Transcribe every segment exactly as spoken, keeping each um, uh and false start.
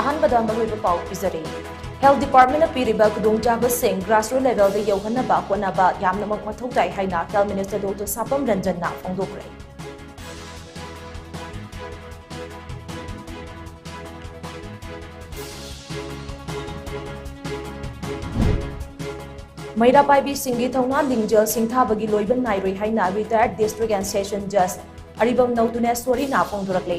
ꯑꯍꯥꯟꯕꯗ ꯃꯔꯨꯑꯣꯏꯕ ꯄꯥꯎ ꯄꯤꯖꯔꯤ꯫ Health Department ꯅ ꯄꯤꯔꯤꯕ ꯈꯨꯗꯣꯡꯆꯥꯕꯁꯤꯡ grassroots level ꯗ ꯌꯧꯍꯟꯅꯕ ꯍꯣꯠꯅꯕ ꯌꯥꯝꯅꯃꯛ ꯃꯊꯧ ꯇꯥꯏ ꯍꯥꯏꯅ Health Minister Doctor ꯁꯥꯄꯝ ꯔꯟꯖꯟꯅ ꯐꯣꯡꯗꯣꯛꯈ꯭ꯔꯦ꯫ ꯃꯩꯔꯥ ꯄꯥꯏꯕꯤꯁꯤꯡꯒꯤ ꯊꯧꯅꯥ ꯂꯤꯡꯖꯦꯜ ꯁꯤꯡꯊꯥꯕꯒꯤ ꯂꯣꯏꯕ ꯅꯥꯏꯔꯣꯏ ꯍꯥꯏꯅ retired District and Session Judge ꯑꯔꯤꯕꯝ ꯅꯧꯇꯨꯅꯦꯁꯣꯔꯤꯅ ꯐꯣꯡꯗꯣꯔꯛꯂꯦ꯫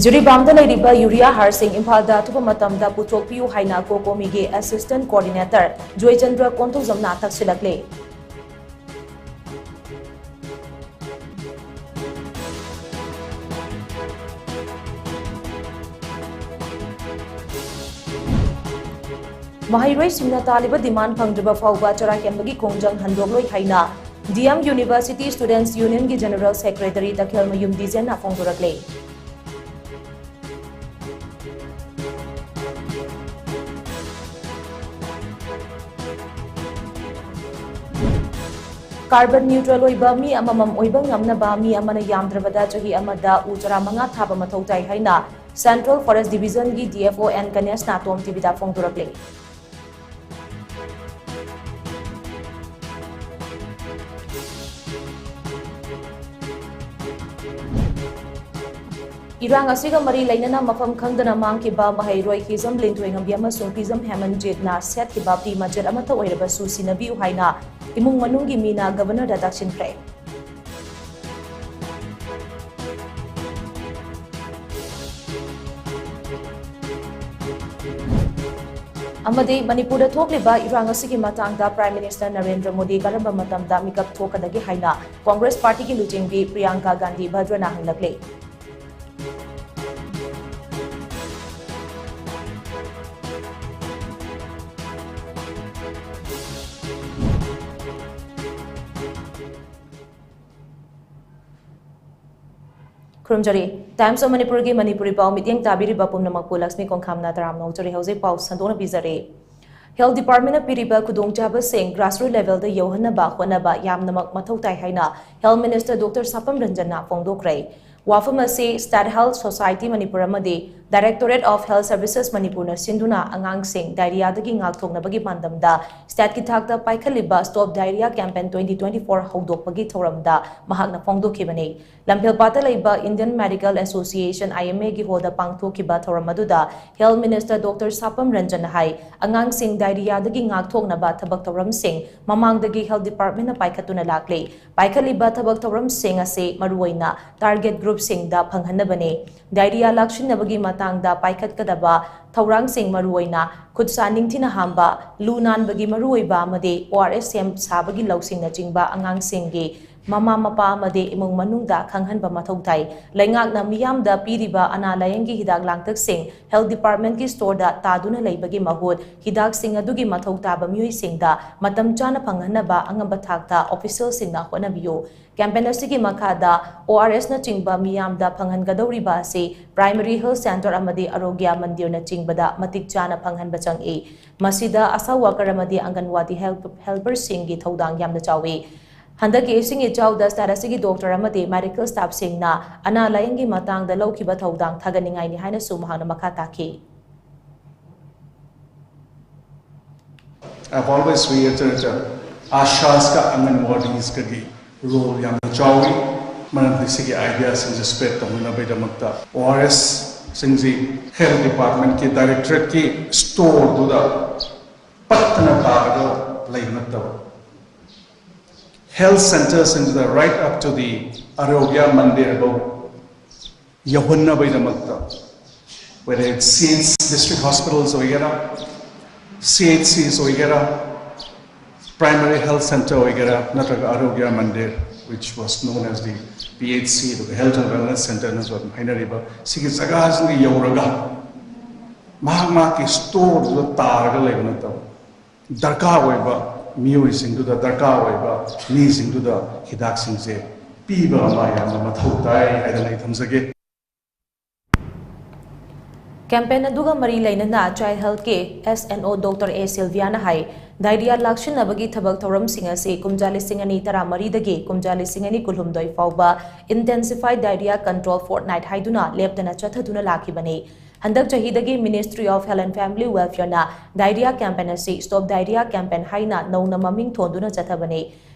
ꯖꯤꯔꯤꯕꯥꯝꯗ ꯂꯩꯔꯤꯕ ꯌꯨꯔꯤꯌꯥ ꯍꯥꯔꯁꯤꯡ ꯏꯝꯐꯥꯜꯗ ꯑꯊꯨꯕ ꯃꯇꯝꯗ ꯄꯨꯊꯣꯛꯄꯤꯌꯨ ꯍꯥꯏꯅ ꯀꯣꯀꯣꯃꯤꯒꯤ Assistant Coordinator ꯖꯣꯏꯆꯟꯗ꯭ꯔ ꯀꯣꯟꯊꯧꯖꯝꯅ ꯇꯛꯁꯤꯜꯂꯛꯂꯦ꯫ ꯃꯍꯩꯔꯣꯏꯁꯤꯡꯅ ꯇꯥꯜꯂꯤꯕ demand ꯐꯪꯗ꯭ꯔꯤꯕ ꯐꯥꯎꯕ ꯆꯔꯥ ꯍꯦꯟꯕꯒꯤ ꯈꯣꯡꯖꯪ ꯍꯟꯗꯣꯛꯂꯣꯏ ꯍꯥꯏꯅ D M University Students Union ꯒꯤ General Secretary ꯇꯈꯦꯜꯃꯌꯨꯝ ꯗꯤꯖꯦꯟꯅ ꯐꯣꯡꯗꯣꯔꯛꯂꯦ꯫ Carbon neutral ꯑꯣꯏꯕ ꯃꯤ ꯑꯃꯃꯝ ꯑꯣꯏꯕ ꯉꯝꯅꯕ ꯃꯤ ꯑꯃꯅ ꯌꯥꯝꯗ꯭ꯔꯕꯗ ꯆꯍꯤ ꯑꯃꯗ ꯎ ꯆꯔꯥ ꯃꯉꯥ ꯊꯥꯕ ꯃꯊꯧ ꯇꯥꯏ ꯍꯥꯏꯅ Central Forest Division ꯒꯤ D F O N ꯒꯅꯦꯁꯅ ꯇꯣꯝ ꯇꯤꯚꯤꯗ ꯐꯣꯡꯗꯣꯔꯛꯂꯤ꯫ ꯏꯔꯥꯡ ꯑꯁꯤꯒ ꯃꯔꯤ ꯂꯩꯅꯅ ꯃꯐꯝ ꯈꯪꯗꯅ ꯃꯥꯡꯈꯤꯕ ꯃꯍꯩꯔꯣꯏ ꯍꯤꯖꯝ ꯂꯤꯟꯊꯣꯏꯉꯝꯕꯤ ꯑꯃꯁꯨꯡ ꯄꯤꯖꯝ ꯍꯦꯃꯟꯖꯤꯠꯅ ꯁꯦꯠꯈꯤꯕ ꯐꯤ ꯃꯆꯦꯠ ꯑꯃꯠꯇ ꯑꯣꯏꯔꯕꯁꯨ ꯁꯤꯟꯅꯕꯤꯌꯨ ꯍꯥꯏꯅ ꯏꯃꯨꯡ ꯃꯅꯨꯡꯒꯤ ꯃꯤꯅ Governor ꯗ ꯇꯛꯁꯤꯟꯈ꯭ꯔꯦ꯫ ꯑꯃꯗꯤ ꯃꯅꯤꯄꯨꯔꯗ ꯊꯣꯛꯂꯤꯕ ꯏꯔꯥꯡ ꯑꯁꯤꯒꯤ ꯃꯇꯥꯡꯗ Prime Minister ꯅꯔꯦꯟꯗ꯭ꯔ ꯃꯣꯗꯤ ꯀꯔꯝꯕ ꯃꯇꯝꯗ ꯃꯤꯀꯞ ꯊꯣꯛꯀꯗꯒꯦ ꯍꯥꯏꯅ Congress Party ꯒꯤ ꯂꯨꯆꯤꯡꯕꯤ Priyanka Gandhi ꯚꯗ꯭ꯔꯅ ꯍꯪꯂꯛꯂꯤ꯫ ꯈꯨꯔꯨꯝꯖꯔꯤ꯫ Times of Manipur ꯒꯤ ꯃꯅꯤꯄꯨꯔꯤ ꯄꯥꯎ ꯃꯤꯠꯌꯦꯡ ꯇꯥꯕꯤꯔꯤꯕ ꯄꯨꯝꯅꯃꯛꯄꯨ ꯂꯛꯁꯃꯤ ꯀꯣꯡꯈꯥꯝꯅ ꯇꯔꯥꯝꯅ ꯑꯣꯛꯆꯔꯤ꯫ ꯍꯧꯖꯤꯛ ꯄꯥꯎ ꯁꯟꯗꯣꯛꯅ ꯄꯤꯖꯔꯤ꯫ Health Department ꯅ ꯄꯤꯔꯤꯕ ꯈꯨꯗꯣꯡꯆꯥꯕꯁꯤꯡ grassroots level ꯗ ꯌꯧꯍꯟꯅꯕ ꯍꯣꯠꯅꯕ ꯌꯥꯝꯅꯃꯛ ꯃꯊꯧ ꯇꯥꯏ ꯍꯥꯏꯅ Health Minister Doctor ꯁꯥꯄꯝ ꯔꯟꯖꯟꯅ ꯐꯣꯡꯗꯣꯛꯈ꯭ꯔꯦ꯫ ꯋꯥꯐꯝ ꯑꯁꯤ State Health Society ꯃꯅꯤꯄꯨꯔ ꯑꯃꯗꯤ Directorate of Health Services ꯃꯅꯤꯄꯨꯔꯅ ꯁꯤꯟꯗꯨꯅ ꯑꯉꯥꯡꯁꯤꯡ diarrhea ꯗꯒꯤ ꯉꯥꯛꯊꯣꯛꯅꯕꯒꯤ ꯄꯥꯟꯗꯝꯗ state ꯀꯤ ꯊꯥꯛꯇ ꯄꯥꯏꯈꯠꯂꯤꯕ Stop Diarrhea Campaign twenty twenty-four ꯍꯧꯗꯣꯛꯄꯒꯤ ꯊꯧꯔꯝꯗ ꯃꯍꯥꯛꯅ ꯐꯣꯡꯗꯣꯛꯈꯤꯕꯅꯤ꯫ ꯂꯝꯐꯦꯜꯄꯥꯠꯇ ꯂꯩꯕ Indian Medical Association, I M A ꯒꯤ hall ꯗ ꯄꯥꯡꯊꯣꯛꯈꯤꯕ ꯊꯧꯔꯝ ꯑꯗꯨꯗ Health Minister Doctor ꯁꯥꯄꯝ ꯔꯟꯖꯟꯅ ꯍꯥꯏ, ꯑꯉꯥꯡꯁꯤꯡ diarrhea ꯗꯒꯤ ꯉꯥꯛꯊꯣꯛꯅꯕ ꯊꯕꯛ ꯊꯧꯔꯝꯁꯤꯡ ꯃꯃꯥꯡꯗꯒꯤ Health Department ꯅ ꯄꯥꯏꯈꯠꯇꯨꯅ ꯂꯥꯛꯂꯤ꯫ ꯄꯥꯏꯈꯠꯂꯤꯕ ꯊꯕꯛ ꯊꯧꯔꯝꯁꯤꯡ ꯑꯁꯤ ꯃꯔꯨꯑꯣꯏꯅ target group ꯁꯤꯡꯗ ꯐꯪꯍꯟꯅꯕꯅꯤ꯫ Diarrhea ꯂꯥꯛꯁꯤꯟꯅꯕꯒꯤ ꯃꯇꯥꯡꯗ ꯄꯥꯏꯈꯠꯀꯗꯕ ꯊꯧꯔꯥꯡꯁꯤꯡ ꯃꯔꯨꯑꯣꯏꯅ ꯈꯨꯠ ꯁꯥ ꯅꯤꯡꯊꯤꯅ ꯍꯥꯝꯕ, ꯂꯨ ꯅꯥꯟꯕꯒꯤ ꯃꯔꯨꯑꯣꯏꯕ ꯑꯃꯗꯤ O R S ꯁꯦꯝ ꯁꯥꯕꯒꯤ ꯂꯧꯁꯤꯡꯅꯆꯤꯡꯕ ꯑꯉꯥꯡꯁꯤꯡꯒꯤ ꯃꯃꯥ ꯃꯄꯥ ꯑꯃꯗꯤ ꯏꯃꯨꯡ ꯃꯅꯨꯡꯗ ꯈꯪꯍꯟꯕ ꯃꯊꯧ ꯇꯥꯏ꯫ ꯂꯩꯉꯥꯛꯅ ꯃꯤꯌꯥꯝꯗ ꯄꯤꯔꯤꯕ ꯑꯅꯥ ꯂꯥꯌꯦꯡꯒꯤ ꯍꯤꯗꯥꯛ ꯂꯥꯡꯊꯛꯁꯤꯡ Health Department ꯀꯤ store ꯗ ꯇꯥꯗꯨꯅ ꯂꯩꯕꯒꯤ ꯃꯍꯨꯠ ꯍꯤꯗꯥꯛꯁꯤꯡ ꯑꯗꯨꯒꯤ ꯃꯊꯧ ꯇꯥꯕ ꯃꯤꯑꯣꯏꯁꯤꯡꯗ ꯃꯇꯝ ꯆꯥꯅ ꯐꯪꯍꯟꯅꯕ ꯑꯉꯝꯕ ꯊꯥꯛꯇ official ꯁꯤꯡꯅ ꯍꯣꯠꯅꯕꯤꯌꯨ꯫ Campaign ꯑꯁꯤꯒꯤ ꯃꯈꯥꯗ O R S ꯅꯆꯤꯡꯕ ꯃꯤꯌꯥꯝꯗ ꯐꯪꯍꯟꯒꯗꯧꯔꯤꯕ ꯑꯁꯤ Primary Health Centre ꯑꯃꯗꯤ ꯑꯔꯣꯒ꯭ꯌ ꯃꯟꯗꯤꯔꯅꯆꯤꯡꯕꯗ ꯃꯇꯤꯛ ꯆꯥꯅ ꯐꯪꯍꯟꯕ ꯆꯪꯏ꯫ ꯃꯁꯤꯗ ASHA worker ꯑꯃꯗꯤ ꯑꯪꯒꯟꯋꯥꯗꯤ help-, helper ꯁꯤꯡꯒꯤ ꯊꯧꯗꯥꯡ ꯌꯥꯝꯅ ꯆꯥꯎꯏ꯫ ꯍꯟꯗꯛꯀꯤ ꯏꯁꯤꯡ ꯏꯆꯥꯎꯗ state ꯑꯁꯤꯒꯤ doctor ꯑꯃꯗꯤ medical staff ꯁꯤꯡꯅ ꯑꯅꯥ ꯂꯥꯌꯦꯡꯒꯤ ꯃꯇꯥꯡꯗ ꯂꯧꯈꯤꯕ ꯊꯧꯗꯥꯡ ꯊꯥꯒꯠꯅꯤꯡꯉꯥꯏꯅꯤ ꯍꯥꯏꯅꯁꯨ ꯃꯍꯥꯛꯅ ꯃꯈꯥ ꯇꯥꯈꯤ꯫ I've always reiterated, ASHAs ꯀ ꯑꯪꯒꯟꯋꯥꯗꯤꯁ ꯀꯒꯤ role ꯌꯥꯝꯅ ꯆꯥꯎꯏ, ꯃꯔꯝꯗꯤ ꯁꯤꯒꯤ idea ꯁꯤꯡꯁꯦ spread ꯇꯧꯅꯅꯕꯒꯤꯗꯃꯛꯇ O R S ꯁꯤꯡꯁꯤ Health Department ꯀꯤ Directorate ꯀꯤ store ꯗꯨꯗ ꯄꯠꯇꯅ ꯇꯥꯔꯒ ꯂꯩꯕ ꯅꯠꯇꯕ, Health Centre ꯁꯤꯡꯁꯤꯗ right up to the Arogya Mandir ꯐꯥꯎ ꯌꯧꯍꯟꯅꯕꯒꯤꯗꯃꯛꯇ, whether it's C H, district hospitals ꯑꯣꯏꯒꯦꯔꯥ, C H Cs ꯑꯣꯏꯒꯦꯔꯥ, Primary Health Centre ꯑꯣꯏꯒꯦꯔꯥ, ꯅꯠꯇ꯭ꯔꯒ Arogya Mandir, which was known as the P H C, ꯑꯗꯨꯒ Health and Wellness Centre ꯅꯁꯨ ꯑꯗꯨꯝ ꯍꯥꯏꯅꯔꯤꯕ ꯁꯤꯒꯤ ꯖꯒꯥꯁꯤꯡꯗ ꯌꯧꯔꯒ ꯃꯍꯥꯛ ꯃꯍꯥꯛꯀꯤ store ꯗꯨꯗ ꯇꯥꯔꯒ ꯂꯩꯕ ꯅꯠꯇꯕ, ꯗꯔꯀꯥꯔ ꯑꯣꯏꯕ ꯃꯤꯑꯣꯏꯁꯤꯡꯗꯨꯗ, ꯗꯔꯀꯥꯔ ꯑꯣꯏꯕ ꯃꯤꯁꯤꯡꯗꯨꯗ ꯍꯤꯗꯥꯛꯁꯤꯡꯁꯦ ꯄꯤꯕ ꯑꯃ ꯌꯥꯝꯅ ꯃꯊꯧ ꯇꯥꯏ ꯍꯥꯏꯗꯅ ꯑꯩ ꯊꯝꯖꯒꯦ꯫ ꯀꯦꯝꯄꯦꯟ ꯑꯗꯨꯒ ꯃꯔꯤ ꯂꯩꯅꯅ ꯆꯥꯏꯜ ꯍꯦꯜꯊꯀꯤ S N O Doctor A Sylviaꯅ ꯍꯥꯏ, ꯗꯥꯏꯔꯤꯌꯥ ꯂꯥꯛꯁꯤꯟꯅꯕꯒꯤ ꯊꯕꯛ ꯊꯧꯔꯝꯁꯤꯡ ꯑꯁꯤ ꯀꯨꯝꯖꯥ ꯂꯤꯁꯤꯡ ꯑꯅꯤ ꯇꯔꯥꯃꯔꯤꯗꯒꯤ ꯀꯨꯝꯖꯥ ꯂꯤꯁꯤꯡ ꯑꯅꯤ ꯀꯨꯟꯍꯨꯝꯗꯣꯏ ꯐꯥꯎꯕ Intensified Diarrhea Control Fortnight ꯍꯥꯏꯗꯨꯅ ꯂꯦꯞꯇꯅ ꯆꯠꯊꯗꯨꯅ ꯂꯥꯛꯈꯤꯕꯅꯤ꯫ ꯍꯟꯗꯛ ꯆꯍꯤꯗꯒꯤ Ministry of Health and Family Welfareꯅ ꯗꯥꯏꯔꯤꯌꯥ ꯀꯦꯝꯄꯦꯟ ꯑꯁꯤ Stop Diarrhea Campaign ꯍꯥꯏꯅ ꯅꯧꯅ ꯃꯃꯤꯡ ꯊꯣꯟꯗꯨꯅ ꯆꯠꯊꯕꯅꯤ꯫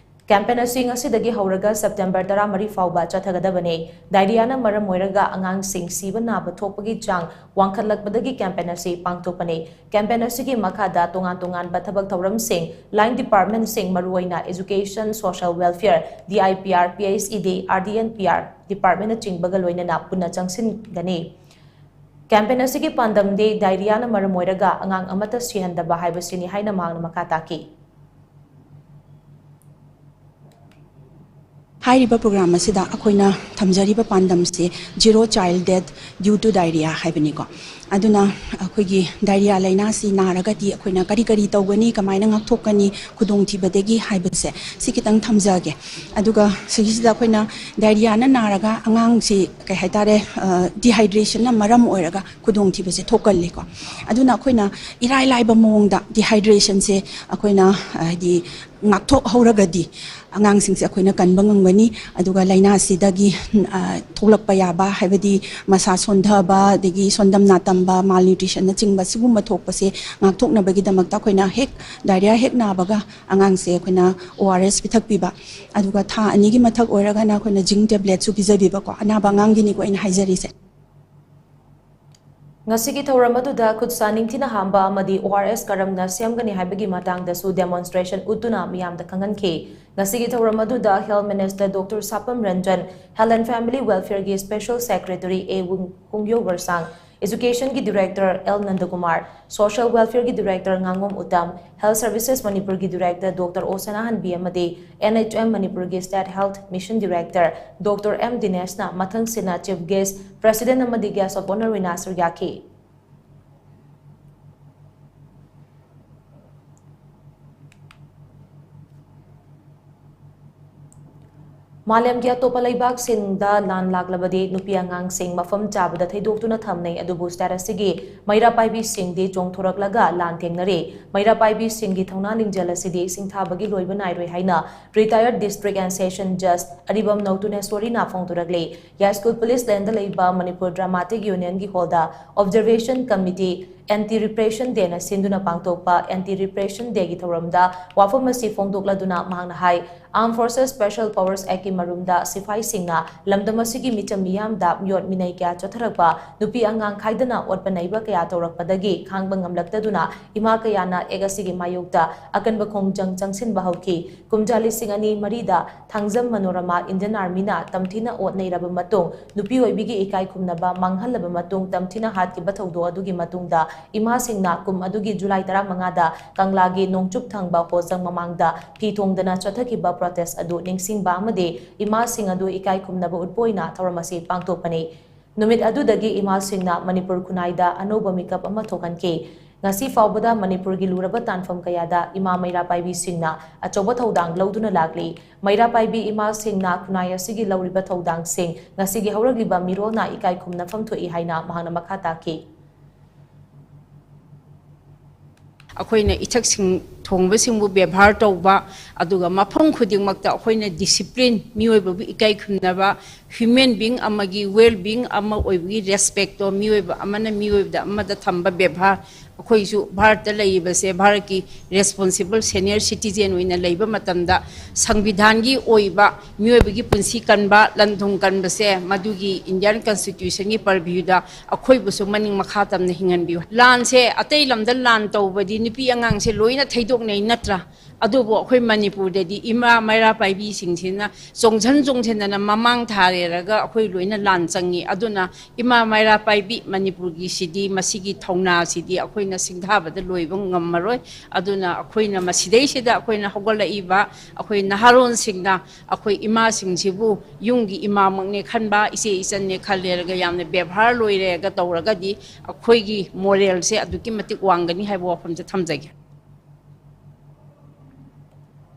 ꯀꯦꯝꯄꯦꯟ ꯑꯁꯤ ꯉꯁꯤꯗꯒꯤ ꯍꯧꯔꯒ ꯁꯦꯞꯇꯦꯝꯕꯔ ꯇꯔꯥꯃꯔꯤ ꯐꯥꯎꯕ ꯆꯠꯊꯒꯗꯕꯅꯤ꯫ ꯗꯥꯏꯔꯤꯌꯥꯅ ꯃꯔꯝ ꯑꯣꯏꯔꯒ ꯑꯉꯥꯡꯁꯤꯡ ꯁꯤꯕ ꯅꯥꯕ ꯊꯣꯛꯄꯒꯤ ꯆꯥꯡ ꯋꯥꯡꯈꯠꯂꯛꯄꯗꯒꯤ ꯀꯦꯝꯄꯦꯟ ꯑꯁꯤ ꯄꯥꯡꯊꯣꯛꯄꯅꯤ꯫ ꯀꯦꯝꯄꯦꯟ ꯑꯁꯤꯒꯤ ꯃꯈꯥꯗ ꯇꯣꯉꯥꯟ ꯇꯣꯉꯥꯟꯕ ꯊꯕꯛ ꯊꯧꯔꯝꯁꯤꯡ, line departmentꯁꯤꯡ, ꯃꯔꯨꯑꯣꯏꯅ Education, Social Welfare, D I P R, P H E D, R D and P R departmentꯅꯆꯤꯡꯕꯒ ꯂꯣꯏꯅꯅ ꯄꯨꯟꯅ ꯆꯪꯁꯤꯟꯒꯅꯤ꯫ ꯀꯦꯝꯄꯦꯟ ꯑꯁꯤꯒꯤ ꯄꯥꯟꯗꯝꯗꯤ ꯗꯥꯏꯔꯤꯌꯥꯅ ꯃꯔꯝ ꯑꯣꯏꯔꯒ ꯑꯉꯥꯡ ꯑꯃꯠꯇ ꯁꯤꯍꯟꯗꯕ ꯍꯥꯏꯕꯁꯤꯅꯤ ꯍꯥꯏꯅ ꯃꯍꯥꯛꯅ ꯃꯈꯥ ꯇꯥꯈꯤ꯫ ꯍꯥꯏꯔꯤꯕ ꯄ꯭ꯔꯣꯒ꯭ꯔꯥꯝ ꯑꯁꯤꯗ ꯑꯩꯈꯣꯏꯅ ꯊꯝꯖꯔꯤꯕ ꯄꯥꯟꯗꯝꯁꯦ Zero Child Death Due to Diarrhea ꯍꯥꯏꯕꯅꯤꯀꯣ꯫ ꯑꯗꯨꯅ ꯑꯩꯈꯣꯏꯒꯤ ꯗꯥꯏꯔꯤꯌꯥ ꯂꯥꯏꯅꯥꯁꯤ ꯅꯥꯔꯒꯗꯤ ꯑꯩꯈꯣꯏꯅ ꯀꯔꯤ ꯀꯔꯤ ꯇꯧꯒꯅꯤ, ꯀꯃꯥꯏꯅ ꯉꯥꯛꯊꯣꯛꯀꯅꯤ ꯈꯨꯗꯣꯡꯊꯤꯕꯗꯒꯤ ꯍꯥꯏꯕꯁꯦ ꯁꯤ ꯈꯤꯇꯪ ꯊꯝꯖꯒꯦ꯫ ꯑꯗꯨꯒ ꯁꯤꯒꯤꯁꯤꯗ ꯑꯩꯈꯣꯏꯅ ꯗꯥꯏꯔꯤꯌꯥꯅ ꯅꯥꯔꯒ ꯑꯉꯥꯡꯁꯤ ꯀꯩ ꯍꯥꯏꯇꯥꯔꯦ, dehydration ꯅ ꯃꯔꯝ ꯑꯣꯏꯔꯒ ꯈꯨꯗꯣꯡꯊꯤꯕꯁꯦ ꯊꯣꯛꯀꯜꯂꯤꯀꯣ꯫ ꯑꯗꯨꯅ ꯑꯩꯈꯣꯏꯅ ꯏꯔꯥꯏ ꯂꯥꯏꯕ ꯃꯑꯣꯡꯗ dehydration ꯁꯦ ꯑꯩꯈꯣꯏꯅ ꯍꯥꯏꯗꯤ ꯉꯥꯛꯊꯣꯛꯍꯧꯔꯒꯗꯤ ꯑꯉꯥꯡꯁꯤꯡꯁꯦ ꯑꯩꯈꯣꯏꯅ ꯀꯟꯕ ꯉꯝꯒꯅꯤ꯫ ꯑꯗꯨꯒ ꯂꯥꯏꯅꯥꯁꯤꯗꯒꯤ ꯊꯣꯛꯂꯛꯄ ꯌꯥꯕ, ꯍꯥꯏꯕꯗꯤ ꯃꯁꯥ ꯁꯣꯟꯊꯕ, ꯑꯗꯒꯤ ꯁꯣꯟꯗꯝ ꯅꯥꯇꯝꯕ, malnutrition ꯅꯆꯤꯡꯕ ꯁꯤꯒꯨꯝꯕ ꯊꯣꯛꯄꯁꯦ ꯉꯥꯛꯊꯣꯛꯅꯕꯒꯤꯗꯃꯛꯇ ꯑꯩꯈꯣꯏꯅ ꯍꯦꯛ ꯗꯥꯏꯔꯤꯌꯥ ꯍꯦꯛ ꯅꯥꯕꯒ ꯑꯉꯥꯡꯁꯦ ꯑꯩꯈꯣꯏꯅ O R S ꯄꯤꯊꯛꯄꯤꯕ, ꯑꯗꯨꯒ ꯊꯥ ꯑꯅꯤꯒꯤ ꯃꯊꯛ ꯑꯣꯏꯔꯒꯅ ꯑꯩꯈꯣꯏꯅ zinc tablet ꯁꯨ ꯄꯤꯖꯕꯤꯕꯀꯣ꯫ ꯑꯅꯥꯕ ꯑꯉꯥꯡꯒꯤꯅꯤꯀꯣ ꯑꯩꯅ ꯍꯥꯏꯖꯔꯤꯁꯦ꯫ ꯉꯁꯤꯒꯤ ꯊꯧꯔꯝ ꯑꯗꯨꯗ ꯈꯨꯠ ꯁꯥ ꯅꯤꯡꯊꯤꯅ ꯍꯥꯝꯕ ꯑꯃꯗꯤ O R S ꯀꯔꯝꯅ ꯁꯦꯝꯒꯅꯤ ꯍꯥꯏꯕꯒꯤ ꯃꯇꯥꯡꯗꯁꯨ demonstration ꯎꯠꯇꯨꯅ ꯃꯤꯌꯥꯝꯗ ꯈꯪꯍꯟꯈꯤ꯫ ꯉꯁꯤꯒꯤ ꯊꯧꯔꯝ ꯑꯗꯨꯗ Health Minister Doctor ꯁꯥꯄꯝ Ranjan, Health and Family Welfare ꯒꯤ Special Secretary A ꯍꯨꯡꯌꯣ ꯒꯔꯁꯥꯡ, Education ꯒꯤ Director L ꯅꯟꯗꯀꯨꯃꯥꯔ, Social Welfare ꯒꯤ Director ꯉꯥꯉꯣꯝ ꯎꯇꯝ, Health Services ꯃꯅꯤꯄꯨꯔꯒꯤ Director Doctor ꯑꯣ ꯁꯅꯥꯍꯟꯕꯤ ꯑꯃꯗꯤ N H M ꯃꯅꯤꯄꯨꯔꯒꯤ State Health Mission Director Doctor M ꯗꯤꯅꯦꯁꯅ ꯃꯊꯪꯁꯤꯠꯅ Chief Guest, President ꯑꯃꯗꯤ Guest of Honour ꯑꯣꯏꯅ ꯁꯔꯨꯛ ꯌꯥꯈꯤ꯫ ꯃꯥꯂꯦꯝꯒꯤ ꯑꯇꯣꯞꯄ ꯂꯩꯕꯥꯛꯁꯤꯡꯗ ꯂꯥꯟ ꯂꯥꯛꯂꯕꯗꯤ ꯅꯨꯄꯤ ꯑꯉꯥꯡꯁꯤꯡ ꯃꯐꯝ ꯆꯥꯕꯗ ꯊꯩꯗꯣꯛꯇꯨꯅ ꯊꯝꯅꯩ, ꯑꯗꯨꯕꯨ ꯁ꯭ꯇꯦꯠ ꯑꯁꯤꯒꯤ ꯃꯩꯔꯥ ꯄꯥꯏꯕꯤꯁꯤꯡꯗꯤ ꯆꯣꯡꯊꯣꯔꯛꯂꯒ ꯂꯥꯟ ꯊꯦꯡꯅꯔꯤ꯫ ꯃꯩꯔꯥ ꯄꯥꯏꯕꯤꯁꯤꯡꯒꯤ ꯊꯧꯅꯥ ꯂꯤꯡꯖꯦꯜ ꯑꯁꯤꯗꯤ ꯁꯤꯡꯊꯥꯕꯒꯤ ꯂꯣꯏꯕ ꯅꯥꯏꯔꯣꯏ ꯍꯥꯏꯅ retired district and session judge ꯑꯔꯤꯕꯝ ꯅꯧꯇꯨꯅꯦꯁꯣꯔꯤꯅ ꯐꯣꯡꯗꯣꯔꯛꯂꯤ꯫ ꯌꯥꯏꯁ꯭ꯀꯨꯜ ꯄꯨꯂꯤꯁ ꯂꯦꯟꯗ ꯂꯩꯕ ꯃꯅꯤꯄꯨꯔ ꯗ꯭ꯔꯃꯥꯇꯤꯛ ꯌꯨꯅꯤꯌꯟꯒꯤ ꯍꯣꯜꯗ Observation Committee Anti Repression Day ꯅ ꯁꯤꯟꯗꯨꯅ ꯄꯥꯡꯊꯣꯛꯄ Anti Repression Day ꯒꯤ ꯊꯧꯔꯝꯗ ꯋꯥꯐꯝ ꯑꯁꯤ ꯐꯣꯡꯗꯣꯛꯂꯗꯨꯅ ꯃꯍꯥꯛꯅ ꯍꯥꯏ, Armed Forces Special Powers Act ꯀꯤ ꯃꯔꯨꯝꯗ ꯁꯤꯐꯥꯏꯁꯤꯡꯅ ꯂꯝꯗꯝ ꯑꯁꯤꯒꯤ ꯃꯤꯆꯝ ꯃꯤꯌꯥꯝꯗ ꯃꯤꯑꯣꯠ ꯃꯤꯅꯩ ꯀꯌꯥ ꯆꯠꯊꯔꯛꯄ, ꯅꯨꯄꯤ ꯑꯉꯥꯡ ꯈꯥꯏꯗꯅ ꯑꯣꯠꯄ ꯅꯩꯕ ꯀꯌꯥ ꯇꯧꯔꯛꯄꯗꯒꯤ ꯈꯥꯡꯕ ꯉꯝꯂꯛꯇꯗꯨꯅ ꯏꯃꯥ ꯀꯌꯥꯅ Act ꯑꯁꯤꯒꯤ ꯃꯥꯌꯣꯛꯇ ꯑꯀꯟꯕ ꯈꯣꯡꯖꯪ ꯆꯪꯁꯤꯟꯕ ꯍꯧꯈꯤ꯫ ꯀꯨꯝꯖꯥ ꯂꯤꯁꯤꯡ ꯑꯅꯤ ꯃꯔꯤꯗ ꯊꯥꯡꯖꯝ ꯃꯅꯣꯔꯃꯥ Indian Army ꯅ ꯇꯝꯊꯤꯅ ꯑꯣꯠ ꯅꯩꯔꯕ ꯃꯇꯨꯡ, ꯅꯨꯄꯤ ꯑꯣꯏꯕꯤꯒꯤ ꯏꯀꯥꯏ ꯈꯨꯝꯅꯕ ꯃꯥꯡꯍꯜꯂꯕ ꯃꯇꯨꯡ, ꯇꯝꯊꯤꯅ ꯍꯥꯠꯈꯤꯕ ꯊꯧꯗꯣꯛ ꯑꯗꯨꯒꯤ ꯃꯇꯨꯡꯗ ꯏꯃꯥꯁꯤꯡꯅ ꯀꯨꯝ ꯑꯗꯨꯒꯤ ꯖꯨꯂꯥꯏ ꯇꯔꯥꯃꯉꯥꯗ ꯀꯪꯂꯥꯒꯤ ꯅꯣꯡꯆꯨꯞ ꯊꯪꯕ ꯍꯣꯖꯪ ꯃꯃꯥꯡꯗ ꯐꯤ ꯊꯣꯡꯗꯅ ꯆꯠꯊꯈꯤꯕ protest ꯑꯗꯨ ꯅꯤꯡꯁꯤꯡꯕ ꯑꯃꯗꯤ ꯏꯃꯥꯁꯤꯡ ꯑꯗꯨ ꯏꯀꯥꯏ ꯈꯨꯝꯅꯕ ꯎꯠꯄ ꯑꯣꯏꯅ ꯊꯧꯔꯝ ꯑꯁꯤ ꯄꯥꯡꯊꯣꯛꯄꯅꯤ꯫ ꯅꯨꯃꯤꯠ ꯑꯗꯨꯗꯒꯤ ꯏꯃꯥꯁꯤꯡꯅ ꯃꯅꯤꯄꯨꯔ ꯈꯨꯟꯅꯥꯏꯗ ꯑꯅꯧꯕ ꯃꯤꯀꯞ ꯑꯃ ꯊꯣꯛꯍꯟꯈꯤ꯫ ꯉꯁꯤ ꯐꯥꯎꯕꯗ ꯃꯅꯤꯄꯨꯔꯒꯤ ꯂꯨꯔꯕ ꯇꯥꯟꯐꯝ ꯀꯌꯥꯗ ꯏꯃꯥ ꯃꯩꯔꯥ ꯄꯥꯏꯕꯤꯁꯤꯡꯅ ꯑꯆꯧꯕ ꯊꯧꯗꯥꯡ ꯂꯧꯗꯨꯅ ꯂꯥꯛꯂꯤ꯫ ꯃꯩꯔꯥ ꯄꯥꯏꯕꯤ ꯏꯃꯥꯁꯤꯡꯅ ꯈꯨꯟꯅꯥꯏ ꯑꯁꯤꯒꯤ ꯂꯧꯔꯤꯕ ꯊꯧꯗꯥꯡꯁꯤꯡ ꯉꯁꯤꯒꯤ ꯍꯧꯔꯛꯂꯤꯕ ꯃꯤꯔꯣꯜꯅ ꯏꯀꯥꯏ ꯈꯨꯝꯅꯐꯝ ꯊꯣꯛꯏ ꯍꯥꯏꯅ ꯃꯍꯥꯛꯅ ꯃꯈꯥ ꯇꯥꯈꯤ꯫ ꯑꯩꯈꯣꯏꯅ ꯏꯊꯛꯁꯤꯡ ꯊꯣꯡꯕꯁꯤꯡꯕꯨ ꯕꯦꯕꯥꯔ ꯇꯧꯕ, ꯑꯗꯨꯒ ꯃꯐꯝ ꯈꯨꯗꯤꯡꯃꯛꯇ ꯑꯩꯈꯣꯏꯅ discipline, ꯃꯤꯑꯣꯏꯕꯕꯨ ꯏꯀꯥꯏ ꯈꯨꯝꯅꯕ, human being ꯑꯃꯒꯤ well being ꯑꯃ ꯑꯣꯏꯕꯒꯤ respect ꯇꯣ, ꯃꯤꯑꯣꯏꯕ ꯑꯃꯅ ꯃꯤꯑꯣꯏꯕꯗ ꯑꯃꯗ ꯊꯝꯕ ꯕꯦꯕꯥꯔ, ꯑꯩꯈꯣꯏꯁꯨ ꯚꯥꯔꯠꯇ ꯂꯩꯔꯤꯕꯁꯦ ꯚꯥꯔꯠꯀꯤ responsible senior citizen ꯑꯣꯏꯅ ꯂꯩꯕ ꯃꯇꯝꯗ ꯁꯪꯕꯤꯙꯥꯟꯒꯤ ꯑꯣꯏꯕ ꯃꯤꯑꯣꯏꯕꯒꯤ ꯄꯨꯟꯁꯤ ꯀꯟꯕ, ꯂꯟ ꯊꯨꯝ ꯀꯟꯕꯁꯦ ꯃꯗꯨꯒꯤ Indian Constitution ꯒꯤ purview ꯗ ꯑꯩꯈꯣꯏꯕꯨꯁꯨ ꯃꯅꯤꯡ ꯃꯈꯥ ꯇꯝꯅ ꯍꯤꯡꯍꯟꯕꯤꯌꯨ꯫ ꯂꯥꯟꯁꯦ ꯑꯇꯩ ꯂꯝꯗ ꯂꯥꯟ ꯇꯧꯕꯗꯤ ꯅꯨꯄꯤ ꯑꯉꯥꯡꯁꯦ ꯂꯣꯏꯅ ꯊꯩꯗꯣꯛꯅꯩ ꯅꯠꯇ꯭ꯔꯥ? ꯑꯗꯨꯕꯨ ꯑꯩꯈꯣꯏ ꯃꯅꯤꯄꯨꯔꯗꯗꯤ ꯏꯃꯥ ꯃꯩꯔꯥ ꯄꯥꯏꯕꯤꯁꯤꯡꯁꯤꯅ ꯆꯣꯡꯁꯤꯟ ꯆꯣꯡꯁꯤꯟꯗꯅ ꯃꯃꯥꯡ ꯊꯥꯔꯦꯔꯒ ꯑꯩꯈꯣꯏ ꯂꯣꯏꯅ ꯂꯥꯟ ꯆꯪꯉꯤ꯫ ꯑꯗꯨꯅ ꯏꯃꯥ ꯃꯩꯔꯥ ꯄꯥꯏꯕꯤ ꯃꯅꯤꯄꯨꯔꯒꯤꯁꯤꯗꯤ, ꯃꯁꯤꯒꯤ ꯊꯧꯅꯥꯁꯤꯗꯤ ꯑꯩꯈꯣꯏꯅ ꯁꯤꯡꯊꯥꯕꯗ ꯂꯣꯏꯕ ꯉꯝꯃꯔꯣꯏ꯫ ꯑꯗꯨꯅ ꯑꯩꯈꯣꯏꯅ ꯃꯁꯤꯗꯩꯁꯤꯗ ꯑꯩꯈꯣꯏꯅ ꯍꯧꯒꯠꯂꯛꯏꯕ ꯑꯩꯈꯣꯏ ꯅꯍꯥꯔꯣꯟꯁꯤꯡꯅ ꯑꯩꯈꯣꯏ ꯏꯃꯥꯁꯤꯡꯁꯤꯕꯨ ꯌꯨꯝꯒꯤ ꯏꯃꯥꯃꯛꯅꯦ ꯈꯟꯕ, ꯏꯆꯦ ꯏꯆꯟꯅꯦ ꯈꯜꯂꯦꯔꯒ ꯌꯥꯝꯅ ꯕꯦꯕꯥꯔ ꯂꯣꯏꯔꯦꯒ ꯇꯧꯔꯒꯗꯤ ꯑꯩꯈꯣꯏꯒꯤ morale ꯁꯦ ꯑꯗꯨꯛꯀꯤ ꯃꯇꯤꯛ ꯋꯥꯡꯒꯅꯤ ꯍꯥꯏꯕ ꯋꯥꯐꯝꯁꯦ ꯊꯝꯖꯒꯦ꯫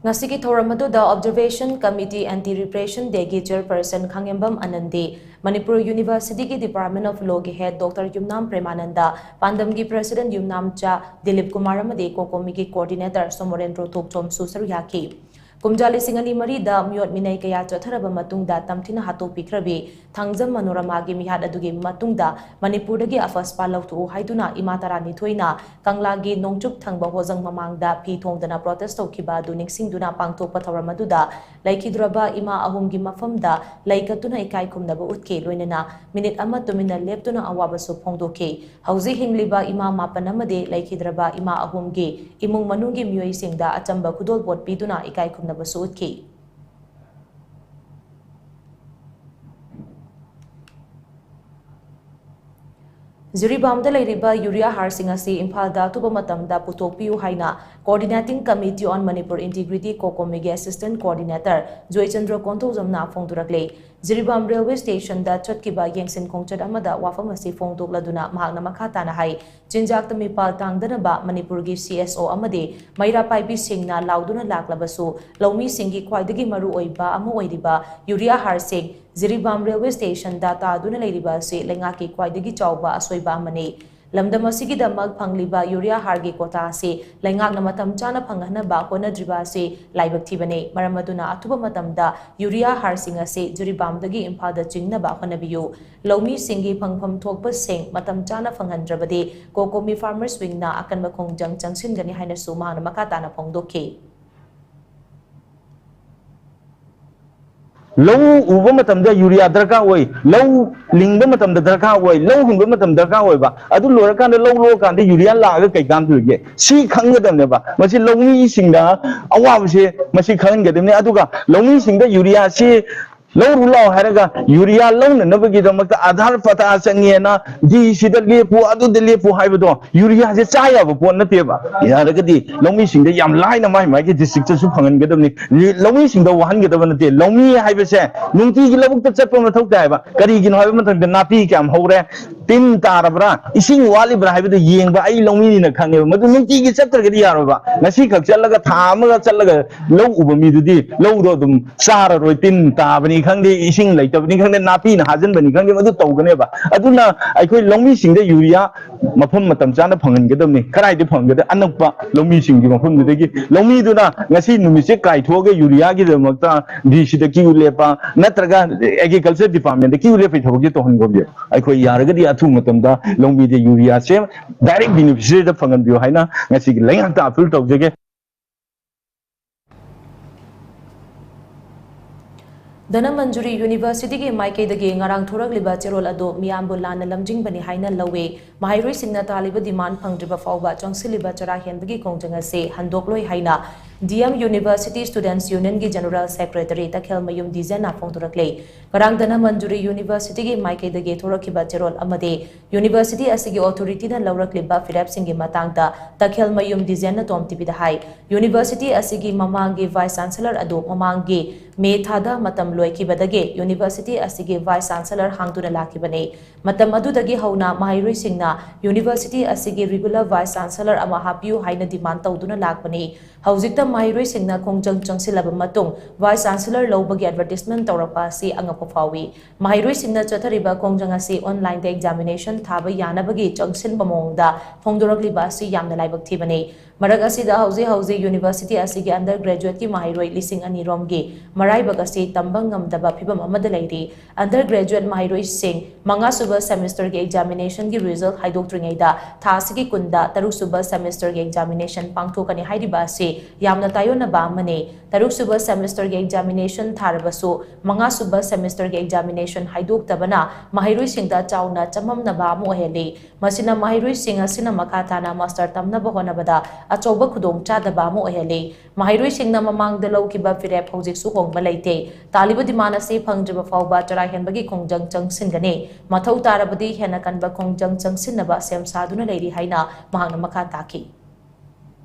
ꯉꯁꯤꯒꯤ ꯊꯧꯔꯝ ꯑꯗꯨꯗ Observation Committee Anti Repression Day ꯒꯤ Chairperson ꯈꯥꯉꯦꯝꯕꯝ ꯑꯅꯟꯗꯤ, ꯃꯅꯤꯄꯨꯔ University ꯒꯤ Department of Law ꯒꯤ Head Doctor ꯌꯨꯝꯅꯥꯝ ꯄ꯭ꯔꯦꯃꯥꯅꯟꯗ, ꯄꯥꯟꯗꯝꯒꯤ President ꯌꯨꯝꯅꯥꯝꯆꯥ ꯗꯤꯂꯤꯞ ꯀꯨꯃꯥꯔ ꯑꯃꯗꯤ COCOMI ꯒꯤ Coordinator ꯁꯣꯃꯣꯔꯦꯟꯗ꯭ꯔꯣ ꯊꯣꯛꯆꯣꯝꯁꯨ ꯁꯔꯨꯛ ꯌꯥꯈꯤ꯫ ꯀꯨꯝꯖꯥ ꯂꯤꯁꯤꯡ ꯑꯅꯤ ꯃꯔꯤꯗ ꯃꯤꯑꯣꯠ ꯃꯤꯅꯩ ꯀꯌꯥ ꯆꯠꯊꯔꯕ ꯃꯇꯨꯡꯗ ꯇꯝꯊꯤꯅ ꯍꯥꯠꯇꯣꯛꯄꯤꯈ꯭ꯔꯕꯤ ꯊꯥꯡꯖꯝ ꯃꯅꯣꯔꯃꯥꯒꯤ ꯃꯤꯍꯥꯠ ꯑꯗꯨꯒꯤ ꯃꯇꯨꯡꯗ ꯃꯅꯤꯄꯨꯔꯗꯒꯤ ꯑꯐꯁꯄꯥ ꯂꯧꯊꯣꯛꯎ ꯍꯥꯏꯗꯨꯅ ꯏꯃꯥ ꯇꯔꯥꯅꯤꯊꯣꯏꯅ ꯀꯪꯂꯥꯒꯤ ꯅꯣꯡꯆꯨꯞ ꯊꯪꯕ ꯍꯣꯖꯪ ꯃꯃꯥꯡꯗ ꯐꯤ ꯊꯣꯡꯗꯅ protest ꯇꯧꯈꯤꯕ ꯑꯗꯨ ꯅꯤꯡꯁꯤꯡꯗꯨꯅ ꯄꯥꯡꯊꯣꯛꯄ ꯊꯧꯔꯝ ꯑꯗꯨꯗ ꯂꯩꯈꯤꯗ꯭ꯔꯕ ꯏꯃꯥ ꯑꯍꯨꯝꯒꯤ ꯃꯐꯝꯗ ꯂꯩ ꯀꯠꯇꯨꯅ ꯏꯀꯥꯏ ꯈꯨꯝꯅꯕ ꯎꯠꯈꯤ, ꯂꯣꯏꯅꯅ ꯃꯤꯅꯤꯠ ꯑꯃ ꯇꯨꯃꯤꯟꯅ ꯂꯦꯞꯇꯨꯅ ꯑꯋꯥꯕꯁꯨ ꯐꯣꯡꯗꯣꯛꯈꯤ꯫ ꯍꯧꯖꯤꯛ ꯍꯤꯡꯂꯤꯕ ꯏꯃꯥ ꯃꯥꯄꯟ ꯑꯃꯗꯤ ꯂꯩꯈꯤꯗ꯭ꯔꯕ ꯏꯃꯥ ꯑꯍꯨꯝꯒꯤ ꯏꯃꯨꯡ ꯃꯅꯨꯡꯒꯤ ꯃꯤꯑꯣꯏꯁꯤꯡꯗ ꯑꯆꯝꯕ ꯈꯨꯗꯣꯜꯄꯣꯠ ꯄꯤꯗꯨꯅ ꯏꯀꯥꯏ ꯈꯨꯝꯅꯕꯁꯨ ꯎꯠꯈꯤ꯫ ꯖꯤꯔꯤꯕꯥꯝꯗ ꯂꯩꯔꯤꯕ ꯌꯨꯔꯤꯌꯥ ꯍꯥꯔꯁꯤꯡ ꯑꯁꯤ ꯏꯝꯐꯥꯜꯗ ꯑꯊꯨꯕ ꯃꯇꯝꯗ ꯄꯨꯊꯣꯛꯄꯤꯌꯨ ꯍꯥꯏꯅ Coordinating Committee on Manipur Integrity, COCOMI ꯒꯤ Assistant Coordinator Joychandra ꯀꯣꯟꯊꯧꯖꯝꯅ ꯐꯣꯡꯗꯣꯔꯛꯂꯦ꯫ Jiribam Railway Station ꯗ ꯆꯠꯈꯤꯕ ꯌꯦꯡꯁꯤꯟ ꯈꯣꯡꯆꯠ ꯑꯃꯗ ꯋꯥꯐꯝ ꯑꯁꯤ ꯐꯣꯡꯗꯣꯛꯂꯗꯨꯅ ꯃꯍꯥꯛꯅ ꯃꯈꯥ ꯇꯥꯅ ꯍꯥꯏ, ꯆꯤꯟꯖꯥꯛꯇ ꯃꯤꯄꯥꯜ ꯇꯥꯡꯗꯅꯕ ꯃꯅꯤꯄꯨꯔꯒꯤ CSO ꯑꯃꯗꯤ ꯃꯩꯔꯥ ꯄꯥꯏꯕꯤꯁꯤꯡꯅ ꯂꯥꯎꯗꯨꯅ ꯂꯥꯛꯂꯕꯁꯨ, ꯂꯧꯃꯤꯁꯤꯡꯒꯤ ꯈ꯭ꯋꯥꯏꯗꯒꯤ ꯃꯔꯨ ꯑꯣꯏꯕ ꯑꯃ ꯑꯣꯏꯔꯤꯕ ꯌꯨꯔꯤꯌꯥ ꯍꯥꯔꯁꯤꯡ ꯖꯤꯔꯤꯕꯥꯝ Railway Station ꯗ ꯇꯥꯗꯨꯅ ꯂꯩꯔꯤꯕ ꯑꯁꯤ ꯂꯩꯉꯥꯛꯀꯤ ꯈ꯭ꯋꯥꯏꯗꯒꯤ ꯆꯥꯎꯕ ꯑꯁꯣꯏꯕ ꯑꯃꯅꯤ꯫ ꯂꯝꯗꯝ ꯑꯁꯤꯒꯤꯗꯃꯛ ꯐꯪꯂꯤꯕ ꯌꯨꯔꯤꯌꯥ ꯍꯥꯔꯒꯤ quota ꯑꯁꯤ ꯂꯩꯉꯥꯛꯅ ꯃꯇꯝ ꯆꯥꯅ ꯐꯪꯍꯟꯅꯕ ꯍꯣꯠꯅꯗ꯭ꯔꯤꯕ ꯑꯁꯤ ꯂꯥꯏꯕꯛ ꯊꯤꯕꯅꯤ꯫ ꯃꯔꯝ ꯑꯗꯨꯅ ꯑꯊꯨꯕ ꯃꯇꯝꯗ ꯌꯨꯔꯤꯌꯥ ꯍꯥꯔꯁꯤꯡ ꯑꯁꯤ ꯖꯤꯔꯤꯕꯥꯝꯗꯒꯤ ꯏꯝꯐꯥꯜꯗ ꯆꯤꯡꯅꯕ ꯍꯣꯠꯅꯕꯤꯌꯨ꯫ ꯂꯧꯃꯤꯁꯤꯡꯒꯤ ꯐꯪꯐꯝ ꯊꯣꯛꯄꯁꯤꯡ ꯃꯇꯝ ꯆꯥꯅ ꯐꯪꯍꯟꯗ꯭ꯔꯕꯗꯤ COCOMI Farmers Wing ꯅ ꯑꯀꯟꯕ ꯈꯣꯡꯖꯪ ꯆꯪꯁꯤꯟꯒꯅꯤ ꯍꯥꯏꯅꯁꯨ ꯃꯍꯥꯛꯅ ꯃꯈꯥ ꯇꯥꯅ ꯐꯣꯡꯗꯣꯛꯈꯤ꯫ ꯂꯧ ꯎꯕ ꯃꯇꯝꯗ ꯌꯨꯔꯤꯌꯥ ꯗꯔꯀꯥꯔ ꯑꯣꯏ, ꯂꯧ ꯂꯤꯡꯕ ꯃꯇꯝꯗ ꯗꯔꯀꯥꯔ ꯑꯣꯏ, ꯂꯧ ꯍꯨꯟꯕ ꯃꯇꯝꯗ ꯗꯔꯀꯥꯔ ꯑꯣꯏꯕ, ꯑꯗꯨ ꯂꯣꯏꯔꯀꯥꯟꯗ ꯂꯧ ꯂꯣꯛꯑꯀꯥꯟꯗ ꯌꯨꯔꯤꯌꯥ ꯂꯥꯛꯑꯒ ꯀꯩ ꯀꯥꯟꯅꯗꯣꯔꯤꯒꯦ? ꯁꯤ ꯈꯪꯒꯗꯕꯅꯦꯕ꯫ ꯃꯁꯤ ꯂꯧꯃꯤꯁꯤꯡꯗ ꯑꯋꯥꯕꯁꯦ ꯃꯁꯤ ꯈꯪꯍꯟꯒꯗꯕꯅꯤ꯫ ꯑꯗꯨꯒ ꯂꯧꯃꯤꯁꯤꯡꯗ ꯌꯨꯔꯤꯌꯥꯁꯤ ꯂꯧꯔꯨ ꯂꯥꯛꯑꯣ ꯍꯥꯏꯔꯒ ꯌꯨꯔꯤꯌꯥ ꯂꯧꯅꯅꯕꯒꯤꯗꯃꯛꯇ ꯑꯥꯙꯥꯔ ꯄꯇꯥ ꯆꯪꯉꯦꯅ ꯗꯤ ꯁꯤꯗ ꯂꯦꯞꯄꯨ, ꯑꯗꯨꯗ ꯂꯦꯞꯄꯨ ꯍꯥꯏꯕꯗꯣ ꯌꯨꯔꯤꯌꯥꯁꯦ ꯆꯥ ꯌꯥꯕ ꯄꯣꯠ ꯅꯠꯇꯦꯕ꯫ ꯌꯥꯔꯒꯗꯤ ꯂꯧꯃꯤꯁꯤꯡꯗ ꯌꯥꯝ ꯂꯥꯏꯅ ꯃꯥꯏ ꯃꯥꯏꯒꯤ ꯗꯤꯁꯇ꯭ꯔꯤꯛꯇꯁꯨ ꯐꯪꯍꯟꯒꯗꯕꯅꯤ꯫ ꯂꯤ-, ꯂꯧꯃꯤꯁꯤꯡꯗ ꯋꯥꯍꯟꯒꯗꯕ ꯅꯠꯇꯦ꯫ ꯂꯧꯃꯤ ꯍꯥꯏꯕꯁꯦ ꯅꯨꯡꯇꯤꯒꯤ ꯂꯧꯕꯨꯛꯇ ꯆꯠꯄ ꯃꯊꯧ ꯇꯥꯏꯕ꯫ ꯀꯔꯤꯒꯤꯅꯣ ꯍꯥꯏꯕ ꯃꯇꯝꯗ ꯅꯥꯄꯤ ꯀꯌꯥꯝ ꯍꯧꯔꯦ, ꯇꯤꯟ ꯇꯥꯔꯕ꯭ꯔꯥ, ꯏꯁꯤꯡ ꯋꯥꯠꯂꯤꯕ꯭ꯔꯥ ꯍꯥꯏꯕꯗꯨ ꯌꯦꯡꯕ ꯑꯩ ꯂꯧꯃꯤꯅꯤꯅ ꯈꯪꯉꯦꯕ꯫ ꯃꯗꯨ ꯅꯨꯡꯇꯤꯒꯤ ꯆꯠꯇ꯭ꯔꯒꯗꯤ ꯌꯥꯔꯣꯏꯕ꯫ ꯉꯁꯤ ꯈꯛ ꯆꯠꯂꯒ ꯊꯥ ꯑꯃꯒ ꯆꯠꯂꯒ ꯂꯧ ꯎꯕ ꯃꯤꯗꯨꯗꯤ ꯂꯧꯗꯣ ꯑꯗꯨꯝ ꯆꯥꯔꯔꯣꯏ꯫ ꯇꯤꯟ ꯇꯥꯕꯅꯤ ꯈꯪꯗꯦ, ꯏꯁꯤꯡ ꯂꯩꯇꯕꯅꯤ ꯈꯪꯗꯦ, ꯅꯥꯄꯤꯅ ꯍꯥꯖꯤꯟꯕꯅꯤ ꯈꯪꯗꯦ, ꯃꯗꯨ ꯇꯧꯒꯅꯦꯕ꯫ ꯑꯗꯨꯅ ꯑꯩꯈꯣꯏ ꯂꯧꯃꯤꯁꯤꯡꯗ ꯌꯨꯔꯤꯌꯥ ꯃꯐꯝ ꯃꯇꯝ ꯆꯥꯅ ꯐꯪꯍꯟꯒꯗꯕꯅꯤ꯫ ꯀꯗꯥꯏꯗ ꯐꯪꯍꯟꯒꯗ? ꯑꯅꯛꯄ ꯂꯧꯃꯤꯁꯤꯡꯒꯤ ꯃꯐꯝꯗꯨꯗꯒꯤ꯫ ꯂꯧꯃꯤꯗꯨꯅ ꯉꯁꯤ ꯅꯨꯃꯤꯠꯁꯦ ꯀꯥꯏꯊꯣꯛꯑꯒ ꯌꯨꯔꯤꯌꯥꯒꯤꯗꯃꯛꯇ ꯗꯤ ꯁꯤꯗ ꯀ꯭ꯌꯨ ꯂꯦꯞꯄ ꯅꯠꯇ꯭ꯔꯒ ꯑꯦꯒ꯭ꯔꯤꯀꯜꯆꯔ ꯗꯤꯄꯥꯔꯠꯃꯦꯟꯗ ꯀ꯭ꯌꯨ ꯂꯦꯞꯄꯒꯤ ꯊꯕꯛꯁꯦ ꯇꯧꯍꯟꯒꯨꯝꯁꯦ꯫ ꯑꯩꯈꯣꯏ ꯌꯥꯔꯒꯗꯤ ꯑꯊꯨꯕ ꯃꯇꯝꯗ ꯂꯧꯃꯤꯗ ꯌꯨꯔꯤꯌꯥꯁꯦ ꯗꯥꯏꯔꯦꯛ ꯕꯦꯅꯤꯐꯤꯁꯔꯤꯗ ꯐꯪꯍꯟꯕꯤꯌꯨ ꯍꯥꯏꯅ ꯉꯁꯤꯒꯤ ꯂꯩꯉꯥꯛꯇ ꯑꯥꯄꯤꯜ ꯇꯧꯖꯒꯦ꯫ ꯙꯅꯃꯟꯖꯨꯔꯤ ꯌꯨꯅꯤꯚꯔꯁꯤꯇꯤꯒꯤ ꯃꯥꯏꯀꯩꯗꯒꯤ ꯉꯔꯥꯡ ꯊꯣꯔꯛꯂꯤꯕ ꯆꯦꯔꯣꯜ ꯑꯗꯨ ꯃꯤꯌꯥꯝꯕꯨ ꯂꯥꯟꯅ ꯂꯝꯖꯤꯡꯕꯅꯤ ꯍꯥꯏꯅ ꯂꯧꯏ꯫ ꯃꯍꯩꯔꯣꯏꯁꯤꯡꯅ ꯇꯥꯜꯂꯤꯕ ꯗꯤꯃꯥꯟ ꯐꯪꯗ꯭ꯔꯤꯕ ꯐꯥꯎꯕ ꯆꯪꯁꯤꯜꯂꯤꯕ ꯆꯔꯥ ꯍꯦꯟꯕꯒꯤ ꯈꯣꯡꯖꯪ ꯑꯁꯤ ꯍꯟꯗꯣꯛꯂꯣꯏ ꯍꯥꯏꯅ ꯗꯤ ꯑꯦꯝ ꯌꯨꯅꯤꯚꯔꯁꯤꯇꯤ ꯁ꯭ꯇꯨꯗꯦꯟꯠꯁ ꯌꯨꯅꯤꯌꯟꯒꯤ ꯖꯦꯅꯔꯦꯜ ꯁꯦꯀ꯭ꯔꯦꯇꯔꯤ ꯇꯈꯦꯜꯃꯌꯨꯝ ꯗꯤꯖꯟꯅ ꯐꯣꯡꯗꯣꯔꯛꯂꯤ꯫ ꯉꯔꯥꯡ ꯙꯅꯃꯟꯖꯨꯔꯤ ꯌꯨꯅꯤꯚꯔꯁꯤꯇꯤꯒꯤ ꯃꯥꯏꯀꯩꯗꯒꯤ ꯊꯣꯔꯛꯈꯤꯕ ꯆꯦꯔꯣꯜ ꯑꯃꯗꯤ ꯌꯨꯅꯤꯚꯔꯁꯤꯇꯤ ꯑꯁꯤꯒꯤ ꯑꯣꯊꯣꯔꯤꯇꯤꯅ ꯂꯧꯔꯛꯂꯤꯕ ꯐꯤꯔꯦꯞꯁꯤꯡꯒꯤ ꯃꯇꯥꯡꯗ ꯇꯈꯦꯜꯃꯌꯨꯝ ꯗꯤꯖꯟꯅ ꯇꯣꯝ ꯇꯤꯚꯤꯗ ꯍꯥꯏ꯫ ꯌꯨꯅꯤꯚꯔꯁꯤꯇꯤ ꯑꯁꯤꯒꯤ ꯃꯃꯥꯡꯒꯤ ꯚꯥꯏꯁ ꯆꯥꯟꯁꯦꯂꯔ ꯑꯗꯨ ꯃꯃꯥꯡꯒꯤ ꯃꯦ ꯊꯥꯗ ꯃꯇꯝ ꯂꯣꯏꯈꯤꯕꯗꯒꯤ ꯌꯨꯅꯤꯚꯔꯁꯤꯇꯤ ꯑꯁꯤꯒꯤ ꯚꯥꯏꯁ ꯆꯥꯟꯁꯦꯂꯔ ꯍꯥꯡꯗꯨꯅ ꯂꯥꯛꯈꯤꯕꯅꯤ꯫ ꯃꯇꯝ ꯑꯗꯨꯗꯒꯤ ꯍꯧꯅ ꯃꯍꯩꯔꯣꯏꯁꯤꯡꯅ ꯌꯨꯅꯤꯚꯔꯁꯤꯇꯤ ꯑꯁꯤꯒꯤ ꯔꯤꯒꯨꯂꯔ ꯚꯥꯏꯁ ꯆꯥꯟꯁꯦꯂꯔ ꯑꯃ ꯍꯥꯞꯄꯤꯌꯨ ꯍꯥꯏꯅ ꯗꯤꯃꯥꯟ ꯇꯧꯗꯨꯅ ꯂꯥꯛꯄꯅꯤ꯫ ꯍꯧꯖꯤꯛꯇ ꯃꯍꯩꯔꯣꯏꯁꯤꯡꯅ ꯈꯣꯡꯖꯪ ꯆꯪꯁꯤꯜꯂꯕ ꯃꯇꯨꯡ ꯚꯥꯏꯁ ꯆꯥꯟꯁꯦꯂꯔ ꯂꯧꯕꯒꯤ ꯑꯦꯗꯚꯔꯇꯤꯁꯃꯦꯟꯠ ꯇꯧꯔꯛꯄ ꯑꯁꯤ ꯑꯉꯛꯄ ꯐꯥꯎꯏ꯫ ꯃꯍꯩꯔꯣꯏꯁꯤꯡꯅ ꯆꯠꯊꯔꯤꯕ ꯈꯣꯡꯖꯪ ꯑꯁꯤ ꯑꯣꯟꯂꯥꯏꯟꯗ ꯑꯦꯛꯖꯥꯃꯤꯅꯦꯁꯟ ꯊꯥꯕ ꯌꯥꯅꯕꯒꯤ ꯆꯪꯁꯤꯟꯕ ꯃꯑꯣꯡꯗ ꯐꯣꯡꯗꯣꯔꯛꯂꯤꯕ ꯑꯁꯤ ꯌꯥꯝꯅ ꯂꯥꯏꯕꯛ ꯊꯤꯕꯅꯤ꯫ ꯃꯔꯛ ꯑꯁꯤꯗ ꯍꯧꯖꯤꯛ ꯍꯧꯖꯤꯛ ꯌꯨꯅꯤꯚꯔꯁꯤꯇꯤ ꯑꯁꯤꯒꯤ ꯑꯟꯗꯔ ꯒ꯭ꯔꯦꯖꯨꯌꯦꯠꯀꯤ ꯃꯍꯩꯔꯣꯏ ꯂꯤꯁꯤꯡ ꯑꯅꯤ ꯔꯣꯝꯒꯤ ꯃꯔꯥꯏꯕꯛ ꯑꯁꯤ ꯇꯝꯕ ꯉꯝꯗꯕ ꯐꯤꯚꯝ ꯑꯃꯗ ꯂꯩꯔꯤ꯫ ꯑꯟꯗꯔ ꯒ꯭ꯔꯦꯖꯨꯌꯦꯠ ꯃꯍꯩꯔꯣꯏꯁꯤꯡ ꯃꯉꯥꯁꯨꯕ ꯁꯦꯃꯤꯁꯇꯔꯒꯤ ꯑꯦꯛꯖꯥꯃꯤꯅꯦꯁꯟꯒꯤ ꯔꯤꯖꯜꯠ ꯍꯥꯏꯗꯣꯛꯇ꯭ꯔꯤꯉꯩꯗ ꯊꯥ ꯑꯁꯤꯒꯤ ꯀꯨꯟꯗ ꯇꯔꯨꯛꯁꯨꯕ ꯁꯦꯃꯤꯁꯇꯔꯒꯤ ꯑꯦꯛꯖꯥꯃꯤꯅꯦꯁꯟ ꯄꯥꯡꯊꯣꯛꯀꯅꯤ ꯍꯥꯏꯔꯤꯕ ꯑꯁꯤ ꯌꯥꯝꯅ ꯇꯥꯏꯑꯣꯟꯅꯕ ꯑꯃꯅꯤ꯫ ꯇꯔꯨꯛꯁꯨꯕ ꯁꯦꯃꯤꯁꯇꯔꯒꯤ ꯑꯦꯛꯖꯥꯃꯤꯅꯦꯁꯟ ꯊꯥꯔꯕꯁꯨ ꯃꯉꯥꯁꯨꯕ ꯁꯦꯃꯤꯁꯇꯔꯒꯤ ꯑꯦꯛꯖꯥꯃꯤꯅꯦꯁꯟ ꯍꯥꯏꯗꯣꯛꯇꯕꯅ ꯃꯍꯩꯔꯣꯏꯁꯤꯡꯗ ꯆꯥꯎꯅ ꯆꯃꯝꯅꯕ ꯑꯃ ꯑꯣꯏꯍꯜꯂꯤ꯫ ꯃꯁꯤꯅ ꯃꯍꯩꯔꯣꯏꯁꯤꯡ ꯑꯁꯤꯅ ꯃꯈꯥ ꯇꯥꯅ ꯃꯥꯁꯇꯔ ꯇꯝꯅꯕ ꯍꯣꯠꯅꯕꯗ ꯑꯆꯧꯕ ꯈꯨꯗꯣꯡꯆꯥꯗꯕ ꯑꯃ ꯑꯣꯏꯍꯜꯂꯤ꯫ ꯃꯍꯩꯔꯣꯏꯁꯤꯡꯅ ꯃꯃꯥꯡꯗ ꯂꯧꯈꯤꯕ ꯐꯤꯔꯦꯞ ꯍꯧꯖꯤꯛꯁꯨ ꯍꯣꯡꯕ ꯂꯩꯇꯦ꯫ ꯇꯥꯂꯤꯕꯥꯟ demand ꯑꯁꯤ ꯐꯪꯗ꯭ꯔꯤꯕ ꯐꯥꯎꯕ ꯆꯔꯥ ꯍꯦꯟꯕꯒꯤ ꯈꯣꯡꯖꯪ ꯆꯪꯁꯤꯟꯒꯅꯤ꯫ ꯃꯊꯧ ꯇꯥꯔꯕꯗꯤ ꯍꯦꯟꯅ ꯀꯟꯕ ꯈꯣꯡꯖꯪ ꯆꯪꯁꯤꯟꯅꯕ ꯁꯦꯝ ꯁꯥꯗꯨꯅ ꯂꯩꯔꯤ ꯍꯥꯏꯅ ꯃꯍꯥꯛꯅ ꯃꯈꯥ ꯇꯥꯈꯤ꯫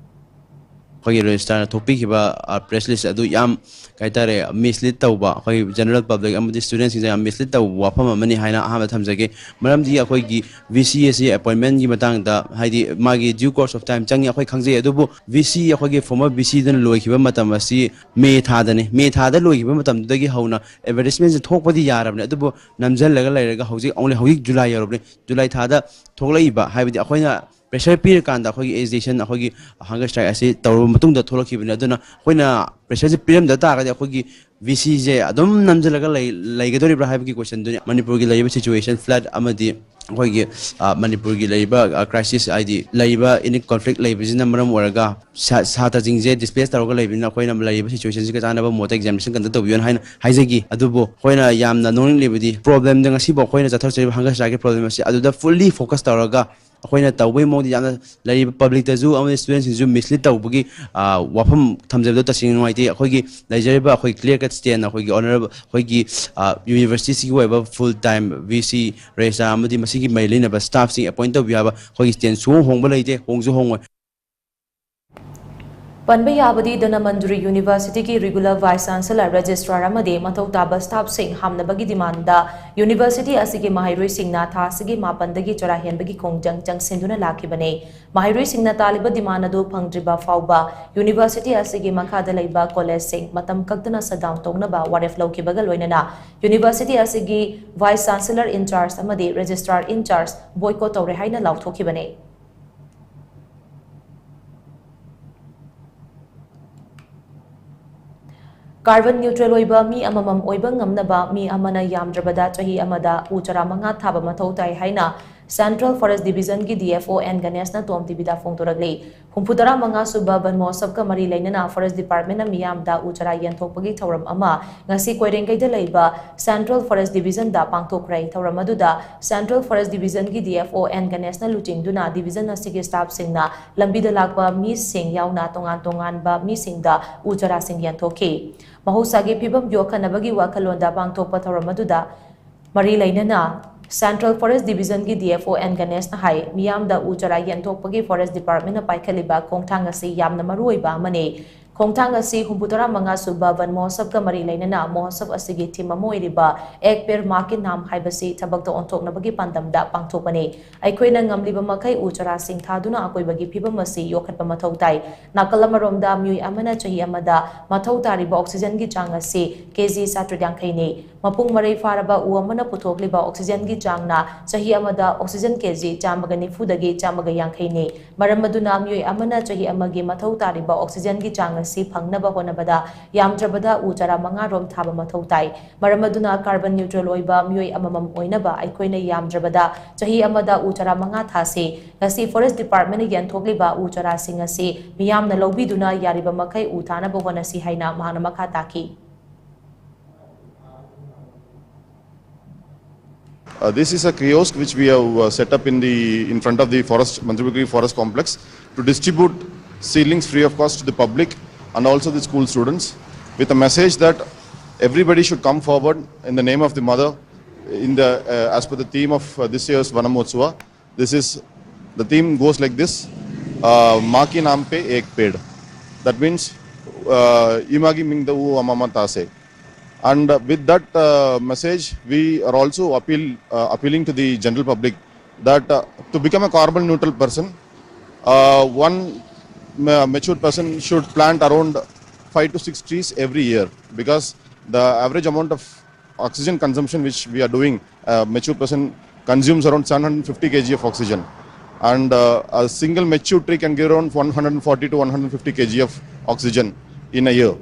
ꯑꯩꯈꯣꯏꯒꯤ ꯔꯦꯖꯤꯁꯇ꯭ꯔꯥꯔꯅ ꯊꯣꯛꯄꯤꯈꯤꯕ ꯄ꯭ꯔꯦꯁ ꯔꯤꯂꯤꯁ ꯑꯗꯨ ꯌꯥꯝ, ꯀꯩ ꯍꯥꯏꯇꯥꯔꯦ, ꯃꯤꯁꯂꯤꯠ ꯇꯧꯕ, ꯑꯩꯈꯣꯏ ꯖꯦꯅꯔꯦꯜ ꯄꯕ꯭ꯂꯤꯛ ꯑꯃꯗꯤ ꯁ꯭ꯇꯨꯗꯦꯟꯁꯤꯡꯗ ꯌꯥꯝ ꯃꯤꯁꯂꯤꯠ ꯇꯧꯕ ꯋꯥꯐꯝ ꯑꯃꯅꯤ ꯍꯥꯏꯅ ꯑꯍꯥꯟꯕ ꯊꯝꯖꯒꯦ꯫ ꯃꯔꯝꯗꯤ ꯑꯩꯈꯣꯏꯒꯤ ꯚꯤ ꯁꯤ ꯑꯁꯤ ꯑꯦꯄꯣꯏꯟꯃꯦꯟꯒꯤ ꯃꯇꯥꯡꯗ, ꯍꯥꯏꯗꯤ, ꯃꯥꯒꯤ due course of time ꯆꯪꯉꯤ, ꯑꯩꯈꯣꯏ ꯈꯪꯖꯩ꯫ ꯑꯗꯨꯕꯨ ꯚꯤ ꯁꯤ, ꯑꯩꯈꯣꯏꯒꯤ ꯐꯣꯔꯃꯔ ꯚꯤ ꯁꯤꯗꯨꯅ ꯂꯣꯏꯈꯤꯕ ꯃꯇꯝ ꯑꯁꯤ ꯃꯦ ꯊꯥꯗꯅꯤ꯫ ꯃꯦ ꯊꯥꯗ ꯂꯣꯏꯈꯤꯕ ꯃꯇꯝꯗꯨꯗꯒꯤ ꯍꯧꯅ ꯑꯦꯗꯚꯔꯇꯤꯁꯃꯦꯟꯁꯦ ꯊꯣꯛꯄꯗꯤ ꯌꯥꯔꯕꯅꯤ, ꯑꯗꯨꯕꯨ ꯅꯝꯁꯤꯜꯂꯒ ꯂꯩꯔꯒ ꯍꯧꯖꯤꯛ only, ꯍꯧꯖꯤꯛ ꯖꯨꯂꯥꯏ ꯌꯧꯔꯕꯅꯤ꯫ ꯖꯨꯂꯥꯏ ꯊꯥꯗ ꯊꯣꯛꯂꯛꯏꯕ, ꯍꯥꯏꯕꯗꯤ ꯑꯩꯈꯣꯏꯅ ꯄ꯭ꯔꯦꯁꯔ ꯄꯤꯔꯀꯥꯟꯗ ꯑꯩꯈꯣꯏꯒꯤ ꯑꯦꯖꯤꯇꯦꯁꯟ, ꯑꯩꯈꯣꯏꯒꯤ ꯍꯪꯒꯔ ꯁ꯭ꯇ꯭ꯔꯥꯏꯛ ꯑꯁꯤ ꯇꯧꯔꯕ ꯃꯇꯨꯡꯗ ꯊꯣꯛꯂꯛꯈꯤꯕꯅꯤ꯫ ꯑꯗꯨꯅ ꯑꯩꯈꯣꯏꯅ ꯄ꯭ꯔꯦꯁꯔꯁꯦ ꯄꯤꯔꯝꯗ ꯇꯥꯔꯒꯗꯤ ꯑꯩꯈꯣꯏꯒꯤ ꯚꯤ ꯁꯤꯁꯦ ꯑꯗꯨꯝ ꯅꯝꯁꯤꯜꯂꯒ ꯂꯩ-, ꯂꯩꯒꯗꯧꯔꯤꯕ꯭ꯔꯥ ꯍꯥꯏꯕꯒꯤ ꯀꯣꯏꯁꯟꯗꯨꯅꯤ꯫ ꯃꯅꯤꯄꯨꯔꯒꯤ ꯂꯩꯔꯤꯕ ꯁꯤꯆꯨꯋꯦꯁꯟ, ꯐ꯭ꯂꯠ ꯑꯃꯗꯤ ꯑꯩꯈꯣꯏꯒꯤ, ꯑ, ꯃꯅꯤꯄꯨꯔꯒꯤ ꯂꯩꯔꯤꯕ, ꯑ, ꯀ꯭ꯔꯥꯏꯁꯤꯁ, ꯍꯥꯏꯗꯤ ꯂꯩꯔꯤꯕ ꯏꯊꯅꯤꯛ ꯀꯣꯟꯐ꯭ꯂꯤꯛ ꯂꯩꯕꯁꯤꯅ ꯃꯔꯝ ꯑꯣꯏꯔꯒ ꯁꯥ-, ꯁꯥꯇ꯭ꯔꯁꯤꯡꯁꯦ ꯗꯤꯁꯄ꯭ꯂꯦꯁ ꯇꯧꯔꯒ ꯂꯩꯕꯅꯤꯅ ꯑꯩꯈꯣꯏꯅ ꯂꯩꯔꯤꯕ ꯁꯤꯆꯨꯋꯦꯁꯟꯁꯤꯒ ꯆꯥꯟꯅꯕ ꯃꯑꯣꯡꯗ ꯑꯦꯛꯖꯥꯃꯤꯅꯦꯁꯟ ꯀꯟꯗꯛ ꯇꯧꯕꯤꯌꯣꯅ ꯍꯥꯏꯅ ꯍꯥꯏꯖꯒꯤ꯫ ꯑꯗꯨꯕꯨ ꯑꯩꯈꯣꯏꯅ ꯌꯥꯝꯅ ꯅꯣꯛꯅꯤꯡꯂꯤꯕꯗꯤ ꯄ꯭ꯔꯣꯕ꯭ꯂꯦꯝꯗ ꯉꯁꯤꯐꯥꯎ ꯑꯩꯈꯣꯏꯅ ꯆꯠꯊꯔꯛꯆꯔꯤꯕ ꯍꯪꯒꯔ ꯁ꯭ꯇ꯭ꯔꯥꯏꯛꯀꯤ ꯄ꯭ꯔꯣꯕ꯭ꯂꯦꯝ ꯑꯁꯤ ꯑꯗꯨꯗ ꯐꯨꯜꯂꯤ ꯐꯣꯀꯁ ꯇꯧꯔꯒ ꯑꯩꯈꯣꯏꯅ ꯇꯧꯕꯒꯤ ꯃꯑꯣꯡꯗ ꯌꯥꯝꯅ ꯂꯩꯔꯤꯕ ꯄꯕ꯭ꯂꯤꯛꯇꯁꯨ ꯑꯃꯗꯤ ꯁ꯭ꯇꯨꯗꯦꯟꯁꯤꯡꯁꯨ ꯃꯤꯁꯂꯤꯠ ꯇꯧꯕꯒꯤ, ꯑ, ꯋꯥꯐꯝ ꯊꯝꯖꯕꯗꯣ ꯇꯁꯦꯡꯅ ꯅꯨꯡꯉꯥꯏꯇꯦ꯫ ꯑꯩꯈꯣꯏꯒꯤ ꯂꯩꯖꯔꯤꯕ ꯑꯩꯈꯣꯏ ꯀ꯭ꯂꯤꯌꯥꯔ ꯀꯠ ꯁ꯭ꯇꯦꯟ, ꯑꯩꯈꯣꯏꯒꯤ ꯑꯣꯅꯔꯦꯕꯜ, ꯑꯩꯈꯣꯏꯒꯤ, ꯑ, ꯌꯨꯅꯤꯚꯔꯁꯤꯇꯤꯁꯤꯒꯤ ꯑꯣꯏꯕ ꯐꯨꯜ ꯇꯥꯏꯝ ꯚꯤ ꯁꯤ ꯔꯦꯖꯤꯁꯇ꯭ꯔꯥꯔ ꯑꯃꯗꯤ ꯃꯁꯤꯒꯤ ꯃꯔꯤ ꯂꯩꯅꯕ ꯁ꯭ꯇꯥꯐꯁꯤꯡ ꯑꯦꯄꯣꯏꯟ ꯇꯧꯕꯤꯌꯨ ꯍꯥꯏꯕ ꯑꯩꯈꯣꯏꯒꯤ ꯁ꯭ꯇꯦꯟ ꯁꯨꯡꯍꯣꯡ ꯍꯣꯡꯕ ꯂꯩꯇꯦ, ꯍꯣꯡꯁꯨ ꯍꯣꯡꯉꯣꯏ꯫ ꯄꯟꯕ ꯌꯥꯕꯗꯤ ꯙꯅꯃꯟꯖꯨꯔꯤ ꯌꯨꯅꯤꯚꯔꯁꯤꯇꯤꯒꯤ ꯔꯤꯒꯨꯂꯔ ꯚꯥꯏꯁ ꯆꯥꯟꯁꯦꯂꯔ, ꯔꯦꯖꯤꯁꯇ꯭ꯔꯥꯔ ꯑꯃꯗꯤ ꯃꯊꯧ ꯇꯥꯕ ꯁ꯭ꯇꯥꯐꯁꯤꯡ ꯍꯥꯝꯅꯕꯒꯤ ꯗꯤꯃꯥꯟꯗ ꯌꯨꯅꯤꯚꯔꯁꯤꯇꯤ ꯑꯁꯤꯒꯤ ꯃꯍꯩꯔꯣꯏꯁꯤꯡꯅ ꯊꯥ ꯑꯁꯤꯒꯤ ꯃꯥꯄꯟꯗꯒꯤ ꯆꯔꯥ ꯍꯦꯟꯕꯒꯤ ꯈꯣꯡꯖꯪ ꯆꯪꯁꯤꯟꯗꯨꯅ ꯂꯥꯛꯈꯤꯕꯅꯤ꯫ ꯃꯍꯩꯔꯣꯏꯁꯤꯡꯅ ꯇꯥꯜꯂꯤꯕ ꯗꯤꯃꯥꯟ ꯑꯗꯨ ꯐꯪꯗ꯭ꯔꯤꯕ ꯐꯥꯎꯕ ꯌꯨꯅꯤꯚꯔꯁꯤꯇꯤ ꯑꯁꯤꯒꯤ ꯃꯈꯥꯗ ꯂꯩꯕ ꯀꯣꯂꯦꯖꯁꯤꯡ ꯃꯇꯝ ꯀꯛꯇꯅ ꯁꯠꯗꯥꯎꯟ ꯇꯧꯅꯕ ꯋꯥꯔꯦꯞ ꯂꯧꯈꯤꯕꯒ ꯂꯣꯏꯅꯅ ꯌꯨꯅꯤꯚꯔꯁꯤꯇꯤ ꯑꯁꯤꯒꯤ ꯚꯥꯏꯁ ꯆꯥꯟꯁꯦꯂꯔ ꯏꯟꯆꯥꯔꯖ ꯑꯃꯗꯤ ꯔꯦꯖꯤꯁꯇ꯭ꯔꯥꯔ ꯏꯟꯆꯥꯔꯖ ꯕꯣꯏꯀꯣꯠ ꯇꯧꯔꯦ ꯍꯥꯏꯅ ꯂꯥꯎꯊꯣꯛꯈꯤꯕꯅꯤ꯫ ꯀꯥꯔꯕꯟ ꯅ꯭ꯌꯨꯇ꯭ꯔꯦꯜ ꯑꯣꯏꯕ ꯃꯤ ꯑꯃꯃꯝ ꯑꯣꯏꯕ ꯉꯝꯅꯕ ꯃꯤ ꯑꯃꯅ ꯌꯥꯝꯗ꯭ꯔꯕꯗ ꯆꯍꯤ ꯑꯃꯗ ꯎ ꯆꯥꯔꯥ ꯃꯉꯥ ꯊꯥꯕ ꯃꯊꯧ ꯇꯥꯏ ꯍꯥꯏꯅ Central Forest Division ꯒꯤ D F O N ꯒꯅꯦꯁꯅ ꯇꯣꯝ ꯇꯤꯚꯤꯗ ꯐꯣꯡꯗꯣꯔꯛꯂꯤ꯫ ꯍꯨꯝꯐꯨ ꯇꯔꯥ ꯃꯉꯥ ꯁꯨꯕ ꯕꯟ ꯃꯍꯣꯠꯁꯕꯀ ꯃꯔꯤ ꯂꯩꯅꯅ Forest Department ꯅ ꯃꯤꯌꯥꯝꯗ ꯎ ꯆꯥꯔꯥ ꯌꯦꯟꯊꯣꯛꯄꯒꯤ ꯊꯧꯔꯝ ꯑꯃ ꯉꯁꯤ ꯀꯣꯏꯔꯦꯡꯒꯩꯗ ꯂꯩꯕ Central Forest Division ꯗ ꯄꯥꯡꯊꯣꯛꯈ꯭ꯔꯦ꯫ ꯊꯧꯔꯝ ꯑꯗꯨꯗ Central Forest Division ꯒꯤ D F O N ꯒꯅꯦꯁꯅ ꯂꯨꯆꯤꯡꯗꯨꯅ division ꯑꯁꯤꯒꯤ staff ꯁꯤꯡꯅ ꯂꯝꯕꯤꯗ ꯂꯥꯛꯄ ꯃꯤꯁꯤꯡ ꯌꯥꯎꯅ ꯇꯣꯉꯥꯟ ꯇꯣꯉꯥꯟꯕ ꯃꯤꯁꯤꯡꯗ ꯎ ꯆꯥꯔꯥꯁꯤꯡ ꯌꯦꯟꯊꯣꯛꯈꯤ꯫ ꯃꯍꯧꯁꯥꯒꯤ ꯐꯤꯕꯝ ꯌꯣꯛꯈꯠꯅꯕꯒꯤ ꯋꯥꯈꯜꯂꯣꯟꯗ ꯄꯥꯡꯊꯣꯛꯄ ꯊꯧꯔꯝ ꯑꯗꯨꯗ ꯃꯔꯤ ꯂꯩꯅꯅ Central Forest Division ꯒꯤ D F O N ꯒꯅꯦꯁꯅ ꯍꯥꯏ, ꯃꯤꯌꯥꯝꯗ ꯎ ꯆꯥꯔꯥ ꯌꯦꯟꯊꯣꯛꯄꯒꯤ Forest Department ꯅ ꯄꯥꯏꯈꯠꯂꯤꯕ ꯈꯣꯡꯊꯥꯡ ꯑꯁꯤ ꯌꯥꯝꯅ ꯃꯔꯨꯑꯣꯏꯕ ꯑꯃꯅꯤ꯫ ꯈꯣꯡꯊꯥꯡ ꯑꯁꯤ ꯍꯨꯝꯐꯨ ꯇꯔꯥ ꯃꯉꯥ ꯁꯨꯕ ꯕꯟ ꯃꯍꯣꯠꯁꯕꯀ ꯃꯔꯤ ꯂꯩꯅꯅ ꯃꯍꯣꯠꯁꯕ ꯑꯁꯤꯒꯤ theme ꯑꯃ ꯑꯣꯏꯔꯤꯕ "ꯑꯦꯛ ꯄꯦꯔ ꯃꯥ ꯀꯤ ꯅꯥꯝ" ꯍꯥꯏꯕꯁꯤ ꯊꯕꯛꯇ ꯑꯣꯟꯊꯣꯛꯅꯕꯒꯤ ꯄꯥꯟꯗꯝꯗ ꯄꯥꯡꯊꯣꯛꯄꯅꯤ꯫ ꯑꯩꯈꯣꯏꯅ ꯉꯝꯂꯤꯕ ꯃꯈꯩ ꯎ ꯆꯥꯔꯥꯁꯤꯡ ꯊꯥꯗꯨꯅ ꯑꯀꯣꯏꯕꯒꯤ ꯐꯤꯕꯝ ꯑꯁꯤ ꯌꯣꯛꯈꯠꯄ ꯃꯊꯧ ꯇꯥꯏ꯫ ꯅꯥꯀꯜ ꯑꯃꯔꯣꯝꯗ, ꯃꯤꯑꯣꯏ ꯑꯃꯅ ꯆꯍꯤ ꯑꯃꯗ ꯃꯊꯧ ꯇꯥꯔꯤꯕ oxygen ꯒꯤ ꯆꯥꯡ ꯑꯁꯤ K G ꯆꯥꯇ꯭ꯔꯦꯠ ꯌꯥꯡꯈꯩꯅꯤ꯫ ꯃꯄꯨꯡ ꯃꯔꯩ ꯐꯥꯔꯕ ꯎ ꯑꯃꯅ ꯄꯨꯊꯣꯛꯂꯤꯕ oxygen ꯒꯤ ꯆꯥꯡꯅ ꯆꯍꯤ ꯑꯃꯗ oxygen K G ꯆꯥꯝꯃꯒ ꯅꯤꯐꯨꯗꯒꯤ ꯆꯥꯝꯃꯒ ꯌꯥꯡꯈꯩꯅꯤ꯫ ꯃꯔꯝ ꯑꯗꯨꯅ ꯃꯤꯑꯣꯏ ꯑꯃꯅ ꯆꯍꯤ ꯑꯃꯒꯤ ꯃꯊꯧ ꯇꯥꯔꯤꯕ oxygen ꯒꯤ ꯆꯥꯡ ꯑꯁꯤ ꯐꯪꯅꯕ ꯍꯣꯠꯅꯕꯗ ꯌꯥꯝꯗ꯭ꯔꯕꯗ ꯎ ꯆꯥꯔꯥ ꯃꯉꯥ ꯔꯣꯝ ꯊꯥꯕ ꯃꯊꯧ ꯇꯥꯏ꯫ ꯃꯔꯝ ꯑꯗꯨꯅ carbon neutral ꯑꯣꯏꯕ ꯃꯤꯑꯣꯏ ꯑꯃꯃꯝ ꯑꯣꯏꯅꯕ ꯑꯩꯈꯣꯏꯅ ꯌꯥꯝꯗ꯭ꯔꯕꯗ ꯆꯍꯤ ꯑꯃꯗ ꯎ ꯆꯥꯔꯥ ꯃꯉꯥ ꯊꯥꯁꯤ꯫ ꯉꯁꯤ Forest Department ꯅ ꯌꯦꯟꯊꯣꯛꯂꯤꯕ ꯎ ꯆꯥꯔꯥꯁꯤꯡ ꯑꯁꯤ ꯃꯤꯌꯥꯝꯅ ꯂꯧꯕꯤꯗꯨꯅ ꯌꯥꯔꯤꯕ ꯃꯈꯩ ꯎ ꯊꯥꯅꯕ ꯍꯣꯠꯅꯁꯤ ꯍꯥꯏꯅ ꯃꯍꯥꯛꯅ ꯃꯈꯥ ꯇꯥꯈꯤ꯫ Uh, this is a kiosk which we have uh, set up in the in front of the forest, Mantripukhri Forest Complex, to distribute seedlings free of cost to the public and also the school students, with a message that everybody should come forward in the name of the mother. In the uh, as per the theme of uh, this year's Vana Mahotsav, this is the theme goes like this: uh, "Maa ke naam pe ek ped." That means, uh, "Imagi mingda u amama tase." And uh, with that uh, message, we are also appeal, uh, appealing to the general public that uh, to become a carbon neutral person, uh, one ma- mature person should plant around five to six trees every year, because the average amount of oxygen consumption which we are doing, uh, mature person consumes around seven hundred fifty K G of oxygen, and uh, a single mature tree can give around one hundred forty to one hundred fifty K G of oxygen in a year.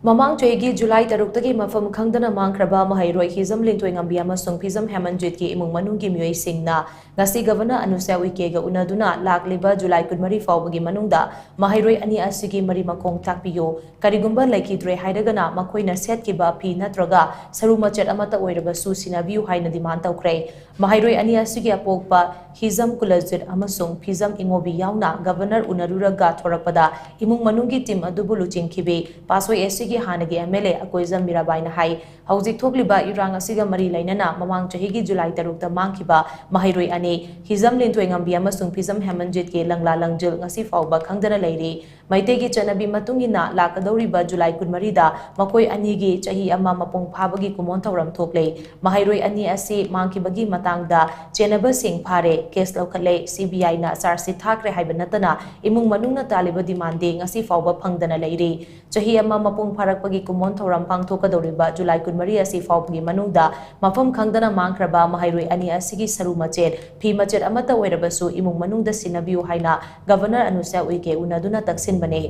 ꯃꯃꯥꯡ ꯆꯍꯤꯒꯤ July ꯇꯔꯨꯛꯇꯒꯤ ꯃꯐꯝ ꯈꯪꯗꯅ ꯃꯥꯡꯈ꯭ꯔꯕ ꯃꯍꯩꯔꯣꯏ ꯍꯤꯖꯝ ꯂꯤꯟꯊꯣꯏꯉꯝꯕꯤ ꯑꯃꯁꯨꯡ ꯐꯤꯖꯝ ꯍꯦꯃꯟꯖꯤꯠꯀꯤ ꯏꯃꯨꯡ ꯃꯅꯨꯡꯒꯤ ꯃꯤꯑꯣꯏꯁꯤꯡꯅ ꯉꯁꯤ ꯒꯚꯔꯅꯔ ꯑꯅꯨꯁ꯭ꯌꯥ ꯎꯏꯀꯦꯒ ꯎꯅꯗꯨꯅ ꯂꯥꯛꯂꯤꯕ ꯖꯨꯂꯥꯏ ꯀꯨꯟꯃꯔꯤ ꯐꯥꯎꯕꯒꯤ ꯃꯅꯨꯡꯗ ꯃꯍꯩꯔꯣꯏ ꯑꯅꯤ ꯑꯁꯤꯒꯤ ꯃꯔꯤ ꯃꯈꯣꯡ ꯇꯥꯛꯄꯤꯌꯨ, ꯀꯔꯤꯒꯨꯝꯕ ꯂꯩꯈꯤꯗ꯭ꯔꯦ ꯍꯥꯏꯔꯒꯅ ꯃꯈꯣꯏꯅ ꯁꯦꯠꯈꯤꯕ ꯐꯤ ꯅꯠꯇ꯭ꯔꯒ ꯁꯔꯨ ꯃꯆꯦꯠ ꯑꯃꯠꯇ ꯑꯣꯏꯔꯕꯁꯨ ꯁꯤꯟꯅꯕꯤꯌꯨ ꯍꯥꯏꯅ ꯗꯤꯃꯥꯟ ꯇꯧꯈ꯭ꯔꯦ꯫ ꯃꯍꯩꯔꯣꯏ ꯑꯅꯤ ꯑꯁꯤꯒꯤ ꯑꯄꯣꯛꯄ ꯍꯤꯖꯝ ꯀꯨꯂꯖꯤꯠ ꯑꯃꯁꯨꯡ ꯐꯤꯖꯝ ꯏꯉꯣꯕꯤ ꯌꯥꯎꯅ ꯒꯚꯔꯅꯔ ꯎꯅꯔꯨꯔꯒ ꯊꯣꯔꯛꯄꯗ ꯏꯃꯨꯡ ꯃꯅꯨꯡꯒꯤ ꯇꯤꯝ ꯑꯗꯨꯕꯨ ꯂꯨꯆꯤꯡꯈꯤꯕꯤ ꯄꯥꯁꯣꯏ ꯑꯦꯁ ꯁꯤꯒꯤ ꯍꯥꯟꯅꯒꯤ ꯑꯦꯝ ꯑꯦꯜ ꯑꯦ ꯑꯀꯣꯏꯖꯝ ꯃꯤꯔꯥꯕꯥꯏꯅ ꯍꯥꯏ, ꯍꯧꯖꯤꯛ ꯊꯣꯛꯂꯤꯕ ꯏꯔꯥꯡ ꯑꯁꯤꯒ ꯃꯔꯤ ꯂꯩꯅꯅ ꯃꯃꯥꯡ ꯆꯍꯤꯒꯤ ꯖꯨꯂꯥꯏ ꯇꯔꯨꯛꯇ ꯃꯥꯡꯈꯤꯕ ꯃꯍꯩꯔꯣꯏ ꯑꯅꯤ, ꯍꯤꯖꯝ ꯂꯤꯟꯊꯣꯏꯉꯝꯕꯤ ꯑꯃꯁꯨꯡ ꯐꯤꯖꯝ ꯍꯦꯃꯟꯖꯤꯠꯀꯤ ꯂꯪꯂꯥ ꯂꯪꯖꯤꯜ ꯉꯁꯤ ꯐꯥꯎꯕ ꯈꯪꯗꯅ ꯂꯩꯔꯤ꯫ ꯃꯩꯇꯩꯒꯤ ꯆꯠꯅꯕꯤ ꯃꯇꯨꯡ ꯏꯟꯅ ꯂꯥꯛꯀꯗꯧꯔꯤꯕ ꯖꯨꯂꯥꯏ ꯀꯨꯟꯃꯔꯤꯗ ꯃꯈꯣꯏ ꯑꯅꯤꯒꯤ ꯆꯍꯤ ꯑꯃ ꯃꯄꯨꯡ ꯐꯥꯕꯒꯤ ꯀꯨꯝꯑꯣꯟ ꯊꯧꯔꯝ ꯊꯣꯛꯂꯦ꯫ ꯃꯍꯩꯔꯣꯏ ꯑꯅꯤ ꯑꯁꯤ ꯃꯥꯡꯈꯤꯕꯒꯤ ꯃꯇꯥꯡꯗ ꯆꯦꯟꯅꯕꯁꯤꯡ ꯐꯥꯔꯦ, ꯀꯦꯁ ꯂꯧꯈꯠꯂꯦ, ꯁꯤ ꯕꯤ ꯑꯥꯏꯅ ꯆꯥꯔꯖ ꯁꯤꯠ ꯊꯥꯈ꯭ꯔꯦ ꯍꯥꯏꯕ ꯅꯠꯇꯅ ꯏꯃꯨꯡ ꯃꯅꯨꯡꯅ ꯇꯥꯜꯂꯤꯕ ꯗꯤꯃꯥꯟꯗꯤ ꯉꯁꯤ ꯐꯥꯎꯕ ꯐꯪꯗꯅ ꯂꯩꯔꯤ꯫ ꯆꯍꯤ ꯑꯃ ꯃꯄꯨꯡ ꯐꯥꯔꯛꯄꯒꯤ ꯀꯨꯝꯑꯣꯟ ꯊꯧꯔꯝ ꯄꯥꯡꯊꯣꯛꯀꯗꯧꯔꯤꯕ ꯖꯨꯂꯥꯏ ꯀꯨꯟꯃꯔꯤ ꯑꯁꯤ ꯐꯥꯎꯕꯒꯤ ꯃꯅꯨꯡꯗ ꯃꯐꯝ ꯈꯪꯗꯅ ꯃꯥꯡꯈ꯭ꯔꯕ ꯃꯍꯩꯔꯣꯏ ꯑꯅꯤ ꯑꯁꯤꯒꯤ ꯁꯔꯨ ꯃꯆꯦꯠ, ꯐꯤ ꯃꯆꯦꯠ ꯑꯃꯠꯇ ꯑꯣꯏꯔꯕꯁꯨ ꯏꯃꯨꯡ ꯃꯅꯨꯡꯗ ꯁꯤꯟꯅꯕꯤꯌꯨ ꯍꯥꯏꯅ ꯒꯚꯔꯅꯔ ꯑꯅꯨꯁ꯭ꯌꯥ ꯎꯏꯀꯦ ꯎꯅꯗꯨꯅ ꯇꯛꯁꯤꯟꯕꯅꯤ꯫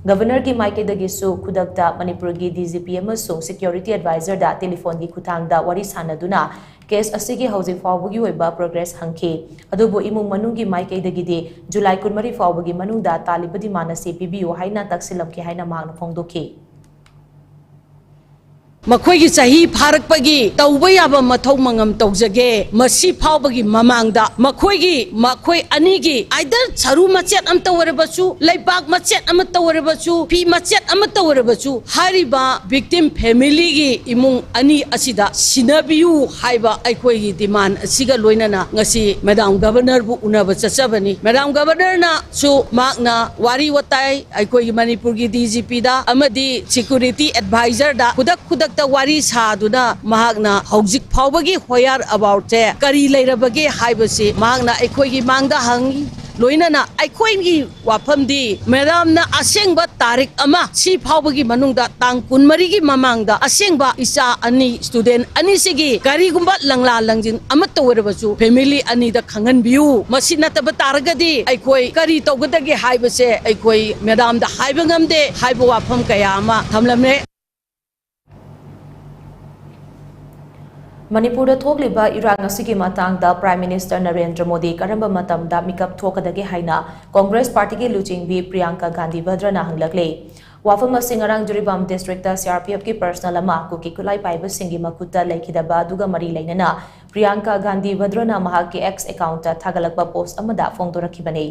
ꯒꯚꯔꯅꯔꯒꯤ ꯃꯥꯏꯀꯩꯗꯒꯤꯁꯨ ꯈꯨꯗꯛꯇ ꯃꯅꯤꯄꯨꯔꯒꯤ ꯗꯤ ꯖꯤ ꯄꯤ ꯑꯃꯁꯨꯡ ꯁꯦꯀ꯭ꯌꯨꯔꯤꯇꯤ ꯑꯦꯗꯚꯥꯏꯖꯔꯗ ꯇꯦꯂꯤꯐꯣꯟꯒꯤ ꯈꯨꯠꯊꯥꯡꯗ ꯋꯥꯔꯤ ꯁꯥꯅꯗꯨꯅ ꯀꯦꯁ ꯑꯁꯤꯒꯤ ꯍꯧꯖꯤꯛ ꯐꯥꯎꯕꯒꯤ ꯑꯣꯏꯕ ꯄ꯭ꯔꯣꯒ꯭ꯔꯦꯁ ꯍꯪꯈꯤ꯫ ꯑꯗꯨꯕꯨ ꯏꯃꯨꯡ ꯃꯅꯨꯡꯒꯤ ꯃꯥꯏꯀꯩꯗꯒꯤꯗꯤ ꯖꯨꯂꯥꯏ ꯀꯨꯟꯃꯔꯤ ꯐꯥꯎꯕꯒꯤ ꯃꯅꯨꯡꯗ ꯇꯥꯜꯂꯤꯕ ꯗꯤꯃꯥꯟ ꯑꯁꯤ ꯄꯤꯕꯤꯌꯨ ꯍꯥꯏꯅ ꯇꯛꯁꯤꯜꯂꯝꯈꯤ ꯍꯥꯏꯅ ꯃꯍꯥꯛꯅ ꯐꯣꯡꯗꯣꯛꯈꯤ꯫ ꯃꯈꯣꯏꯒꯤ ꯆꯍꯤ ꯐꯥꯔꯛꯄꯒꯤ ꯇꯧꯕ ꯌꯥꯕ ꯃꯊꯧ ꯃꯉꯝ ꯇꯧꯖꯒꯦ꯫ ꯃꯁꯤ ꯐꯥꯎꯕꯒꯤ ꯃꯃꯥꯡꯗ ꯃꯈꯣꯏꯒꯤ, ꯃꯈꯣꯏ ꯑꯅꯤꯒꯤ either ꯁꯔꯨ ꯃꯆꯦꯠ ꯑꯃꯇ ꯑꯣꯏꯔꯕꯁꯨ, ꯂꯩꯕꯥꯛ ꯃꯆꯦꯠ ꯑꯃꯇ ꯑꯣꯏꯔꯕꯁꯨ, ꯐꯤ ꯃꯆꯦꯠ ꯑꯃꯇ ꯑꯣꯏꯔꯕꯁꯨ, ꯍꯥꯏꯔꯤꯕ victim family ꯒꯤ ꯏꯃꯨꯡ ꯑꯅꯤ ꯑꯁꯤꯗ ꯁꯤꯟꯅꯕꯤꯌꯨ ꯍꯥꯏꯕ ꯑꯩꯈꯣꯏꯒꯤ demand ꯑꯁꯤꯒ ꯂꯣꯏꯅꯅ ꯉꯁꯤ Madam Governor ꯕꯨ ꯎꯅꯕ ꯆꯠꯆꯕꯅꯤ꯫ Madam Governor ꯅꯁꯨ ꯃꯍꯥꯛꯅ ꯋꯥꯔꯤ ꯋꯥꯇꯥꯏ ꯑꯩꯈꯣꯏꯒꯤ ꯃꯅꯤꯄꯨꯔꯒꯤ D G P ꯗ ꯑꯃꯗꯤ security advisor ꯗ ꯈꯨꯗꯛ ꯈꯨꯗꯛꯇ ꯋꯥꯔꯤ ꯁꯥꯗꯨꯅ ꯃꯍꯥꯛꯅ ꯍꯧꯖꯤꯛ ꯐꯥꯎꯕꯒꯤ where about ꯁꯦ ꯀꯔꯤ ꯂꯩꯔꯕꯒꯦ ꯍꯥꯏꯕꯁꯤ ꯃꯍꯥꯛꯅ ꯑꯩꯈꯣꯏꯒꯤ ꯃꯥꯡꯗ ꯍꯪꯉꯤ꯫ ꯂꯣꯏꯅꯅ ꯑꯩꯈꯣꯏꯒꯤ ꯋꯥꯐꯝꯗꯤ ꯃꯦꯗꯥꯝꯅ ꯑꯁꯦꯡꯕ ꯇꯥꯔꯤꯛ ꯑꯃ ꯁꯤ ꯐꯥꯎꯕꯒꯤ ꯃꯅꯨꯡꯗ ꯇꯥꯡ ꯀꯨꯟꯃꯔꯤꯒꯤ ꯃꯃꯥꯡꯗ ꯑꯁꯦꯡꯕ ꯏꯆꯥ ꯑꯅꯤ, student ꯑꯅꯤꯁꯤꯒꯤ ꯀꯔꯤꯒꯨꯝꯕ ꯂꯪꯂꯥ ꯂꯪꯖꯤꯟ ꯑꯃꯠꯇ ꯑꯣꯏꯔꯕꯁꯨ family ꯑꯅꯤꯗ ꯈꯪꯍꯟꯕꯤꯌꯨ꯫ ꯃꯁꯤ ꯅꯠꯇꯕ ꯇꯥꯔꯒꯗꯤ ꯑꯩꯈꯣꯏ ꯀꯔꯤ ꯇꯧꯒꯗꯒꯦ ꯍꯥꯏꯕꯁꯦ ꯑꯩꯈꯣꯏ ꯃꯦꯗꯥꯝꯗ ꯍꯥꯏꯕ ꯉꯝꯗꯦ ꯍꯥꯏꯕ ꯋꯥꯐꯝ ꯀꯌꯥ ꯑꯃ ꯊꯝꯂꯝꯃꯦ꯫ ꯃꯅꯤꯄꯨꯔꯗ ꯊꯣꯛꯂꯤꯕ ꯏꯔꯥꯡ ꯑꯁꯤꯒꯤ ꯃꯇꯥꯡꯗ Prime Minister ꯅꯔꯦꯟꯗ꯭ꯔ ꯃꯣꯗꯤ ꯀꯔꯝꯕ ꯃꯇꯝꯗ ꯃꯤꯀꯞ ꯊꯣꯛꯀꯗꯒꯦ ꯍꯥꯏꯅ ꯀꯣꯡꯒ꯭ꯔꯦꯁ ꯄꯥꯔꯇꯤꯒꯤ ꯂꯨꯆꯤꯡꯕꯤ ꯄ꯭ꯔꯤꯌꯥꯡꯀꯥ ꯒꯥꯟꯙꯤ ꯚꯗ꯭ꯔꯅ ꯍꯪꯂꯛꯂꯤ꯫ ꯋꯥꯐꯝ ꯑꯁꯤ ꯉꯔꯥꯡ ꯖꯤꯔꯤꯕꯥꯝ districtꯇ CRPFꯀꯤ personnel ꯑꯃ ꯀꯨꯀꯤ ꯈꯨꯠꯂꯥꯏ ꯄꯥꯏꯕꯁꯤꯡꯒꯤ ꯃꯈꯨꯠꯇ ꯂꯩꯈꯤꯗꯕ ꯑꯗꯨꯒ ꯃꯔꯤ ꯂꯩꯅꯅ ꯄ꯭ꯔꯤꯌꯥꯡꯀꯥ ꯒꯥꯟꯙꯤ ꯚꯗ꯭ꯔꯅ ꯃꯍꯥꯛꯀꯤ X accountꯇ ꯊꯥꯒꯠꯂꯛꯄ post ꯑꯃꯗ ꯐꯣꯡꯗꯣꯔꯛꯈꯤꯕꯅꯤ꯫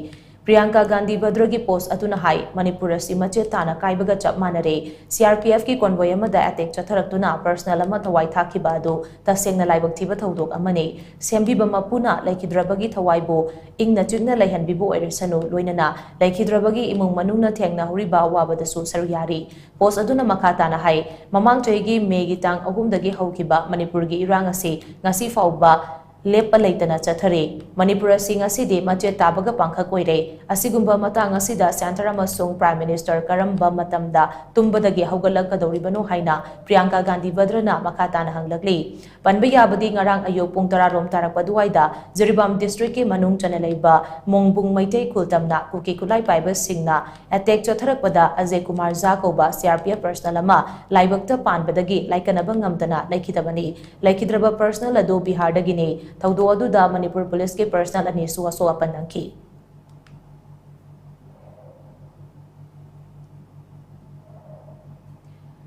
ꯄ꯭ꯔꯤꯌꯥꯡꯀꯥ ꯒꯥꯟꯙꯤ ꯚꯗ꯭ꯔꯒꯤ post ꯑꯗꯨꯅ ꯍꯥꯏ, ꯃꯅꯤꯄꯨꯔ ꯑꯁꯤ ꯃꯆꯦꯠ ꯇꯥꯅ ꯀꯥꯏꯕꯒ ꯆꯞ ꯃꯥꯟꯅꯔꯦ꯫ CRPFꯀꯤ convoy ꯑꯃꯗ attack ꯆꯠꯊꯔꯛꯇꯨꯅ personnel ꯑꯃ ꯊꯋꯥꯏ ꯊꯥꯈꯤꯕ ꯑꯗꯨ ꯇꯁꯦꯡꯅ ꯂꯥꯏꯕꯛ ꯊꯤꯕ ꯊꯧꯗꯣꯛ ꯑꯃꯅꯤ꯫ ꯁꯦꯝꯕꯤꯕ ꯃꯄꯨꯅ ꯂꯩꯈꯤꯗ꯭ꯔꯕꯒꯤ ꯊꯋꯥꯏꯕꯨ ꯏꯪꯅ ꯆꯤꯛꯅ ꯂꯩꯍꯟꯕꯤꯕ ꯑꯣꯏꯔꯁꯅꯨ, ꯂꯣꯏꯅꯅ ꯂꯩꯈꯤꯗ꯭ꯔꯕꯒꯤ ꯏꯃꯨꯡ ꯃꯅꯨꯡꯅ ꯊꯦꯡꯅꯍꯧꯔꯤꯕ ꯑꯋꯥꯕꯗꯁꯨ ꯁꯔꯨꯛ ꯌꯥꯔꯤ꯫ Post ꯑꯗꯨꯅ ꯃꯈꯥ ꯇꯥꯅ ꯍꯥꯏ, ꯃꯃꯥꯡ ꯆꯍꯤꯒꯤ Mayꯒꯤ ꯇꯥꯡ ꯑꯍꯨꯝꯗꯒꯤ ꯍꯧꯈꯤꯕ ꯃꯅꯤꯄꯨꯔꯒꯤ ꯏꯔꯥꯡ ꯑꯁꯤ ꯉꯁꯤ ꯐꯥꯎꯕ ꯂꯦꯞꯄ ꯂꯩꯇꯅ ꯆꯠꯊꯔꯤ꯫ ꯃꯅꯤꯄꯨꯔ ꯑꯁꯤ ꯉꯁꯤꯗꯤ ꯃꯆꯦꯠ ꯇꯥꯕꯒ ꯄꯥꯡꯈꯛ ꯑꯣꯏꯔꯦ꯫ ꯑꯁꯤꯒꯨꯝꯕ ꯃꯇꯥꯡ ꯑꯁꯤꯗ centre ꯑꯃꯁꯨꯡ Prime Minister ꯀꯔꯝꯕ ꯃꯇꯝꯗ ꯇꯨꯝꯕꯗꯒꯤ ꯍꯧꯒꯠꯂꯛꯀꯗꯧꯔꯤꯕꯅꯣ ꯍꯥꯏꯅ ꯄ꯭ꯔꯤꯌꯥꯡꯀꯥ ꯒꯥꯟꯙꯤ ꯚꯗ꯭ꯔꯅ ꯃꯈꯥ ꯇꯥꯅ ꯍꯪꯂꯛꯂꯤ꯫ ꯄꯟꯕ ꯌꯥꯕꯗꯤ ꯉꯔꯥꯡ ꯑꯌꯨꯛ ꯄꯨꯡ ꯇꯔꯥ ꯔꯣꯝ ꯇꯥꯔꯛꯄ ꯑꯗꯨꯋꯥꯏꯗ ꯖꯤꯔꯤꯕꯥꯝ districtꯀꯤ ꯃꯅꯨꯡ ꯆꯟꯅ ꯂꯩꯕ ꯃꯣꯡꯕꯨꯡ ꯃꯩꯇꯩ ꯈꯨꯜ ꯇꯝꯅ ꯀꯨꯀꯤ ꯈꯨꯠꯂꯥꯏ ꯄꯥꯏꯕꯁꯤꯡꯅ attack ꯆꯠꯊꯔꯛꯄꯗ ꯑꯖꯦ ꯀꯨꯃꯥꯔ ꯖꯥ ꯀꯧꯕ CRPF personnel ꯑꯃ ꯂꯥꯏꯕꯛꯇ ꯄꯥꯟꯕꯗꯒꯤ ꯂꯥꯏꯀꯠꯅꯕ ꯉꯝꯗꯅ ꯂꯩꯈꯤꯗꯕꯅꯤ꯫ ꯂꯩꯈꯤꯗ꯭ꯔꯕ personnel ꯑꯗꯨ ꯕꯤꯍꯥꯔꯗꯒꯤꯅꯤ꯫ ꯊꯧꯗꯣꯛ ꯑꯗꯨꯗ ꯃꯅꯤꯄꯨꯔ ꯄꯨꯂꯤꯁꯀꯤ personnel ꯑꯅꯤꯁꯨ ꯑꯁꯣꯛ ꯑꯄꯟ ꯅꯪꯈꯤ꯫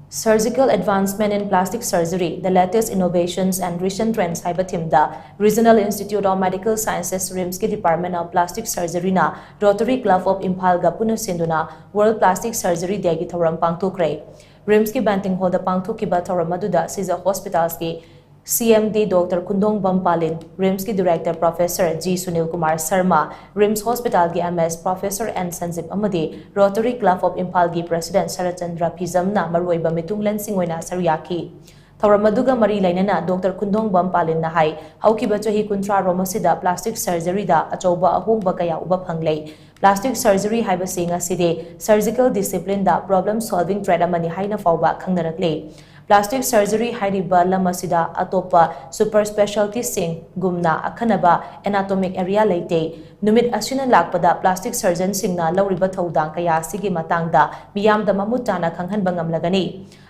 Surgical Advancement in Plastic Surgery, The Latest Innovations and Recent Trends ꯍꯥꯏꯕ themeꯗ Regional Institute of Medical Sciences RIMSꯀꯤ Department of Plastic Surgeryꯅ Rotary Club of Imphalꯒ ꯄꯨꯟꯅ ꯁꯤꯟꯗꯨꯅ World Plastic Surgery Dayꯒꯤ ꯊꯧꯔꯝ ꯄꯥꯡꯊꯣꯛꯈ꯭ꯔꯦ꯫ RIMSꯀꯤ Banting Hallꯗ ꯄꯥꯡꯊꯣꯛꯈꯤꯕ ꯊꯧꯔꯝ ꯑꯗꯨꯗ Sija Hospitalsꯀꯤ CMD Doctor ꯈꯨꯟꯗꯣꯡꯕꯝ ꯄꯥꯂꯤꯟ, RIMSꯀꯤ Director Professor G Sunil Kumar Sharma, RIMS Hospitalꯒꯤ MS Professor N ꯁꯟꯖꯤꯞ ꯑꯃꯗꯤ Rotary Club of Imphalꯒꯤ President Saratchandra ꯐꯤꯖꯝꯅ ꯃꯔꯨꯑꯣꯏꯕ ꯃꯤꯇꯨꯡꯂꯦꯟꯁꯤꯡ ꯑꯣꯏꯅ ꯁꯔꯨꯛ ꯌꯥꯈꯤ꯫ ꯊꯧꯔꯝ ꯑꯗꯨꯒ ꯃꯔꯤ ꯂꯩꯅꯅ ꯗꯣꯛꯇꯔ ꯈꯨꯟꯗꯣꯡꯕꯝ ꯄꯥꯂꯤꯟꯅ ꯍꯥꯏ, ꯍꯧꯈꯤꯕ ꯆꯍꯤ ꯀꯨꯟꯊ꯭ꯔꯥ ꯔꯣꯝ ꯑꯁꯤꯗ plastic surgery ꯗ ꯑꯆꯧꯕ ꯑꯍꯣꯡꯕ ꯀꯌꯥ ꯎꯕ ꯐꯪꯂꯦ꯫ Plastic surgery ꯍꯥꯏꯕꯁꯤ ꯉꯁꯤꯗꯤ surgical discipline ꯗ problem solving trade ꯑꯃꯅꯤ ꯍꯥꯏꯅ ꯐꯥꯎꯕ ꯈꯪꯅꯔꯛꯂꯤ꯫ Plastic surgery ꯍꯥꯏꯔꯤꯕ ꯂꯝ ꯑꯁꯤꯗ ꯑꯇꯣꯞꯄ super specialty ꯁꯤꯡꯒꯨꯝꯅ ꯑꯈꯟꯅꯕ anatomic area ꯂꯩꯇꯦ꯫ ꯅꯨꯃꯤꯠ ꯑꯁꯤꯅ ꯂꯥꯛꯄꯗ plastic surgeon ꯁꯤꯡꯅ ꯂꯧꯔꯤꯕ ꯊꯧꯗꯥꯡ ꯀꯌꯥ ꯑꯁꯤꯒꯤ ꯃꯇꯥꯡꯗ ꯃꯤꯌꯥꯝꯗ ꯃꯃꯨꯠ ꯇꯥꯅ ꯈꯪꯍꯟꯕ ꯉꯝꯂꯒꯅꯤ꯫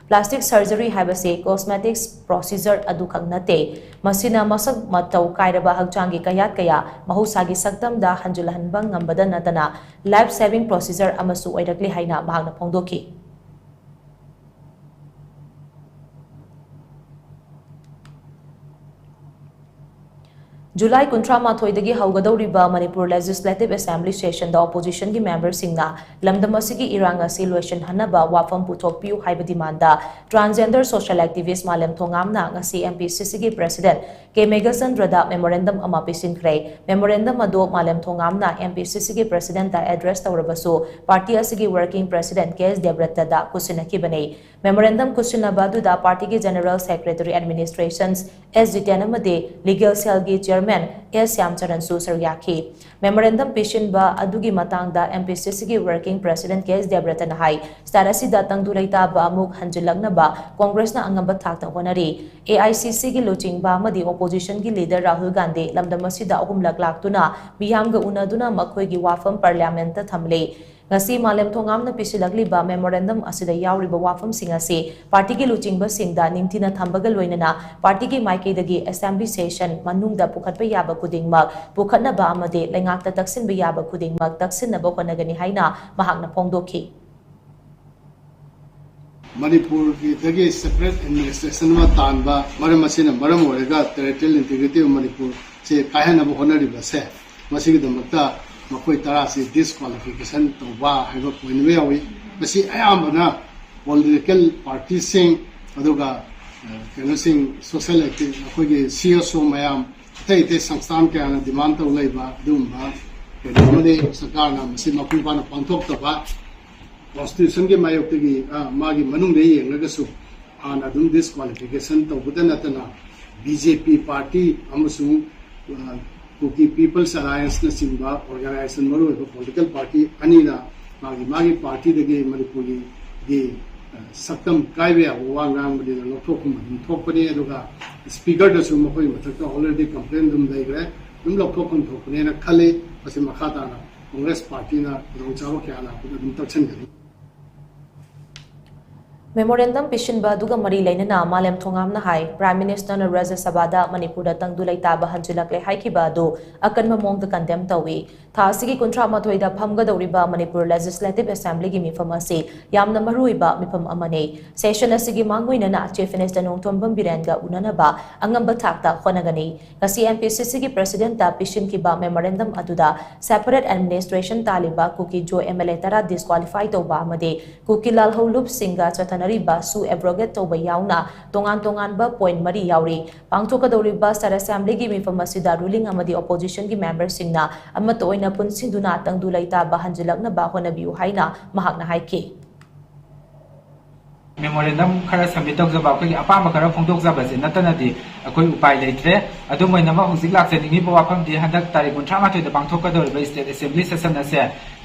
Plastic surgery ꯍꯥꯏꯕꯁꯤ cosmetics procedure ꯑꯗꯨꯈꯛ ꯅꯠꯇꯦ, ꯃꯁꯤꯅ ꯃꯁꯛ ꯃꯇꯧ ꯀꯥꯏꯔꯕ ꯍꯛꯆꯥꯡꯒꯤ ꯀꯌꯥꯠ ꯀꯌꯥ ꯃꯍꯧꯁꯥꯒꯤ ꯁꯛꯇꯝꯗ ꯍꯟꯖꯤꯜꯍꯟꯕ ꯉꯝꯕꯗ ꯅꯠꯇꯅ life saving procedure ꯑꯃꯁꯨ ꯑꯣꯏꯔꯛꯂꯤ ꯍꯥꯏꯅ ꯃꯍꯥꯛꯅ ꯐꯣꯡꯗꯣꯛꯈꯤ꯫ ꯖꯨꯂꯥꯏ ꯀꯨꯟꯊ꯭ꯔꯥ ꯃꯥꯊꯣꯏꯗꯒꯤ ꯍꯧꯒꯗꯧꯔꯤꯕ ꯃꯅꯤꯄꯨꯔ Legislative Assembly session ꯗ opposition ꯒꯤ member ꯁꯤꯡꯅ ꯂꯝꯗꯝ ꯑꯁꯤꯒꯤ ꯏꯔꯥꯡ ꯑꯁꯤ ꯂꯣꯏꯁꯤꯟꯍꯟꯅꯕ ꯋꯥꯐꯝ ꯄꯨꯊꯣꯛꯄꯤꯌꯨ ꯍꯥꯏꯕ demand ꯗ transgender social activist ꯃꯥꯂꯦꯝ ꯊꯣꯉꯥꯝꯅ ꯉꯁꯤ M P C C ꯒꯤ president ꯀꯦ ꯃꯦꯘꯆꯟꯗ꯭ꯔꯗ memorandum ꯑꯃ ꯄꯤꯁꯤꯟꯈ꯭ꯔꯦ꯫ Memorandum ꯑꯗꯨ ꯃꯥꯂꯦꯝ ꯊꯣꯉꯥꯝꯅ M P C C ꯒꯤ president ꯇ address ꯇꯧꯔꯕꯁꯨ, party ꯑꯁꯤꯒꯤ working president ꯀꯦ ꯑꯦꯁ ꯗꯦꯕ꯭ꯔꯠꯇꯗ ꯈꯨꯠꯁꯤꯟꯅꯈꯤꯕꯅꯤ꯫ Memorandum ꯈꯨꯠꯁꯤꯟꯅꯕ ꯑꯗꯨꯗ party ꯒꯤ general secretary administrations ꯑꯦꯁ ꯖꯤꯇꯦꯟ ꯑꯃꯗꯤ legal cell ꯒꯤ chairman ꯑꯦꯁ ꯁ꯭ꯌꯥꯝꯆꯔꯟꯁꯨ ꯁꯔꯨꯛ ꯌꯥꯈꯤ꯫ Memorandum ꯄꯤꯁꯤꯟꯕ ꯑꯗꯨꯒꯤ ꯃꯇꯥꯡꯗ M P C C ꯒꯤ working president ꯀꯦ ꯑꯦꯁ ꯗꯦꯕ꯭ꯔꯠꯇꯅ ꯍꯥꯏ, state ꯑꯁꯤꯗ ꯇꯪꯗꯨ ꯂꯩꯇꯥꯕ ꯑꯃꯨꯛ ꯍꯟꯖꯤꯜꯂꯛꯅꯕ Congress ꯅ ꯑꯉꯝꯕ ꯊꯥꯛꯇ ꯍꯣꯠꯅꯔꯤ꯫ A I C C ꯒꯤ ꯂꯨꯆꯤꯡꯕ ꯑꯃꯗꯤ opposition ꯒꯤ leader ꯔꯥꯍꯨꯜ ꯒꯥꯟꯙꯤ ꯂꯝꯗꯝ ꯑꯁꯤꯗ ꯑꯍꯨꯝꯂꯛ ꯂꯥꯛꯇꯨꯅ ꯃꯤꯌꯥꯝꯒ ꯎꯅꯗꯨꯅ ꯃꯈꯣꯏꯒꯤ ꯋꯥꯐꯝ parliament ꯇ ꯊꯝꯂꯤ꯫ ꯉꯁꯤ ꯃꯥꯂꯦꯝ ꯊꯣꯉꯥꯝꯅ ꯄꯤꯁꯤꯜꯂꯛꯂꯤꯕ memorandum ꯑꯁꯤꯗ ꯌꯥꯎꯔꯤꯕ ꯋꯥꯐꯝꯁꯤꯡ ꯑꯁꯤ party ꯒꯤ ꯂꯨꯆꯤꯡꯕꯁꯤꯡꯗ ꯅꯤꯡꯊꯤꯅ ꯊꯝꯕꯒ ꯂꯣꯏꯅꯅ party ꯒꯤ ꯃꯥꯏꯀꯩꯗꯒꯤ assembly session ꯃꯅꯨꯡꯗ ꯄꯨꯈꯠꯄ ꯌꯥꯕ ꯈꯨꯗꯤꯡꯃꯛ ꯄꯨꯈꯠꯅꯕ ꯑꯃꯗꯤ ꯂꯩꯉꯥꯛꯇ ꯇꯛꯁꯤꯟꯕ ꯌꯥꯕ ꯈꯨꯗꯤꯡꯃꯛ ꯇꯛꯁꯤꯟꯅꯕ ꯍꯣꯠꯅꯒꯅꯤ ꯍꯥꯏꯅ ꯃꯍꯥꯛꯅ ꯐꯣꯡꯗꯣꯛꯈꯤ꯫ ꯃꯅꯤꯄꯨꯔꯒꯤꯗꯒꯤ separate administration ꯑꯃ ꯇꯥꯟꯕ ꯃꯔꯝ ꯑꯁꯤꯅ ꯃꯔꯝ ꯑꯣꯏꯔꯒ territorial integrity of ꯃꯅꯤꯄꯨꯔꯁꯦ ꯀꯥꯏꯍꯟꯅꯕ ꯍꯣꯠꯅꯔꯤꯕꯁꯦ, ꯃꯁꯤꯒꯤꯗꯃꯛꯇ ꯃꯈꯣꯏ ꯇꯔꯥꯁꯤ disqualification ꯇꯧꯕ ꯍꯥꯏꯕ point ꯑꯃ ꯌꯥꯎꯏ꯫ ꯃꯁꯤ ꯑꯌꯥꯝꯕꯅ political party ꯁꯤꯡ, ꯑꯗꯨꯒ, ꯑ, ꯀꯩꯅꯣꯁꯤꯡ, social acti-, ꯑꯩꯈꯣꯏꯒꯤ C S O ꯃꯌꯥꯝ, ꯑꯇꯩ ꯑꯇꯩ ꯁꯪꯁꯊꯥꯟ ꯀꯌꯥꯅ demand ꯇꯧ ꯂꯩꯕ ꯑꯗꯨꯒꯨꯝꯕ ꯀꯩꯅꯣ ꯑꯃꯅꯤ꯫ ꯁꯔꯀꯥꯔꯅ ꯃꯁꯤ ꯃꯄꯨꯡ ꯐꯥꯅ ꯄꯥꯡꯊꯣꯛꯇꯕ, constitution ꯒꯤ ꯃꯥꯌꯣꯛꯇꯒꯤ, ꯑ, ꯃꯥꯒꯤ ꯃꯅꯨꯡꯗ ꯌꯦꯡꯂꯒꯁꯨ ꯍꯥꯟꯅ ꯑꯗꯨꯝ ꯗꯤꯁꯀ꯭ꯋꯥꯂꯤꯐꯤꯀꯦꯁꯟ ꯇꯧꯕꯗ ꯅꯠꯇꯅ, ꯕꯤ ꯖꯦ ꯄꯤ ꯄꯥꯔꯇꯤ ꯑꯃꯁꯨꯡ, ꯑ, ꯀꯨꯀꯤ ꯄꯤꯄꯜꯁ ꯑꯦꯂꯥꯌꯟꯁꯅꯆꯤꯡꯕ ꯑꯣꯔꯒꯅꯥꯏꯖꯦꯁꯟ, ꯃꯔꯨꯑꯣꯏꯕ ꯄꯣꯂꯤꯇꯤꯀꯦꯜ ꯄꯥꯔꯇꯤ ꯑꯅꯤꯅ ꯃꯥꯒꯤ ꯃꯥꯒꯤ ꯄꯥꯔꯇꯤꯗꯒꯤ ꯃꯅꯤꯄꯨꯔꯒꯤ, ꯑ, ꯁꯛꯇꯝ ꯀꯥꯏꯕ ꯌꯥꯕ ꯋꯥ ꯉꯥꯡꯕꯅꯤꯅ ꯂꯧꯊꯣꯛꯐꯝ ꯑꯗꯨꯝ ꯊꯣꯛꯄꯅꯤ꯫ ꯑꯗꯨꯒ ꯁ꯭ꯄꯤꯀꯔꯗꯁꯨ ꯃꯈꯣꯏ ꯃꯊꯛꯇ already complain ꯑꯗꯨꯝ ꯂꯩꯈ꯭ꯔꯦ, ꯑꯗꯨꯝ ꯂꯧꯊꯣꯛꯐꯝ ꯊꯣꯛꯄꯅꯦꯅ ꯈꯜꯂꯤ꯫ ꯃꯁꯤ ꯃꯈꯥ ꯇꯥꯅ ꯀꯣꯡꯒ꯭ꯔꯦꯁ ꯄꯥꯔꯇꯤꯅ ꯈꯨꯗꯣꯡꯆꯥꯕ ꯀꯌꯥ ꯂꯥꯛꯄꯗ ꯑꯗꯨꯝ ꯇꯛꯁꯤꯟꯒꯅꯤ꯫ Memorandum ꯄꯤꯁꯤꯟꯕ ꯑꯗꯨꯒ ꯃꯔꯤ ꯂꯩꯅꯅ ꯃꯥꯂꯦꯝ ꯊꯣꯉꯥꯝꯅ ꯍꯥꯏ, Prime Minister ꯅ ꯔꯥꯖ꯭ꯌ ꯁꯚꯥꯗ ꯃꯅꯤꯄꯨꯔꯗ ꯇꯪꯗꯨ ꯂꯩꯇꯥꯕ ꯍꯟꯖꯤꯜꯂꯛꯂꯦ ꯍꯥꯏꯈꯤꯕ ꯑꯗꯨ ꯑꯀꯟꯕ ꯃꯑꯣꯡꯗ condemn ꯇꯧꯏ꯫ ꯊꯥ ꯑꯁꯤꯒꯤ ꯀꯨꯟꯊ꯭ꯔꯥ ꯃꯥꯊꯣꯏꯗ ꯐꯝꯒꯗꯧꯔꯤꯕ ꯃꯅꯤꯄꯨꯔ Legislative Assembly ꯒꯤ ꯃꯤꯐꯝ ꯑꯁꯤ ꯌꯥꯝꯅ ꯃꯔꯨꯑꯣꯏꯕ ꯃꯤꯐꯝ ꯑꯃꯅꯤ꯫ Session ꯑꯁꯤꯒꯤ ꯃꯥꯡꯑꯣꯏꯅꯅ Chief Minister ꯅꯣꯡꯊꯣꯝꯕꯝ ꯕꯤꯔꯦꯟꯒ ꯎꯅꯅꯕ ꯑꯉꯝꯕ ꯊꯥꯛꯇ ꯍꯣꯠꯅꯒꯅꯤ꯫ ꯉꯁꯤ M P C C ꯒꯤ President ꯇ ꯄꯤꯁꯤꯟꯈꯤꯕ memorandum ꯑꯗꯨꯗ separate administration ꯇꯥꯜꯂꯤꯕ Kuki Jo M L A ꯇꯔꯥ disqualify ꯇꯧꯕ ꯑꯃꯗꯤ ꯀꯨꯀꯤ ꯂꯥꯜꯍꯧ ꯂꯨꯞꯁꯤꯡꯒ ꯆꯠꯊꯅꯔꯤꯕ ꯁꯨ abrogate ꯇꯧꯕ ꯌꯥꯎꯅ ꯇꯣꯉꯥꯟ ꯇꯣꯉꯥꯟꯕ point ꯃꯔꯤ ꯌꯥꯎꯔꯤ꯫ ꯄꯥꯡꯊꯣꯛꯀꯗꯧꯔꯤꯕ ꯁꯔ Assembly ꯒꯤ ꯃꯤꯐꯝ ꯑꯁꯤꯗ ruling ꯑꯃꯗꯤ opposition ꯒꯤ member ꯁꯤꯡꯅ ꯑꯃꯠꯇ ꯑꯣꯏꯅ ꯄꯨꯟꯁꯤꯟꯗꯨꯅ ꯇꯪꯗꯨ ꯂꯩꯇꯥꯕ ꯍꯟꯖꯤꯜꯂꯛꯅꯕ ꯍꯣꯠꯅꯕꯤꯌꯨ ꯍꯥꯏꯅ ꯃꯍꯥꯛꯅ ꯍꯥꯏꯈꯤ꯫ Memorandum ꯈꯔ submit ꯇꯧꯖꯕ, ꯑꯩꯈꯣꯏꯒꯤ ꯑꯄꯥꯝꯕ ꯈꯔ ꯐꯣꯡꯗꯣꯛꯆꯕꯁꯦ ꯅꯠꯇꯅꯗꯤ ꯑꯩꯈꯣꯏ ꯎꯄꯥꯏ ꯂꯩꯇ꯭ꯔꯦ꯫ ꯑꯗꯨꯝ ꯑꯣꯏꯅꯃꯛ ꯍꯧꯖꯤꯛ ꯂꯥꯛꯆꯅꯤꯡꯉꯤꯕ ꯋꯥꯐꯝꯗꯤ ꯍꯟꯗꯛ ꯇꯥꯔꯤꯛ ꯀꯨꯟꯊ꯭ꯔꯥ ꯃꯥꯊꯣꯏꯗ ꯄꯥꯡꯊꯣꯛꯀꯗꯧꯔꯤꯕ State Assembly session ꯑꯁꯦ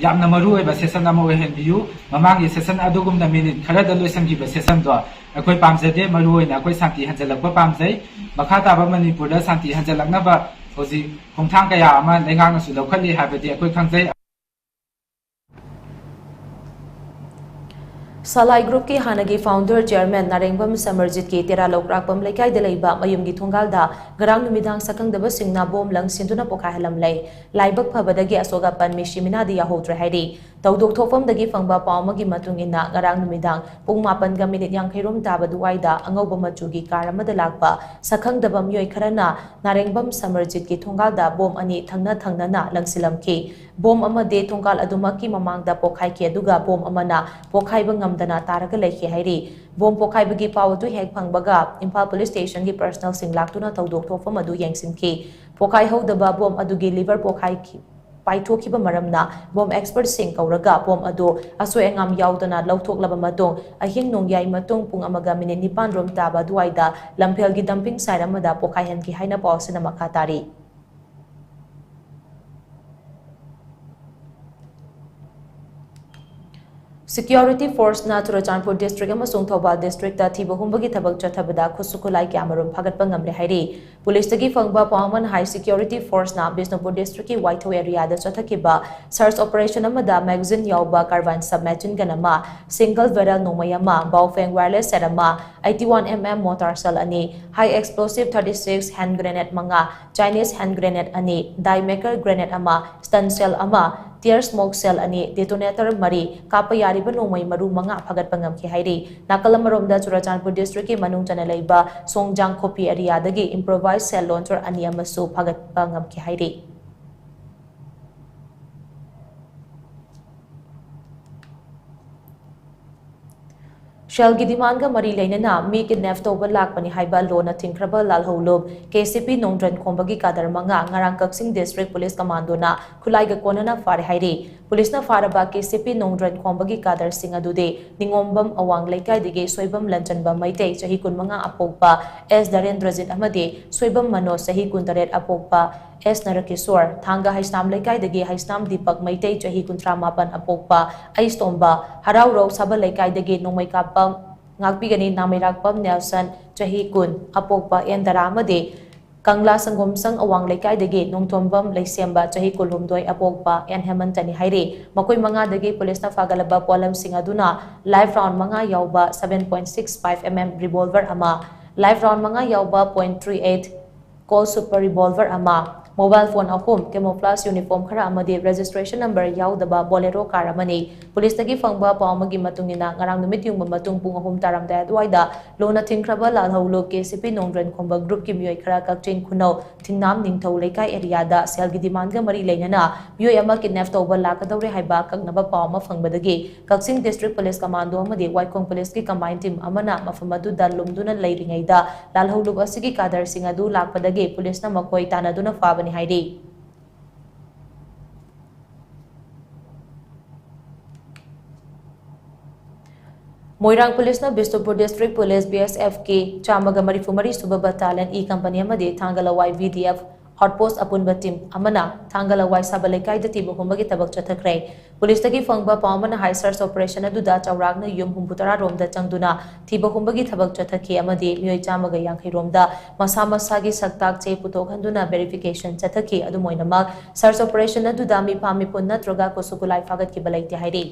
ꯌꯥꯝꯅ ꯃꯔꯨꯑꯣꯏꯕ session ꯑꯃ ꯑꯣꯏꯍꯟꯕꯤꯌꯨ꯫ ꯃꯃꯥꯡꯒꯤ session ꯑꯗꯨꯒꯨꯝꯅ minute ꯈꯔꯗ ꯂꯣꯏꯁꯤꯟꯈꯤꯕ session ꯗꯣ ꯑꯩꯈꯣꯏ ꯄꯥꯝꯖꯗꯦ꯫ ꯃꯔꯨꯑꯣꯏꯅ ꯑꯩꯈꯣꯏ ꯁꯥꯟꯇꯤ ꯍꯟꯖꯤꯜꯂꯛꯄ ꯄꯥꯝꯖꯩ꯫ ꯃꯈꯥ ꯇꯥꯕ ꯃꯅꯤꯄꯨꯔꯗ ꯁꯥꯟꯇꯤ ꯍꯟꯖꯤꯜꯂꯛꯅꯕ ꯍꯧꯖꯤꯛ ꯈꯣꯡꯊꯥꯡ ꯀꯌꯥ ꯑꯃ ꯂꯩꯉꯥꯛꯅꯁꯨ ꯂꯧꯈꯠꯂꯤ ꯍꯥꯏꯕꯗꯤ ꯑꯩꯈꯣꯏ ꯈꯪꯖꯩ꯫ ꯁꯂꯥꯏ Group ꯀꯤ ꯍꯥꯟꯅꯒꯤ founder chairman ꯅꯥꯔꯦꯡꯕꯝ ꯁꯃꯔꯖꯤꯠꯀꯤ ꯇꯦꯔꯥ ꯂꯧꯀ꯭ꯔꯥꯛꯄꯝ ꯂꯩꯀꯥꯏꯗ ꯂꯩꯕ ꯃꯌꯨꯝꯒꯤ ꯊꯣꯡꯒꯥꯜꯗ ꯉꯔꯥꯡ ꯅꯨꯃꯤꯗꯥꯡ ꯁꯛꯈꯪꯗꯕꯁꯤꯡꯅ ꯕꯣꯝ ꯂꯪꯁꯤꯟꯗꯨꯅ ꯄꯣꯈꯥꯏꯍꯜꯂꯝꯂꯦ꯫ ꯂꯥꯏꯕꯛ ꯐꯕꯗꯒꯤ ꯑꯁꯣꯛ ꯑꯄꯟ ꯃꯤꯁꯤ ꯃꯤꯅꯥꯗꯤ ꯌꯥꯎꯍꯧꯗ꯭ꯔꯦ ꯍꯥꯏꯔꯤ꯫ ꯊꯧꯗꯣꯛ ꯊꯣꯛꯐꯝꯗꯒꯤ ꯐꯪꯕ ꯄꯥꯎ ꯑꯃꯒꯤ ꯃꯇꯨꯡ ꯏꯟꯅ, ꯉꯔꯥꯡ ꯅꯨꯃꯤꯗꯥꯡ ꯄꯨꯡ ꯃꯥꯄꯟꯒ ꯃꯤꯅꯤꯠ ꯌꯥꯡꯈꯩꯔꯣꯝ ꯇꯥꯕ ꯑꯗꯨꯋꯥꯏꯗ ꯑꯉꯧꯕ ꯃꯆꯨꯒꯤ car ꯑꯃꯗ ꯂꯥꯛꯄ ꯁꯛꯈꯪꯗꯕ ꯃꯤꯑꯣꯏ ꯈꯔꯅ ꯅꯥꯔꯦꯡꯕꯝ ꯁꯃꯔꯖꯤꯠꯀꯤ ꯊꯣꯡꯒꯥꯜꯗ ꯕꯣꯝ ꯑꯅꯤ ꯊꯪꯅ ꯊꯪꯅꯅ ꯂꯪꯁꯤꯜꯂꯝꯈꯤ꯫ ꯕꯣꯝ ꯑꯃꯗꯤ ꯊꯣꯡꯒꯥꯜ ꯑꯗꯨꯃꯛꯀꯤ ꯃꯃꯥꯡꯗ ꯄꯣꯈꯥꯏꯈꯤ, ꯑꯗꯨꯒ ꯕꯣꯝ ꯑꯃꯅ ꯄꯣꯈꯥꯏꯕ ꯉꯝꯗꯅ ꯇꯥꯔꯒ ꯂꯩꯈꯤ ꯍꯥꯏꯔꯤ꯫ ꯕꯣꯝ ꯄꯣꯈꯥꯏꯕꯒꯤ ꯄꯥꯎ ꯑꯗꯨ ꯍꯦꯛ ꯐꯪꯕꯒ ꯏꯝꯐꯥꯜ Police Station ꯒꯤ personnel ꯁꯤꯡ ꯂꯥꯛꯇꯨꯅ ꯊꯧꯗꯣꯛ ꯊꯣꯛꯐꯝ ꯑꯗꯨ ꯌꯦꯡꯁꯤꯟꯈꯤ꯫ ꯄꯣꯈꯥꯏꯍꯧꯗꯕ ꯕꯣꯝ ꯑꯗꯨꯒꯤ lever ꯄꯣꯈꯥꯏꯈꯤ꯫ ꯄꯥꯏꯊꯣꯛꯈꯤꯕ ꯃꯔꯝꯅ ꯕꯣꯝ ꯑꯦꯛꯁꯄꯔꯠꯁꯤꯡ ꯀꯧꯔꯒ ꯕꯣꯝ ꯑꯗꯨ ꯑꯁꯣꯏ ꯑꯉꯥꯝ ꯌꯥꯎꯗꯅ ꯂꯧꯊꯣꯛꯂꯕ ꯃꯇꯨꯡ, ꯑꯍꯤꯡ ꯅꯣꯡꯌꯥꯏ ꯃꯇꯨꯡ ꯄꯨꯡ ꯑꯃꯒ ꯃꯤꯅꯤꯠ ꯅꯤꯄꯥꯟ ꯔꯣꯝ ꯇꯥꯕ ꯑꯗꯨꯋꯥꯏꯗ ꯂꯝꯐꯦꯜꯒꯤ dumping site ꯑꯃꯗ ꯄꯣꯈꯥꯏꯍꯟꯈꯤ ꯍꯥꯏꯅ ꯄꯥꯎ ꯑꯁꯤꯅ ꯃꯈꯥ ꯇꯥꯔꯤ꯫ Security forceꯅ ꯆꯨꯔꯆꯥꯟꯄꯨꯔ district ꯑꯃꯁꯨꯡ ꯊꯧꯕꯥꯜ districtꯇ ꯊꯤꯕ ꯍꯨꯝꯕꯒꯤ ꯊꯕꯛ ꯆꯠꯊꯕꯗ ꯈꯨꯠꯁꯨ ꯈꯨꯠꯂꯥꯏ ꯀꯌꯥꯃꯔꯨꯝ ꯐꯥꯒꯠꯄ ꯉꯝꯂꯦ ꯍꯥꯏꯔꯤ꯫ Policeꯇꯒꯤ ꯐꯪꯕ ꯄꯥꯎ ꯑꯃꯅ ꯍꯥꯏ, security forceꯅ ꯕꯤꯁꯅꯨꯄꯨꯔ districtꯀꯤ ꯋꯥꯏꯊꯧ areaꯗ ꯆꯠꯊꯈꯤꯕ search operation ꯑꯃꯗ magazine ꯌꯥꯎꯕ carbine submachine gun ꯑꯃ, single barrel ꯅꯣꯡꯃꯩ ꯑꯃ, Baofeng wireless set ꯑꯃ, eighty-one mm mortar shell ꯑꯅꯤ, high explosive thirty-six hand grenade ꯃꯉꯥ, Chinese hand grenade ꯑꯅꯤ, die maker grenade ꯑꯃ, stun shell ꯑꯃ, tear smoke shell ꯑꯅꯤ, detonator ꯃꯔꯤ, ꯀꯥꯞꯄ ꯌꯥꯔꯤꯕ ꯅꯣꯡꯃꯩ ꯃꯔꯨ ꯃꯉꯥ ꯐꯥꯒꯠꯄ ꯉꯝꯈꯤ ꯍꯥꯏꯔꯤ꯫ ꯅꯥꯀꯜ ꯑꯃꯔꯣꯝꯗ ꯆꯨꯔꯆꯥꯟꯄꯨꯔ districtꯀꯤ ꯃꯅꯨꯡ ꯆꯟꯅ ꯂꯩꯕ ꯁꯣꯡꯖꯥꯡ ꯈꯣꯄꯤ areaꯗꯒꯤ improvised shell launcher ꯑꯅꯤ ꯑꯃꯁꯨ ꯐꯥꯒꯠꯄ ꯉꯝꯈꯤ ꯍꯥꯏꯔꯤ꯫ Shellꯒꯤ demandꯒ ꯃꯔꯤ ꯂꯩꯅꯅ ꯃꯤ kidnap ꯇꯧꯕ ꯂꯥꯛꯄꯅꯤ ꯍꯥꯏꯕ ꯂꯣꯅ ꯊꯤꯡꯈ꯭ꯔꯕ ꯂꯥꯜꯍꯧꯂꯨꯞ KCP ꯅꯣꯡꯗ꯭ꯔꯟ ꯈꯣꯝꯕꯒꯤ cadre ꯃꯉꯥ ꯉꯔꯥꯡ ꯀꯛꯆꯤꯡ district police commandꯣꯅ ꯈꯨꯠꯂꯥꯏꯒ ꯀꯣꯟꯅꯅ ꯐꯥꯔꯦ ꯍꯥꯏꯔꯤ꯫ Policeꯅ ꯐꯥꯔꯕ KCP ꯅꯣꯡꯗ꯭ꯔꯟ ꯈꯣꯝꯕꯒꯤ cadreꯁꯤꯡ ꯑꯗꯨꯗꯤ ꯅꯤꯉꯣꯝꯕꯝ ꯑꯋꯥꯡ ꯂꯩꯀꯥꯏꯗꯒꯤ ꯁꯣꯏꯕꯝ ꯂꯟꯆꯟꯕ ꯃꯩꯇꯩ, ꯆꯍꯤ ꯀꯨꯟꯃꯉꯥ ꯑꯄꯣꯛꯄ, S ꯙꯔꯦꯟꯗ꯭ꯔꯖꯤꯠ ꯑꯃꯗꯤ ꯁꯣꯏꯕꯝ ꯃꯅꯣꯖ, ꯆꯍꯤ ꯀꯨꯟꯇꯔꯦꯠ ꯑꯄꯣꯛꯄ, S ꯅꯔꯀꯦꯁꯣꯔ, ꯊꯥꯡꯒ ꯍꯩꯁꯅꯥꯝ ꯂꯩꯀꯥꯏꯗꯒꯤ ꯍꯩꯁꯅꯥꯝ ꯗꯤꯄꯛ ꯃꯩꯇꯩ, ꯆꯍꯤ ꯀꯨꯟꯊ꯭ꯔꯥ ꯃꯥꯄꯟ ꯑꯄꯣꯛꯄ, ꯑꯩꯁ ꯇꯣꯝꯕ, ꯍꯔꯥꯎꯔꯧ ꯁꯥꯕꯜ ꯂꯩꯀꯥꯏꯗꯒꯤ ꯅꯣꯡꯃꯩꯀꯥꯞꯄꯝ ꯉꯥꯛꯄꯤꯒꯅꯤ ꯅꯥꯃꯩꯔꯥꯛꯄꯝ ꯅꯦꯜꯁꯟ, ꯆꯍꯤ ꯀꯨꯟ ꯑꯄꯣꯛꯄ, ꯑꯦꯟ ꯗꯔꯥ ꯑꯃꯗꯤ ꯀꯪꯂꯥ ꯁꯪꯒꯣꯝꯁꯪ ꯑꯋꯥꯡ ꯂꯩꯀꯥꯏꯗꯒꯤ ꯅꯣꯡꯊꯣꯝꯕꯝ ꯂꯩꯁꯦꯝꯕ, ꯆꯍꯤ ꯀꯨꯟꯍꯨꯝꯗꯣꯏ ꯑꯄꯣꯛꯄ, ꯑꯦꯟ ꯍꯦꯃꯟꯇꯅꯤ ꯍꯥꯏꯔꯤ꯫ ꯃꯈꯣꯏ ꯃꯉꯥꯗꯒꯤ ꯄꯨꯂꯤꯁꯅ ꯐꯥꯒꯠꯂꯕ ꯄꯣꯠꯂꯝꯁꯤꯡ ꯑꯗꯨꯅ live round ꯃꯉꯥ ꯌꯥꯎꯕ seven point six five mm revolver ꯑꯃ, live round ꯃꯉꯥ ꯌꯥꯎꯕ point three eight Colt Super revolver ꯑꯃ, mobile phone ꯑꯍꯨꯝ, camouflage uniform ꯈꯔ ꯑꯃꯗꯤ registration number ꯌꯥꯎꯗꯕ Bolero car ꯑꯃꯅꯤ꯫ ꯄꯨꯂꯤꯁꯇꯒꯤ ꯐꯪꯕ ꯄꯥꯎ ꯑꯃꯒꯤ ꯃꯇꯨꯡ ꯏꯟꯅ, ꯉꯔꯥꯡ ꯅꯨꯃꯤꯠ ꯌꯨꯡꯕ ꯃꯇꯨꯡ ꯄꯨꯡ ꯑꯍꯨꯝ ꯇꯥꯔꯝꯗꯥꯏ ꯑꯗꯨꯋꯥꯏꯗ ꯂꯣꯟꯅ ꯊꯤꯡꯈ꯭ꯔꯕ ꯂꯥꯜꯍꯧꯂꯨꯞ KCP ꯅꯣꯡꯗ꯭ꯔꯦꯟ ꯈꯣꯝꯕ groupꯀꯤ ꯃꯤꯑꯣꯏ ꯈꯔ ꯀꯛꯆꯤꯡ ꯈꯨꯅꯧ ꯊꯤꯡꯅꯥꯝ ꯅꯤꯡꯊꯧ ꯂꯩꯀꯥꯏ areaꯗ shellꯒꯤ demandꯒ ꯃꯔꯤ ꯂꯩꯅꯅ ꯃꯤꯑꯣꯏ ꯑꯃ kidnap ꯇꯧꯕ ꯂꯥꯛꯀꯗꯧꯔꯦ ꯍꯥꯏꯕ ꯑꯀꯛꯅꯕ ꯄꯥꯎ ꯑꯃ ꯐꯪꯕꯗꯒꯤ ꯀꯛꯆꯤꯡ district police commando ꯑꯃꯗꯤ ꯋꯥꯏꯈꯣꯡ policeꯀꯤ combined team ꯑꯃꯅ ꯃꯐꯝ ꯑꯗꯨꯗ ꯂꯨꯝꯗꯨꯅ ꯂꯩꯔꯤꯉꯩꯗ ꯂꯥꯜꯍꯧꯂꯨꯞ ꯑꯁꯤꯒꯤ cadreꯁꯤꯡ ꯑꯗꯨ ꯂꯥꯛꯄꯗꯒꯤ ꯄꯨꯂꯤꯁꯅ ꯃꯈꯣꯏ ꯇꯥꯟꯅꯗꯨꯅ ꯐꯥꯕꯅꯤ ꯍꯥꯏꯔꯤ꯫ ꯃꯣꯏꯔꯥꯡ ꯄꯨꯂꯤꯁꯅ ꯕꯤꯁꯅꯨꯄꯨꯔ ꯗꯤꯁꯇ꯭ꯔꯤꯛ ꯄꯨꯂꯤꯁ, ꯕꯤ ꯑꯦꯁ ꯑꯦꯐꯀꯤ ꯆꯥꯝꯃꯒ ꯃꯔꯤꯐꯨ ꯃꯔꯤ ꯁꯨꯕ ꯕꯠꯇꯥꯂꯤꯌꯟ, ꯏ ꯀꯝꯄꯅꯤ ꯑꯃꯗꯤ ꯊꯥꯡꯒ ꯂꯋꯥꯏ, ꯚꯤ ꯗꯤ ꯑꯦꯐ ꯑꯥꯎꯠꯄꯣꯁꯠ ꯑꯄꯨꯟꯕ ꯇꯤꯝ ꯑꯃꯅ ꯊꯥꯡꯒ ꯂꯋꯥꯏ ꯁꯥꯕ ꯂꯩꯀꯥꯏꯗ ꯊꯤꯕ ꯍꯨꯝꯕꯒꯤ ꯊꯕꯛ ꯆꯠꯊꯈ꯭ꯔꯦ꯫ ꯄꯨꯂꯤꯁꯇꯒꯤ ꯐꯪꯕ ꯄꯥꯎ ꯑꯃꯅ ꯍꯥꯏ, ꯁꯔꯆ ꯑꯣꯄꯔꯦꯁꯟ ꯑꯗꯨꯗ ꯆꯥꯎꯔꯥꯛꯅ ꯌꯨꯝ ꯍꯨꯝꯐꯨꯇꯔꯥ ꯔꯣꯝꯗ ꯆꯪꯗꯨꯅ ꯊꯤꯕ ꯍꯨꯝꯕꯒꯤ ꯊꯕꯛ ꯆꯠꯊꯈꯤ ꯑꯃꯗꯤ ꯃꯤꯑꯣꯏ ꯆꯥꯝꯃꯒ ꯌꯥꯡꯈꯩ ꯔꯣꯝꯗ ꯃꯁꯥ ꯃꯁꯥꯒꯤ ꯁꯛꯇꯥꯛ ꯆꯦ ꯄꯨꯊꯣꯛꯍꯟꯗꯨꯅ ꯚꯦꯔꯤꯐꯤꯀꯦꯁꯟ ꯆꯠꯊꯈꯤ꯫ ꯑꯗꯨꯝ ꯑꯣꯏꯅꯃꯛ, ꯁꯔꯆ ꯑꯣꯄꯔꯦꯁꯟ ꯑꯗꯨꯗ ꯃꯤꯐꯥ ꯃꯤꯄꯨꯟ ꯅꯠꯇ꯭ꯔꯒ ꯈꯨꯠꯁꯨ ꯈꯨꯠꯂꯥꯏ ꯐꯥꯒꯠꯈꯤꯕ ꯂꯩꯇꯦ ꯍꯥꯏꯔꯤ꯫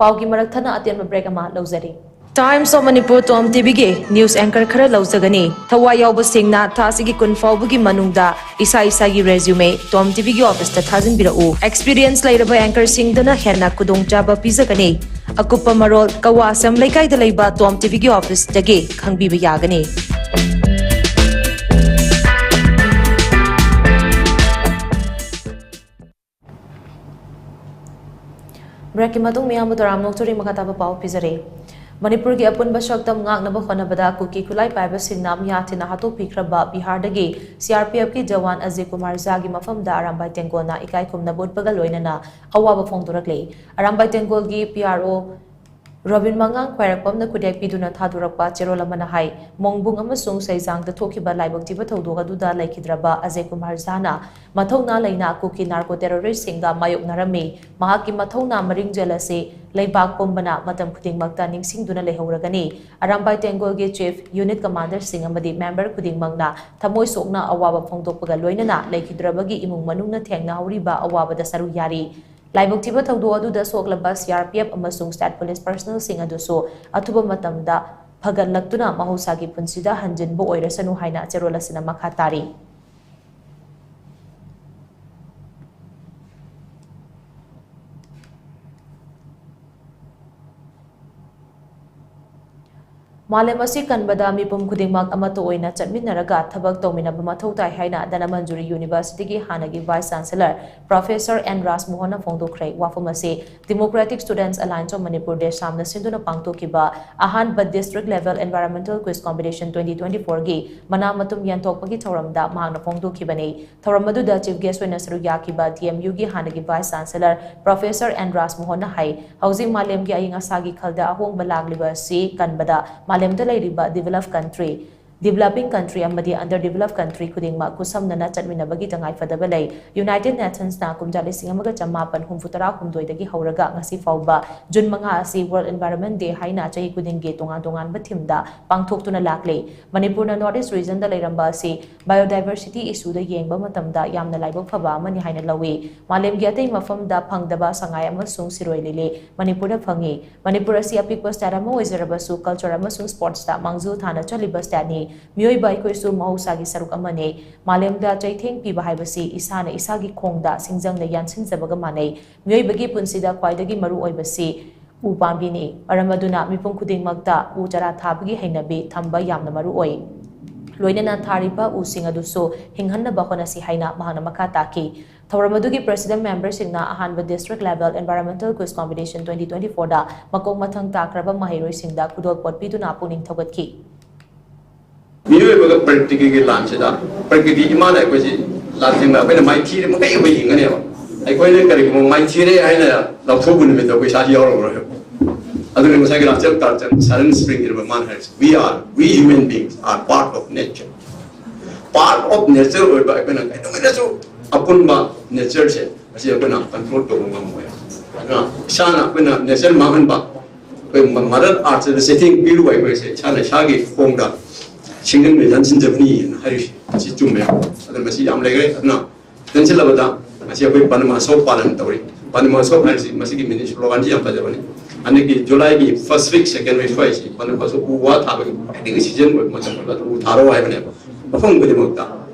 ꯄꯥꯎꯒꯤ ꯃꯔꯛ ꯊꯠꯅ ꯑꯇꯦꯟꯕ ꯕ꯭ꯔꯦꯛ ꯑꯃ ꯂꯧꯖꯔꯤ꯫ Times of Manipur ꯇꯣꯝ ꯇꯤꯚꯤꯒꯤ ꯅ꯭ꯌꯨꯁ ꯑꯦꯡꯀꯔ ꯈꯔ ꯂꯧꯖꯒꯅꯤ꯫ ꯊꯋꯥꯏ ꯌꯥꯎꯕꯁꯤꯡꯅ ꯊꯥ ꯑꯁꯤꯒꯤ ꯀꯨꯟ ꯐꯥꯎꯕꯒꯤ ꯃꯅꯨꯡꯗ ꯏꯁꯥ ꯏꯁꯥꯒꯤ ꯔꯦꯖ꯭ꯌꯨꯃꯦ ꯇꯣꯝ ꯇꯤꯚꯤꯒꯤ ꯑꯣꯐꯤꯁꯇ ꯊꯥꯖꯤꯟꯕꯤꯔꯛꯎ꯫ ꯑꯦꯛꯁꯄꯤꯔꯤꯌꯦꯟꯁ ꯂꯩꯔꯕ ꯑꯦꯡꯀꯔꯁꯤꯡꯗꯅ ꯍꯦꯟꯅ ꯈꯨꯗꯣꯡꯆꯥꯕ ꯄꯤꯖꯒꯅꯤ꯫ ꯑꯀꯨꯞꯄ ꯃꯔꯣꯜ ꯀꯋꯥ ꯑꯁꯝ ꯂꯩꯀꯥꯏꯗ ꯂꯩꯕ ꯇꯣꯝ ꯇꯤꯚꯤꯒꯤ ꯑꯣꯐꯤꯁꯇꯒꯤ ꯈꯪꯕꯤꯕ ꯌꯥꯒꯅꯤ꯫ ꯕ꯭ꯔꯦꯛꯀꯤ ꯃꯇꯨꯡ ꯃꯤꯌꯥꯝꯕꯨ ꯇꯔꯥꯝꯅ ꯑꯣꯛꯆꯔꯤ꯫ ꯃꯈꯥ ꯇꯥꯕ ꯄꯥꯎ ꯄꯤꯖꯔꯤ꯫ ꯃꯅꯤꯄꯨꯔꯒꯤ ꯑꯄꯨꯟꯕ ꯁꯛꯇꯝ ꯉꯥꯛꯅꯕ ꯍꯣꯠꯅꯕꯗ ꯀꯨꯀꯤ ꯈꯨꯠꯂꯥꯏ ꯄꯥꯏꯕꯁꯤꯡꯅ ꯃꯤꯌꯥ ꯊꯤꯅ ꯍꯥꯠꯇꯣꯛꯄꯤꯈ꯭ꯔꯕ ꯕꯤꯍꯥꯔꯗꯒꯤ ꯁꯤ ꯑꯥꯔ ꯄꯤ ꯑꯦꯐꯀꯤ ꯖꯋꯥꯟ ꯑꯖꯌ ꯀꯨꯃꯥꯔ ꯖꯥꯒꯤ ꯃꯐꯝꯗ ꯑꯔꯥꯝꯕꯥꯏ ꯇꯦꯡꯒꯣꯜꯅ ꯏꯀꯥꯏ ꯈꯨꯝꯅꯕ ꯎꯠꯄꯒ ꯂꯣꯏꯅꯅ ꯑꯋꯥꯕ ꯐꯣꯡꯗꯣꯔꯛꯂꯤ꯫ ꯑꯔꯥꯝꯕꯥꯏ ꯇꯦꯡꯒꯣꯜꯒꯤ ꯄꯤ ꯑꯥꯔ ꯑꯣ ꯔꯣꯕꯤꯟ ꯃꯉꯥꯡ ꯈ꯭ꯋꯥꯏꯔꯥꯛꯄꯝꯅ ꯈꯨꯗꯦꯛ ꯄꯤꯗꯨꯅ ꯊꯥꯗꯣꯔꯛꯄ ꯆꯦꯔꯣꯜ ꯑꯃꯅ ꯍꯥꯏ, ꯃꯣꯡꯕꯨꯡ ꯑꯃꯁꯨꯡ ꯁꯩꯖꯥꯡꯗ ꯊꯣꯛꯈꯤꯕ ꯂꯥꯏꯕꯛ ꯊꯤꯕ ꯊꯧꯗꯣꯛ ꯑꯗꯨꯗ ꯂꯩꯈꯤꯗ꯭ꯔꯕ ꯑꯖꯌ ꯀꯨꯃꯥꯔ ꯖꯥꯅ ꯃꯊꯧꯅꯥ ꯂꯩꯅ ꯀꯨꯀꯤ ꯅꯥꯔꯀꯣ ꯇꯦꯔꯣꯔꯤꯁꯁꯤꯡꯒ ꯃꯥꯌꯣꯛꯅꯔꯝꯃꯤ꯫ ꯃꯍꯥꯛꯀꯤ ꯃꯊꯧꯅꯥ ꯃꯔꯤꯡꯖꯦꯜ ꯑꯁꯤ ꯂꯩꯕꯥꯛ ꯄꯨꯝꯕꯅ ꯃꯇꯝ ꯈꯨꯗꯤꯡꯃꯛꯇ ꯅꯤꯡꯁꯤꯡꯗꯨꯅ ꯂꯩꯍꯧꯔꯒꯅꯤ꯫ ꯑꯔꯥꯝꯕꯥꯏ ꯇꯦꯡꯒꯣꯜꯒꯤ ꯆꯤꯐ ꯌꯨꯅꯤꯠ ꯀꯃꯥꯟꯗꯔꯁꯤꯡ ꯑꯃꯗꯤ ꯃꯦꯝꯕꯔ ꯈꯨꯗꯤꯡꯃꯛꯅ ꯊꯃꯣꯏ ꯁꯣꯛꯅ ꯑꯋꯥꯕ ꯐꯣꯡꯗꯣꯛꯄꯒ ꯂꯣꯏꯅꯅ ꯂꯩꯈꯤꯗ꯭ꯔꯕꯒꯤ ꯏꯃꯨꯡ ꯃꯅꯨꯡꯅ ꯊꯦꯡꯅꯍꯧꯔꯤꯕ ꯑꯋꯥꯕꯗ ꯁꯔꯨꯛ ꯌꯥꯔꯤ꯫ ꯂꯥꯏꯕꯛ ꯊꯤꯕ ꯊꯧꯗꯣꯛ ꯑꯗꯨꯗ ꯁꯣꯛꯂꯕ ꯁꯤ ꯑꯥꯔ ꯄꯤ ꯑꯦꯐ ꯑꯃꯁꯨꯡ ꯁ꯭ꯇꯦꯠ ꯄꯨꯂꯤꯁ ꯄꯔꯁꯅꯦꯜꯁꯤꯡ ꯑꯗꯨꯁꯨ ꯑꯊꯨꯕ ꯃꯇꯝꯗ ꯐꯒꯠꯂꯛꯇꯨꯅ ꯃꯍꯧꯁꯥꯒꯤ ꯄꯨꯟꯁꯤꯗ ꯍꯟꯖꯤꯟꯕ ꯑꯣꯏꯔꯁꯅꯨ ꯍꯥꯏꯅ ꯆꯦꯔꯣꯜ ꯑꯁꯤꯅ ꯃꯈꯥ ꯇꯥꯔꯤ꯫ ꯃꯥꯂꯦꯝ ꯑꯁꯤ ꯀꯟꯕꯗ ꯃꯤꯄꯨꯝ ꯈꯨꯗꯤꯡꯃꯛ ꯑꯃꯠꯇ ꯑꯣꯏꯅ ꯆꯠꯃꯤꯟꯅꯔꯒ ꯊꯕꯛ ꯇꯧꯃꯤꯟꯅꯕ ꯃꯊꯧ ꯇꯥꯏ ꯍꯥꯏꯅ ꯙꯅꯃꯟꯖꯨꯔꯤ ꯌꯨꯅꯤꯚꯔꯁꯤꯇꯤꯒꯤ ꯍꯥꯟꯅꯒꯤ ꯚꯥꯏꯁ ꯆꯥꯟꯁꯦꯂꯔ ꯄ꯭ꯔꯣꯐꯦꯁꯔ ꯑꯦꯟ ꯔꯥꯖꯃꯣꯍꯟꯅ ꯐꯣꯡꯗꯣꯛꯈ꯭ꯔꯦ꯫ ꯋꯥꯐꯝ ꯑꯁꯤ Democratic Students Alliance of Manipur, ꯗꯦꯁꯥꯝꯅ ꯁꯤꯟꯗꯨꯅ ꯄꯥꯡꯊꯣꯛꯈꯤꯕ ꯑꯍꯥꯟꯕ District Level Environmental Quiz Competition twenty twenty-fourꯒꯤ ꯃꯅꯥ ꯃꯇꯨꯝ ꯌꯦꯟꯊꯣꯛꯄꯒꯤ ꯊꯧꯔꯝꯗ ꯃꯍꯥꯛꯅ ꯐꯣꯡꯗꯣꯛꯈꯤꯕꯅꯤ꯫ ꯊꯧꯔꯝ ꯑꯗꯨꯗ ꯆꯤꯐ ꯒꯦꯁ ꯑꯣꯏꯅ ꯁꯔꯨꯛ ꯌꯥꯈꯤꯕ ꯗꯤ ꯑꯦꯝ ꯌꯨꯒꯤ ꯍꯥꯟꯅꯒꯤ ꯚꯥꯏꯁ ꯆꯥꯟꯁꯦꯂꯔ ꯄ꯭ꯔꯣꯐꯦꯁꯔ ꯑꯦꯟ ꯔꯥꯖꯃꯣꯍꯟꯅ ꯍꯥꯏ, ꯍꯧꯖꯤꯛ ꯃꯥꯂꯦꯝꯒꯤ ꯑꯏꯪ ꯑꯁꯥꯒꯤ ꯈꯜꯗ ꯑꯍꯣꯡꯕ ꯂꯥꯛꯂꯤꯕ ꯑꯁꯤ ꯀꯟꯕꯗ ꯃꯥꯂꯦꯝꯗ ꯂꯩꯔꯤꯕ ꯗꯤꯚꯦꯂꯞ ꯀꯟꯇ꯭ꯔꯤ, ꯗꯤꯚꯦꯂꯞꯄꯤꯡ ꯀꯟꯇ꯭ꯔꯤ ꯑꯃꯗꯤ ꯑꯟꯗꯔ ꯗꯤꯚꯦꯂꯞ ꯀꯟꯇ꯭ꯔꯤ ꯈꯨꯗꯤꯡꯃꯛ ꯈꯨꯠꯁꯝꯅꯅ ꯆꯠꯃꯤꯟꯅꯕꯒꯤ ꯇꯉꯥꯏꯐꯗꯕ ꯂꯩ꯫ ꯌꯨꯅꯥꯏꯇꯦꯗ ꯅꯦꯁꯟꯁꯅ ꯀꯨꯝꯖꯥ ꯂꯤꯁꯤꯡ ꯑꯃꯒ ꯆꯃꯥꯄꯟ ꯍꯨꯝꯐꯨ ꯇꯔꯥ ꯍꯨꯝꯗꯣꯏꯗꯒꯤ ꯍꯧꯔꯒ ꯉꯁꯤ ꯐꯥꯎꯕ ꯖꯨꯟ ꯃꯉꯥ ꯑꯁꯤ World Environment Day ꯍꯥꯏꯅ ꯆꯍꯤ ꯈꯨꯗꯤꯡꯒꯤ ꯇꯣꯉꯥꯟ ꯇꯣꯉꯥꯟꯕ ꯊꯤꯝꯗ ꯄꯥꯡꯊꯣꯛꯇꯨꯅ ꯂꯥꯛꯂꯤ꯫ ꯃꯅꯤꯄꯨꯔꯅ ꯅꯣꯔꯠ ꯏꯁ ꯔꯤꯖꯟꯗ ꯂꯩꯔꯝꯕ ꯑꯁꯤ ꯕꯥꯏꯑꯣꯗꯥꯏꯚꯔꯁꯤꯇꯤ ꯏꯁꯨꯗ ꯌꯦꯡꯕ ꯃꯇꯝꯗ ꯌꯥꯝꯅ ꯂꯥꯏꯕꯛ ꯐꯕ ꯑꯃꯅꯤ ꯍꯥꯏꯅ ꯂꯧꯏ꯫ ꯃꯥꯂꯦꯝꯒꯤ ꯑꯇꯩ ꯃꯐꯝꯗ ꯐꯪꯗꯕ ꯁꯉꯥꯏ ꯑꯃꯁꯨꯡ ꯁꯤꯔꯣꯏ ꯂꯤꯂꯤ ꯃꯅꯤꯄꯨꯔꯗ ꯐꯪꯏ꯫ ꯃꯅꯤꯄꯨꯔ ꯑꯁꯤ ꯑꯄꯤꯛꯄ ꯁ꯭ꯇꯦꯠ ꯑꯃ ꯑꯣꯏꯖꯔꯕꯁꯨ ꯀꯜꯆꯔ ꯑꯃꯁꯨꯡ ꯁ꯭ꯄꯣꯔꯠꯁꯇ ꯃꯥꯡꯖꯤꯜ ꯊꯥꯅ ꯆꯠꯂꯤꯕ ꯁ꯭ꯇꯦꯠꯅꯤ꯫ ꯃꯤꯑꯣꯏꯕ ꯑꯩꯈꯣꯏꯁꯨ ꯃꯍꯧꯁꯥꯒꯤ ꯁꯔꯨꯛ ꯑꯃꯅꯤ꯫ ꯃꯥꯂꯦꯝꯗ ꯆꯩꯊꯦꯡ ꯄꯤꯕ ꯍꯥꯏꯕꯁꯤ ꯏꯁꯥꯅ ꯏꯁꯥꯒꯤ ꯈꯣꯡꯗ ꯁꯤꯡꯖꯪꯅ ꯌꯥꯟꯁꯤꯟꯖꯕꯒ ꯃꯥꯟꯅꯩ꯫ ꯃꯤꯑꯣꯏꯕꯒꯤ ꯄꯨꯟꯁꯤꯗ ꯈ꯭ꯋꯥꯏꯗꯒꯤ ꯃꯔꯨ ꯑꯣꯏꯕꯁꯤ ꯎ ꯄꯥꯝꯕꯤꯅꯤ꯫ ꯃꯔꯝ ꯑꯗꯨꯅ ꯃꯤꯄꯨꯝ ꯈꯨꯗꯤꯡꯃꯛꯇ ꯎ ꯆꯥꯔꯥ ꯊꯥꯕꯒꯤ ꯍꯩꯅꯕꯤ ꯊꯝꯕ ꯌꯥꯝꯅ ꯃꯔꯨ ꯑꯣꯏ꯫ ꯂꯣꯏꯅꯅ ꯊꯥꯔꯤꯕ ꯎꯁꯤꯡ ꯑꯗꯨꯁꯨ ꯍꯤꯡꯍꯟꯅꯕ ꯍꯣꯠꯅꯁꯤ ꯍꯥꯏꯅ ꯃꯍꯥꯛꯅ ꯃꯈꯥ ꯇꯥꯈꯤ꯫ ꯊꯧꯔꯝ ꯑꯗꯨꯒꯤ president memberꯁꯤꯡꯅ ꯑꯍꯥꯟꯕ District Level Environmental Quiz Competition twenty twenty-fourꯗ ꯃꯀꯣꯛ ꯃꯊꯪ ꯇꯥꯈ꯭ꯔꯕ ꯃꯍꯩꯔꯣꯏꯁꯤꯡꯗ ꯈꯨꯗꯣꯜꯄꯣꯠ ꯄꯤꯗꯨꯅ ꯄꯨꯛꯅꯤꯡ ꯊꯧꯒꯠꯈꯤ꯫ ꯃꯤꯑꯣꯏꯕꯒ ꯄ꯭ꯔꯀ꯭ꯔꯤꯇꯤꯒꯤ ꯂꯥꯟꯁꯤꯗ, ꯄ꯭ꯔꯀ꯭ꯔꯤꯇꯤ ꯏꯃꯥꯅ ꯑꯩꯈꯣꯏꯁꯤ ꯂꯥꯟꯊꯦꯡꯅ ꯑꯩꯈꯣꯏꯅ ꯃꯥꯏꯊꯤꯔꯦ ꯃꯈꯩ ꯑꯩꯈꯣꯏ ꯍꯤꯡꯒꯅꯦꯕ꯫ ꯑꯩꯈꯣꯏꯅ ꯀꯔꯤꯒꯨꯝꯕ ꯃꯥꯏꯊꯤꯔꯦ ꯍꯥꯏꯅ ꯂꯥꯎꯊꯣꯛꯄ ꯅꯨꯃꯤꯠꯇ ꯑꯩꯈꯣꯏ ꯏꯁꯥꯁꯤ ꯌꯥꯎꯔꯝꯃꯔꯣꯏ꯫ ꯑꯗꯨꯅ ꯉꯁꯥꯏꯒꯤ ꯔꯥꯆꯦꯜ ꯀꯥꯔꯆꯟ ꯁꯥꯏꯂꯦꯟ ꯁ꯭ꯄ꯭ꯔꯤꯡ ꯏꯔꯕ ꯃꯥꯅ ꯍꯥꯏꯔꯤꯁꯦ, "We are, we human beings are part of nature." Part of nature ꯑꯣꯏꯕ ꯑꯩꯈꯣꯏꯅ ꯀꯩꯗꯧꯉꯩꯗꯁꯨ ꯑꯄꯨꯟꯕ natureꯁꯦ ꯑꯁꯤ ꯑꯩꯈꯣꯏꯅ control ꯇꯧꯕ ꯉꯝꯃꯣꯏ꯫ ꯑꯗꯨꯅ ꯏꯁꯥꯅ ꯑꯩꯈꯣꯏꯅ nature ꯃꯥꯡꯍꯟꯕ, ꯑꯩꯈꯣꯏ ꯃ-, mother earthꯁꯤꯗ ꯆꯩꯊꯦꯡ ꯄꯤꯔꯨꯕ ꯑꯩꯈꯣꯏꯁꯦ ꯏꯁꯥꯅ ꯏꯁꯥꯒꯤ ꯈꯣꯡꯗ ꯁꯤꯡꯖꯪꯅ ꯌꯥꯟꯁꯤꯟꯖꯕꯅꯤ ꯍꯥꯏꯅ ꯍꯥꯏꯔꯤꯁꯤ ꯑꯁꯤ ꯆꯨꯝꯃꯦ꯫ ꯑꯗꯨꯅ ꯃꯁꯤ ꯌꯥꯝ ꯂꯩꯈ꯭ꯔꯦ꯫ ꯑꯗꯨꯅ ꯇꯦꯟꯁꯤꯜꯂꯕꯗ ꯉꯁꯤ ꯑꯩꯈꯣꯏ ꯄꯟ ꯃꯍꯣꯠꯁꯕ ꯄꯥꯂꯟ ꯇꯧꯔꯤ꯫ ꯄꯟ ꯃꯍꯣꯠꯁꯕ ꯍꯥꯏꯔꯤꯁꯤ ꯃꯁꯤꯒꯤ ꯃꯤꯅꯤ sloganꯁꯤ ꯌꯥꯝ ꯐꯖꯕꯅꯤ꯫ ꯍꯟꯗꯛꯀꯤ Julyꯒꯤ first week, second week ꯁ꯭ꯋꯥꯏꯁꯤ ꯄꯟ ꯃꯍꯣꯠꯁꯕ ꯎ ꯋꯥ ꯊꯥꯕꯒꯤ ꯈ꯭ꯋꯥꯏꯗꯒꯤ season ꯑꯣꯏꯕ ꯃꯇꯝ ꯑꯣꯏꯕ ꯑꯗꯨ ꯎ ꯊꯥꯔꯣ ꯍꯥꯏꯕꯅꯦꯕ ꯃꯐꯝ ꯈꯨꯗꯤꯡꯃꯛꯇ꯫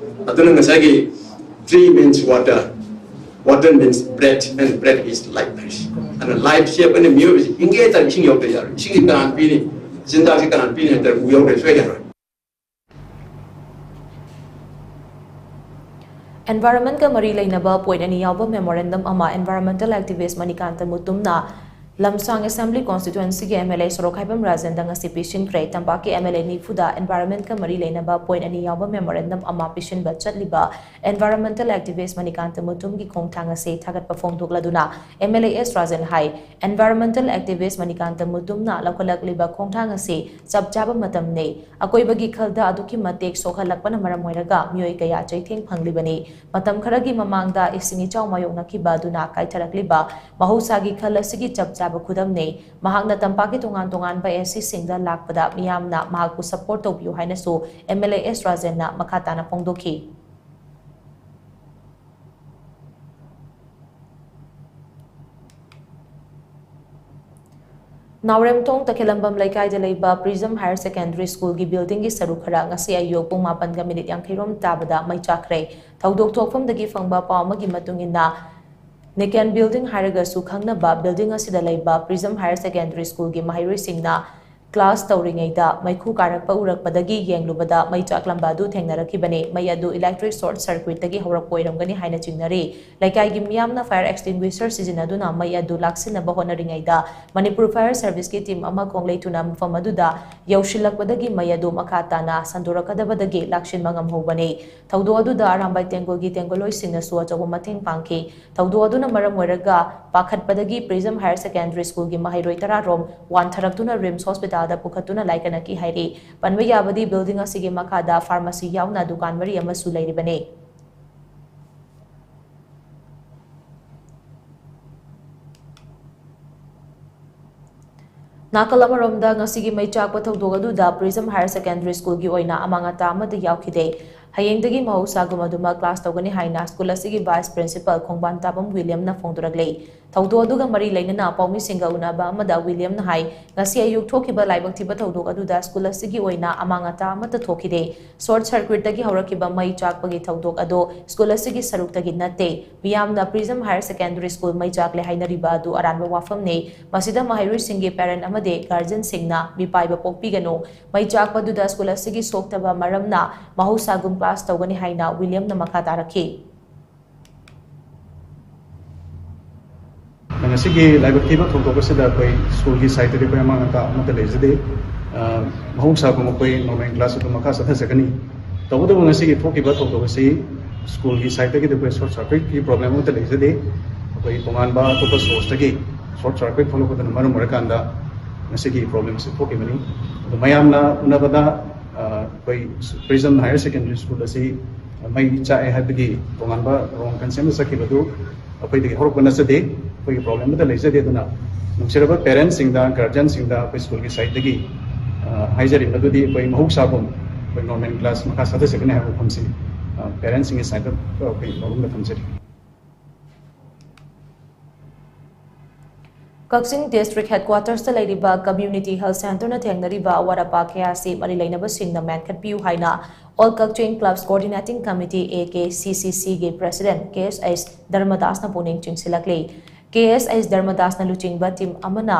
ꯑꯗꯨꯅ ꯉꯁꯥꯏꯒꯤ tree means water, water means breath and breath is life ꯍꯥꯏꯔꯤꯁꯤ꯫ ꯑꯗꯨꯅ lifeꯁꯤ ꯑꯩꯈꯣꯏꯅ ꯃꯤꯑꯣꯏꯕꯁꯤ ꯍꯤꯡꯒꯦ ꯍꯥꯏ ꯇꯥꯔꯗꯤ ꯏꯁꯤꯡ ꯌꯥꯎꯗ ꯌꯥꯔꯣꯏ꯫ ꯏꯁꯤꯡꯁꯤ ꯀꯅꯥꯅ ꯄꯤꯅꯤ? ꯆꯤꯟꯖꯥꯛꯁꯤ ꯀꯅꯥꯅ ꯄꯤꯅꯤ ꯍꯥꯏꯕꯗ ꯎ ꯌꯥꯎꯗ꯭ꯔꯗꯤ ꯁꯨꯡꯌꯥ ꯌꯥꯔꯣꯏ꯫ Environment ꯀ ꯃꯔꯤ ꯂꯩꯅꯕ point ꯑꯅꯤ ꯌꯥꯎꯕ memorandum ꯑꯃ environmental activist ꯃꯅꯤꯀꯥꯟꯇ ꯃꯨꯇꯨꯝꯅ ꯂꯝꯁꯥꯡ Assembly Constituency ꯒꯤ M L A ꯁꯣꯔꯣꯛꯈꯥꯏꯕꯝ ꯔꯥꯖꯦꯟꯗ ꯉꯁꯤ ꯄꯤꯁꯤꯟꯈ꯭ꯔꯦ꯫ ꯇꯝꯄꯥꯛꯀꯤ M L A ꯅꯤꯐꯨꯗ environment ꯀ ꯃꯔꯤ ꯂꯩꯅꯕ point ꯑꯅꯤ ꯌꯥꯎꯕ memorandum ꯑꯃ ꯄꯤꯁꯤꯟꯕ ꯆꯠꯂꯤꯕ environmental activist ꯃꯅꯤꯀꯥꯟꯇ ꯃꯨꯇꯨꯝꯒꯤ ꯈꯣꯡꯊꯥꯡ ꯑꯁꯤ ꯊꯥꯒꯠꯄ ꯐꯣꯡꯗꯣꯛꯂꯗꯨꯅ M L A S Rajen high, environmental activist Manikanta ꯃꯨꯇꯨꯝꯅ ꯂꯧꯈꯠꯂꯛꯂꯤꯕ ꯈꯣꯡꯊꯥꯡ ꯑꯁꯤ ꯆꯞ ꯆꯥꯕ ꯃꯇꯝꯅꯤ꯫ ꯑꯀꯣꯏꯕꯒꯤ ꯈꯜꯗ ꯑꯗꯨꯛꯀꯤ ꯃꯇꯤꯛ ꯁꯣꯛꯍꯜꯂꯛꯄꯅ ꯃꯔꯝ ꯑꯣꯏꯔꯒ ꯃꯤꯑꯣꯏ ꯀꯌꯥ ꯆꯩꯊꯦꯡ ꯐꯪꯂꯤꯕꯅꯤ꯫ ꯃꯇꯝ ꯈꯔꯒꯤ ꯃꯃꯥꯡꯗ ꯏꯁꯤꯡ ꯏꯆꯥꯎ ꯃꯥꯌꯣꯛꯅꯈꯤꯕ ꯑꯗꯨꯅ ꯀꯥꯏꯊꯔꯛꯂꯤꯕ ꯃꯍꯧꯁꯥꯒꯤ ꯈꯜ ꯑꯁꯤꯒꯤ ꯆꯞ ꯆꯥꯕ ꯈꯨꯗꯝꯅꯤ꯫ ꯃꯍꯥꯛꯅ ꯇꯝꯄꯥꯛꯀꯤ ꯇꯣꯉꯥꯟ ꯇꯣꯉꯥꯟꯕ S C ꯁꯤꯡꯗ ꯂꯥꯛꯄꯗ ꯃꯤꯌꯥꯝꯅ ꯃꯍꯥꯛꯄꯨ support ꯇꯧꯕꯤꯌꯨ ꯍꯥꯏꯅꯁꯨ M L A S ꯔꯥꯖꯦꯟꯅ ꯃꯈꯥ ꯇꯥꯅ ꯐꯣꯡꯗꯣꯛꯈꯤ꯫ ꯅꯥꯎꯔꯦꯝꯊꯣꯡ ꯇꯈꯦꯂꯝꯕꯝ ꯂꯩꯀꯥꯏꯗ ꯂꯩꯕ Prism Higher Secondary School ꯒꯤ building ꯒꯤ ꯁꯔꯨꯛ ꯈꯔ ꯉꯁꯤ ꯑꯌꯨꯛ ꯄꯨꯡ ꯃꯥꯄꯟꯒ minute ꯌꯥꯡꯈꯩ ꯔꯣꯝ ꯇꯥꯕꯗ ꯃꯩ ꯆꯥꯛꯈ꯭ꯔꯦ꯫ ꯊꯧꯗꯣꯛ ꯊꯣꯛꯐꯝꯗꯒꯤ ꯐꯪꯕ ꯄꯥꯎ ꯑꯃꯒꯤ ꯃꯇꯨꯡ ꯏꯟꯅ, Niken Building ꯍꯥꯏꯔꯒꯁꯨ ꯈꯪꯅꯕ building ꯑꯁꯤꯗ ꯂꯩꯕ Prism Higher Secondary School ꯒꯤ ꯃꯍꯩꯔꯣꯏꯁꯤꯡꯅ class ꯇꯧꯔꯤꯉꯩꯗ ꯃꯩꯈꯨ ꯀꯥꯔꯛꯄ ꯎꯔꯛꯄꯗꯒꯤ ꯌꯦꯡꯂꯨꯕꯗ ꯃꯩ ꯆꯥꯛꯂꯝꯕ ꯑꯗꯨ ꯊꯦꯡꯅꯔꯛꯈꯤꯕꯅꯤ꯫ ꯃꯩ ꯑꯗꯨ electric short circuit ꯇꯒꯤ ꯍꯧꯔꯛꯄ ꯑꯣꯏꯔꯝꯒꯅꯤ ꯍꯥꯏꯅ ꯆꯤꯡꯅꯔꯤ꯫ ꯂꯩꯀꯥꯏꯒꯤ ꯃꯤꯌꯥꯝꯅ fire extinguisher ꯁꯤꯖꯤꯟꯅꯗꯨꯅ ꯃꯩ ꯑꯗꯨ ꯂꯥꯛꯁꯤꯟꯅꯕ ꯍꯣꯠꯅꯔꯤꯉꯩꯗ ꯃꯅꯤꯄꯨꯔ Fire Service ꯀꯤ team ꯑꯃ ꯈꯣꯡꯂꯩ ꯊꯨꯅ ꯃꯐꯝ ꯑꯗꯨꯗ ꯌꯧꯁꯤꯜꯂꯛꯄꯗꯒꯤ ꯃꯩ ꯑꯗꯨ ꯃꯈꯥ ꯇꯥꯅ ꯁꯟꯗꯣꯔꯛꯀꯗꯕꯗꯒꯤ ꯂꯥꯛꯁꯤꯟꯕ ꯉꯝꯍꯧꯕꯅꯤ꯫ ꯊꯧꯗꯣꯛ ꯑꯗꯨꯗ ꯑꯔꯥꯝꯕꯥꯏ ꯇꯦꯡꯒꯣꯜꯒꯤ ꯇꯦꯡꯒꯣꯜꯂꯣꯏꯁꯤꯡꯅꯁꯨ ꯑꯆꯧꯕ ꯃꯇꯦꯡ ꯄꯥꯡꯈꯤ꯫ ꯊꯧꯗꯣꯛ ꯑꯗꯨꯅ ꯃꯔꯝ ꯑꯣꯏꯔꯒ ꯄꯥꯈꯠꯄꯗꯒꯤ Prism Higher Secondary School ꯒꯤ ꯃꯍꯩꯔꯣꯏ ꯇꯔꯥ ꯔꯣꯝ ꯋꯥꯟꯊꯔꯛꯇꯨꯅ RIMS Hospital ꯗ ꯄꯨꯈꯠꯇꯨꯅ ꯂꯥꯏꯀꯠꯅꯈꯤ ꯍꯥꯏꯔꯤ꯫ ꯄꯟꯕ ꯌꯥꯕꯗꯤ building ꯑꯁꯤꯒꯤ ꯃꯈꯥꯗ pharmacy ꯌꯥꯎꯅ ꯗꯨꯀꯥꯟ ꯃꯔꯤ ꯑꯃꯁꯨ ꯂꯩꯔꯤꯕꯅꯤ꯫ ꯅꯥꯀꯜ ꯑꯃꯔꯣꯝꯗ ꯉꯁꯤꯒꯤ ꯃꯩ ꯆꯥꯛꯄ ꯊꯧꯗꯣꯛ ꯑꯗꯨꯗ Prism Higher Secondary School ꯒꯤ ꯑꯣꯏꯅ ꯑꯃꯥꯡ ꯑꯇꯥ ꯑꯃꯠꯇ ꯌꯥꯎꯈꯤꯗꯦ꯫ ꯍꯌꯦꯡꯗꯒꯤ ꯃꯍꯧꯁꯥꯒꯨꯝ ꯑꯗꯨꯃꯛ ꯀ꯭ꯂꯥꯁ ꯇꯧꯒꯅꯤ ꯍꯥꯏꯅ ꯁ꯭ꯀꯨꯜ ꯑꯁꯤꯒꯤ ꯚꯥꯏꯁ ꯄ꯭ꯔꯤꯟꯁꯤꯄꯥꯜ ꯈꯣꯡꯕꯥꯟ ꯇꯥꯕꯝ ꯋꯤꯂꯤꯌꯝꯅ ꯐꯣꯡꯗꯣꯔꯛꯂꯦ꯫ ꯊꯧꯗꯣꯛ ꯑꯗꯨꯒ ꯃꯔꯤ ꯂꯩꯅꯅ ꯄꯥꯎꯃꯤꯁꯤꯡꯒ ꯎꯅꯕ ꯑꯃꯗ ꯋꯤꯂꯤꯌꯝꯅ ꯍꯥꯏ, ꯉꯁꯤ ꯑꯌꯨꯛ ꯊꯣꯛꯈꯤꯕ ꯂꯥꯏꯕꯛ ꯊꯤꯕ ꯊꯧꯗꯣꯛ ꯑꯗꯨꯗ ꯁ꯭ꯀꯨꯜ ꯑꯁꯤꯒꯤ ꯑꯣꯏꯅ ꯑꯃꯥꯡ ꯑꯇꯥ ꯑꯃꯠꯇ ꯊꯣꯛꯈꯤꯗꯦ꯫ ꯁꯣꯔꯠ ꯁꯔꯀ꯭ꯌꯨꯠꯇꯒꯤ ꯍꯧꯔꯛꯈꯤꯕ ꯃꯩ ꯆꯥꯛꯄꯒꯤ ꯊꯧꯗꯣꯛ ꯑꯗꯨ ꯁ꯭ꯀꯨꯜ ꯑꯁꯤꯒꯤ ꯁꯔꯨꯛꯇꯒꯤ ꯅꯠꯇꯦ꯫ ꯃꯤꯌꯥꯝꯅ ꯄ꯭ꯔꯤꯖꯝ ꯍꯥꯌꯔ ꯁꯦꯀꯦꯟꯗꯔꯤ ꯁ꯭ꯀꯨꯜ ꯃꯩ ꯆꯥꯛꯂꯦ ꯍꯥꯏꯅꯔꯤꯕ ꯑꯗꯨ ꯑꯔꯥꯟꯕ ꯋꯥꯐꯝꯅꯤ꯫ ꯃꯁꯤꯗ ꯃꯍꯩꯔꯣꯏꯁꯤꯡꯒꯤ ꯄꯦꯔꯦꯟꯠ ꯑꯃꯗꯤ ꯒꯥꯔꯖꯤꯌꯟꯁꯤꯡꯅ ꯃꯤꯄꯥꯏꯕ ꯄꯣꯛꯄꯤꯒꯅꯨ꯫ ꯃꯩ ꯆꯥꯛꯄꯗꯨꯗ ꯁ꯭ꯀꯨꯜ ꯑꯁꯤꯒꯤ ꯁꯣꯛꯇꯕ ꯃꯔꯝꯅ ꯃꯍꯧꯁꯥꯒꯨꯝ ꯀ꯭ꯂꯥꯁ ꯇꯧꯒꯅꯤ ꯍꯥꯏꯅ ꯋꯤꯂꯤꯌꯝꯅ ꯃꯈꯥ ꯇꯥꯔꯛꯈꯤ꯫ ꯉꯁꯤꯒꯤ ꯂꯥꯏꯕꯛ ꯊꯤꯕ ꯊꯧꯗꯣꯛ ꯑꯁꯤꯗ ꯑꯩꯈꯣꯏ ꯁ꯭ꯀꯨꯜꯒꯤ ꯁꯥꯏꯠꯇꯗꯤ ꯑꯩꯈꯣꯏ ꯑꯃꯥꯡ ꯑꯇꯥ ꯑꯃꯠꯇ ꯂꯩꯖꯗꯦ꯫ ꯑ, ꯃꯍꯧꯁꯥꯒꯨꯝ ꯑꯩꯈꯣꯏ ꯅꯣꯔꯃꯦꯜ ꯀ꯭ꯂꯥꯁ ꯑꯗꯨꯝ ꯃꯈꯥ ꯆꯠꯊꯖꯒꯅꯤ꯫ ꯇꯧꯕꯇꯕꯨ ꯉꯁꯤꯒꯤ ꯊꯣꯛꯈꯤꯕ ꯊꯧꯗꯣꯛ ꯑꯁꯤ ꯁ꯭ꯀꯨꯜꯒꯤ ꯁꯥꯏꯠꯇꯒꯤꯗꯤ ꯑꯩꯈꯣꯏ ꯁꯣꯔꯠ ꯁꯔꯀ꯭ꯌꯨꯠꯀꯤ ꯄ꯭ꯔꯣꯕ꯭ꯂꯦꯝ ꯑꯃꯠꯇ ꯂꯩꯖꯗꯦ꯫ ꯑꯩꯈꯣꯏ ꯇꯣꯉꯥꯟꯕ ꯑꯇꯣꯞꯄ ꯁꯣꯔꯁꯇꯒꯤ ꯁꯣꯔꯠ ꯁꯔꯀ꯭ꯌꯨꯠ ꯊꯣꯛꯂꯛꯄꯗꯨꯅ ꯃꯔꯝ ꯑꯣꯏꯔꯀꯥꯟꯗ ꯉꯁꯤꯒꯤ ꯄ꯭ꯔꯣꯕ꯭ꯂꯦꯝ ꯑꯁꯤ ꯊꯣꯛꯈꯤꯕꯅꯤ꯫ ꯑꯗꯣ ꯃꯌꯥꯝꯅ ꯎꯅꯕꯗ, ꯑ, ꯑꯩꯈꯣꯏ ꯄ꯭ꯔꯤꯖꯝ ꯍꯥꯌꯔ ꯁꯦꯀꯦꯟꯗꯔꯤ ꯁ꯭ꯀꯨꯜ ꯑꯁꯤ ꯃꯩ ꯆꯥꯛꯑꯦ ꯍꯥꯏꯕꯒꯤ ꯇꯣꯉꯥꯟꯕ ꯔꯣꯡ ꯀꯟꯁꯦꯞ ꯑꯃ ꯆꯠꯈꯤꯕꯗꯨ ꯑꯩꯈꯣꯏꯗꯒꯤ ꯍꯧꯔꯛꯄ ꯅꯠꯆꯗꯦ꯫ ꯑꯩꯈꯣꯏꯒꯤ ꯄ꯭ꯔꯣꯕ꯭ꯂꯦꯝ ꯑꯃꯠꯇ ꯂꯩꯖꯗꯦ꯫ ꯑꯗꯨꯅ ꯅꯨꯡꯁꯤꯔꯕ ꯄꯦꯔꯦꯟꯠꯁꯤꯡꯗ, ꯒꯥꯔꯖꯤꯌꯟꯁꯤꯡꯗ ꯑꯩꯈꯣꯏ ꯁ꯭ꯀꯨꯜꯒꯤ ꯁꯥꯏꯠꯇꯒꯤ, ꯑ, ꯍꯥꯏꯖꯔꯤ, ꯃꯗꯨꯗꯤ ꯑꯩꯈꯣꯏ ꯃꯍꯧꯁꯥꯒꯨꯝ ꯑꯩꯈꯣꯏ ꯅꯣꯔꯃꯦꯜ ꯀ꯭ꯂꯥꯁ ꯃꯈꯥ ꯆꯠꯊꯖꯒꯅꯤ ꯍꯥꯏꯕ ꯋꯥꯐꯝꯁꯤ, ꯑ, ꯄꯦꯔꯦꯟꯠꯁꯤꯡꯒꯤ ꯁꯥꯏꯠꯇ ꯑꯩꯈꯣꯏ ꯋꯥꯐꯝꯗ ꯊꯝꯖꯔꯤ꯫ ꯀꯛꯆꯤꯡ ꯗꯤꯁꯇ꯭ꯔꯤꯛ ꯍꯦꯗꯀ꯭ꯋꯥꯇꯔꯁꯇ ꯂꯩꯔꯤꯕ ꯀꯝꯃ꯭ꯌꯨꯅꯤꯇꯤ ꯍꯦꯜꯊ ꯁꯦꯟꯇꯔꯅ ꯊꯦꯡꯅꯔꯤꯕ ꯑꯋꯥꯠ ꯑꯄꯥ ꯀꯌꯥ ꯑꯁꯤ ꯃꯔꯤ ꯂꯩꯅꯕꯁꯤꯡꯅ ꯃꯦꯟꯈꯠꯄꯤꯌꯨ ꯍꯥꯏꯅ all Kakching clubs coordinating committee, A K C C ꯁꯤꯒꯤ ꯄ꯭ꯔꯦꯁꯤꯗꯦꯟꯠ ꯀꯦ ꯑꯦꯁ ꯑꯩꯆ ꯙꯔꯃꯗꯥꯁꯅ ꯄꯨꯛꯅꯤꯡ ꯆꯤꯡꯁꯤꯜꯂꯛꯂꯤ꯫ ꯀꯦ ꯑꯦꯁ ꯑꯩꯆ ꯙꯔꯃꯗꯥꯁꯅ ꯂꯨꯆꯤꯡꯕ ꯇꯤꯝ ꯑꯃꯅ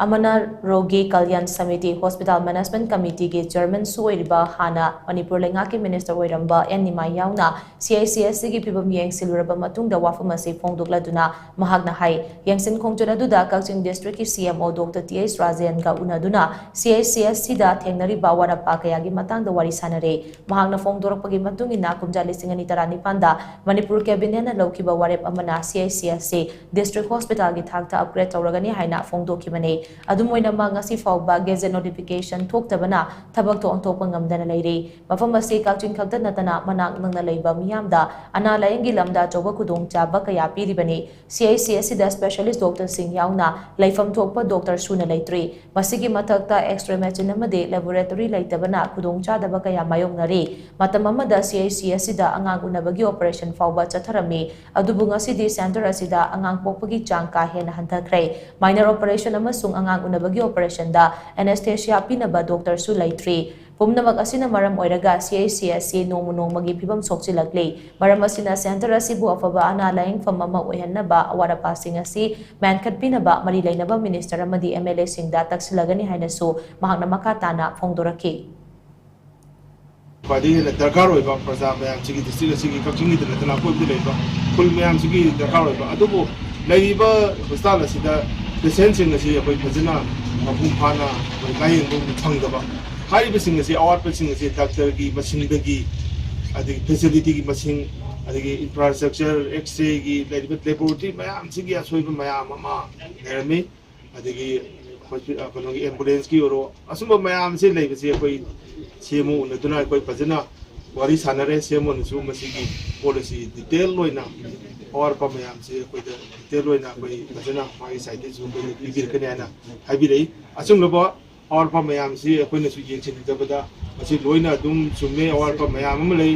ꯑꯃꯅ ꯔꯣꯒꯤ ꯀꯜꯌꯥꯟ ꯁꯃꯤꯇꯤ, ꯍꯣꯁꯄꯤꯇꯥꯜ ꯃꯦꯅꯦꯖꯃꯦꯟꯠ ꯀꯃꯤꯇꯤꯒꯤ ꯆꯦꯌꯔꯃꯦꯟꯁꯨ ꯑꯣꯏꯔꯤꯕ, ꯍꯥꯟꯅ ꯃꯅꯤꯄꯨꯔ ꯂꯩꯉꯥꯛꯀꯤ ꯃꯤꯅꯤꯁꯇꯔ ꯑꯣꯏꯔꯝꯕ ꯑꯦꯟ ꯅꯤꯃꯥꯏ ꯌꯥꯎꯅ ꯁꯤ ꯑꯩꯆ ꯁꯤ ꯑꯦꯁ ꯁꯤꯒꯤ ꯐꯤꯕꯝ ꯌꯦꯡꯁꯤꯜꯂꯨꯔꯕ ꯃꯇꯨꯡꯗ ꯋꯥꯐꯝ ꯑꯁꯤ ꯐꯣꯡꯗꯣꯛꯂꯗꯨꯅ ꯃꯍꯥꯛꯅ ꯍꯥꯏ, ꯌꯦꯡꯁꯤꯟ ꯈꯣꯡꯖꯤꯟ ꯑꯗꯨꯗ ꯀꯛꯆꯤꯡ ꯗꯤꯁꯇ꯭ꯔꯤꯛꯀꯤ ꯁꯤ M O doctor T H ꯔꯥꯖꯦꯟꯒ ꯎꯅꯗꯨꯅ ꯁꯤ ꯑꯩꯆ ꯁꯤ ꯑꯦꯁ ꯁꯤꯗ ꯊꯦꯡꯅꯔꯤꯕ ꯑꯋꯥꯠ ꯑꯄꯥ ꯀꯌꯥꯒꯤ ꯃꯇꯥꯡꯗ ꯋꯥꯔꯤ ꯁꯥꯟꯅꯔꯦ꯫ ꯃꯍꯥꯛꯅ ꯐꯣꯡꯗꯣꯔꯛꯄꯒꯤ ꯃꯇꯨꯡ ꯏꯟꯅ, ꯀꯨꯝꯖꯥ ꯂꯤꯁꯤꯡ ꯑꯅꯤ ꯇꯔꯥꯅꯤꯄꯥꯟꯗ ꯃꯅꯤꯄꯨꯔ ꯀꯦꯕꯤꯅꯦꯠꯅ ꯂꯧꯈꯤꯕ ꯋꯥꯔꯦꯞ ꯑꯃꯅ ꯁꯤ H C S C district ꯍꯣꯁꯄꯤꯇꯥꯜꯒꯤ ꯊꯥꯛꯇ ꯑꯞꯒ꯭ꯔꯦꯗ ꯇꯧꯔꯒꯅꯤ ꯍꯥꯏꯅ ꯐꯣꯡꯗꯣꯛꯈꯤꯕꯅꯤ꯫ ꯑꯗꯨꯝ ꯑꯣꯏꯅꯃꯛ, ꯉꯁꯤ ꯐꯥꯎꯕ ꯒꯦꯖꯦꯠ ꯅꯣꯇꯤꯐꯤꯀꯦꯁꯟ ꯊꯣꯛꯇꯕꯅ ꯊꯕꯛ ꯊꯣꯛ ꯑꯣꯟꯊꯣꯛꯄ ꯉꯝꯗꯅ ꯂꯩꯔꯤ꯫ ꯃꯐꯝ ꯑꯁꯤ ꯀꯛꯆꯤꯡ ꯈꯛꯇ ꯅꯠꯇꯅ ꯃꯅꯥꯛ ꯅꯛꯅ ꯂꯩꯕ ꯃꯤꯌꯥꯝꯗ ꯑꯅꯥ ꯂꯥꯌꯦꯡꯒꯤ ꯂꯝꯗ ꯑꯆꯧꯕ ꯈꯨꯗꯣꯡꯆꯥꯕ ꯀꯌꯥ ꯄꯤꯔꯤꯕꯅꯤ꯫ ꯁꯤ ꯑꯩꯆ ꯁꯤ ꯑꯁꯤꯗ ꯁ꯭ꯄꯦꯁꯤꯌꯦꯂꯤꯁ ꯗꯣꯛꯇꯔꯁꯤꯡ ꯌꯥꯎꯅ ꯂꯩꯐꯝ ꯊꯣꯛꯄ ꯗꯣꯛꯇꯔ ꯁꯨꯅ ꯂꯩꯇ꯭ꯔꯤ꯫ ꯃꯁꯤꯒꯤ ꯃꯊꯛꯇ X-ray machine ꯑꯃꯗꯤ laboratory ꯂꯩꯇꯕꯅ ꯈꯨꯗꯣꯡꯆꯥꯗꯕ ꯀꯌꯥ ꯃꯥꯌꯣꯛꯅꯔꯤ꯫ ꯃꯇꯝ ꯑꯃꯗ ꯁꯤ ꯑꯩꯆ ꯁꯤ ꯑꯁꯤꯗ ꯑꯉꯥꯡ ꯎꯅꯕꯒꯤ ꯑꯣꯄꯔꯦꯁꯟ ꯐꯥꯎꯕ ꯆꯠꯊꯔꯝꯃꯤ꯫ ꯑꯗꯨꯕꯨ ꯉꯁꯤꯗꯤ ꯁꯦꯟꯇꯔ ꯑꯁꯤꯗ ꯑꯉꯥꯡ ꯄꯣꯛꯄꯒꯤ ꯆꯥꯡ ꯀꯥ ꯍꯦꯟꯅ ꯍꯟꯊꯈ꯭ꯔꯦ꯫ Minor operation ꯑꯃꯁꯨꯡ ꯑꯉꯥꯡ ꯎꯅꯕꯒꯤ ꯑꯣꯄꯔꯦꯁꯟꯗ anesthesia ꯄꯤꯅꯕ ꯗꯣꯛꯇꯔꯁꯨ ꯂꯩꯇ꯭ꯔꯤ꯫ ꯄꯨꯝꯅꯃꯛ ꯑꯁꯤꯅ ꯃꯔꯝ ꯑꯣꯏꯔꯒ ꯁꯤ ꯑꯩꯆ ꯁꯤ ꯑꯁꯤ ꯅꯣꯡꯃ ꯅꯣꯡꯃꯒꯤ ꯐꯤꯕꯝ ꯁꯣꯛꯆꯤꯜꯂꯛꯂꯤ꯫ ꯃꯔꯝ ꯑꯁꯤꯅ ꯁꯦꯟꯇꯔ ꯑꯁꯤꯕꯨ ꯑꯐꯕ ꯑꯅꯥ ꯂꯥꯌꯦꯡꯐꯝ ꯑꯃ ꯑꯣꯏꯍꯟꯅꯕ ꯑꯋꯥꯠ ꯑꯄꯥꯁꯤꯡ ꯑꯁꯤ ꯃꯦꯟꯈꯠꯄꯤꯅꯕ ꯃꯔꯤ ꯂꯩꯅꯕ ꯃꯤꯅꯤꯁꯇꯔ ꯑꯃꯗꯤ ꯑꯦꯝ ꯑꯦꯜ ꯑꯦꯁꯤꯡꯗ ꯇꯛꯁꯤꯜꯂꯒꯅꯤ ꯍꯥꯏꯅꯁꯨ ꯃꯍꯥꯛꯅ ꯃꯈꯥ ꯇꯥꯅ ꯐꯣꯡꯗꯣꯔꯛꯈꯤ꯫ ꯈ꯭ꯋꯥꯏꯗꯒꯤ ꯍꯦꯟꯅ ꯗꯔꯀꯥꯔ ꯑꯣꯏꯕ ꯄ꯭ꯔꯖꯥ ꯃꯌꯥꯝꯁꯤꯒꯤ, ꯗꯤꯁꯇ꯭ꯔꯤꯛ ꯑꯁꯤꯒꯤ, ꯀꯛꯆꯤꯡꯒꯤꯗ ꯅꯠꯇꯅ ꯑꯀꯣꯏꯕꯗ ꯂꯩꯕ ꯈꯨꯜ ꯃꯌꯥꯝꯁꯤꯒꯤ ꯗꯔꯀꯥꯔ ꯑꯣꯏꯕ, ꯑꯗꯨꯕꯨ ꯂꯩꯔꯤꯕ ꯍꯣꯁꯄꯤꯇꯥꯜ ꯑꯁꯤꯗ ꯄꯦꯁꯦꯟꯁꯤꯡ ꯑꯁꯤ ꯑꯩꯈꯣꯏ ꯐꯖꯅ ꯃꯄꯨꯡ ꯐꯥꯅ ꯑꯩꯈꯣꯏ ꯂꯥꯌꯦꯡꯕ ꯐꯪꯗꯕ, ꯍꯥꯏꯔꯤꯕꯁꯤꯡ ꯑꯁꯤ, ꯑꯋꯥꯠꯄꯁꯤꯡ ꯑꯁꯤ ꯗꯥꯛꯇꯔꯒꯤ ꯃꯁꯤꯡꯗꯒꯤ, ꯑꯗꯒꯤ ꯐꯦꯁꯤꯂꯤꯇꯤꯒꯤ ꯃꯁꯤꯡ, ꯑꯗꯒꯤ ꯏꯟꯐ꯭ꯔꯥꯁ꯭ꯇ꯭ꯔꯛꯆꯔ, ꯑꯦꯛꯁ ꯔꯦꯒꯤ ꯂꯩꯔꯤꯕ ꯂꯦꯕꯣꯔꯦꯇꯔꯤ ꯃꯌꯥꯝꯁꯤꯒꯤ ꯑꯁꯣꯏꯕ ꯃꯌꯥꯝ ꯑꯃ ꯂꯩꯔꯝꯃꯤ꯫ ꯑꯗꯒꯤ ꯍꯣꯁꯄꯤ-, ꯑ, ꯀꯩꯅꯣꯒꯤ ꯑꯦꯝꯕꯨꯂꯦꯟꯁꯀꯤ ꯑꯣꯏꯔꯣ, ꯑꯁꯨꯝꯕ ꯃꯌꯥꯝꯁꯦ ꯂꯩꯕꯁꯦ ꯑꯩꯈꯣꯏ ꯁꯤ ꯑꯦꯝ ꯑꯣ ꯎꯅꯗꯨꯅ ꯑꯩꯈꯣꯏ ꯐꯖꯅ ꯋꯥꯔꯤ ꯁꯥꯟꯅꯔꯦ꯫ ꯁꯤ ꯑꯦꯝ ꯑꯣꯅꯁꯨ ꯃꯁꯤꯒꯤ ꯄꯣꯠ ꯑꯁꯤ ꯗꯤꯇꯦꯜ ꯑꯣꯏꯅ, ꯑꯋꯥꯠ ꯑꯄꯥ ꯃꯌꯥꯝꯁꯦ ꯑꯩꯈꯣꯏꯗ ꯗꯤꯇꯦꯜ ꯑꯣꯏꯅ ꯑꯩꯈꯣꯏ ꯐꯖꯅ ꯃꯥꯒꯤ ꯁꯥꯏꯠꯇꯒꯤꯁꯨ ꯑꯩꯈꯣꯏꯗ ꯄꯤꯕꯤꯔꯛꯀꯅꯤ ꯍꯥꯏꯅ ꯍꯥꯏꯕꯤꯔꯛꯏ꯫ ꯑꯆꯨꯝꯂꯕ ꯑꯋꯥꯠ ꯑꯄꯥ ꯃꯌꯥꯝꯁꯤ ꯑꯩꯈꯣꯏꯅꯁꯨ ꯌꯦꯡꯁꯤꯟꯖꯕꯗ ꯃꯁꯤ ꯂꯣꯏꯅ ꯑꯗꯨꯝ ꯆꯨꯝꯃꯦ, ꯑꯋꯥꯠ ꯑꯄꯥ ꯃꯌꯥꯝ ꯑꯃ ꯂꯩ꯫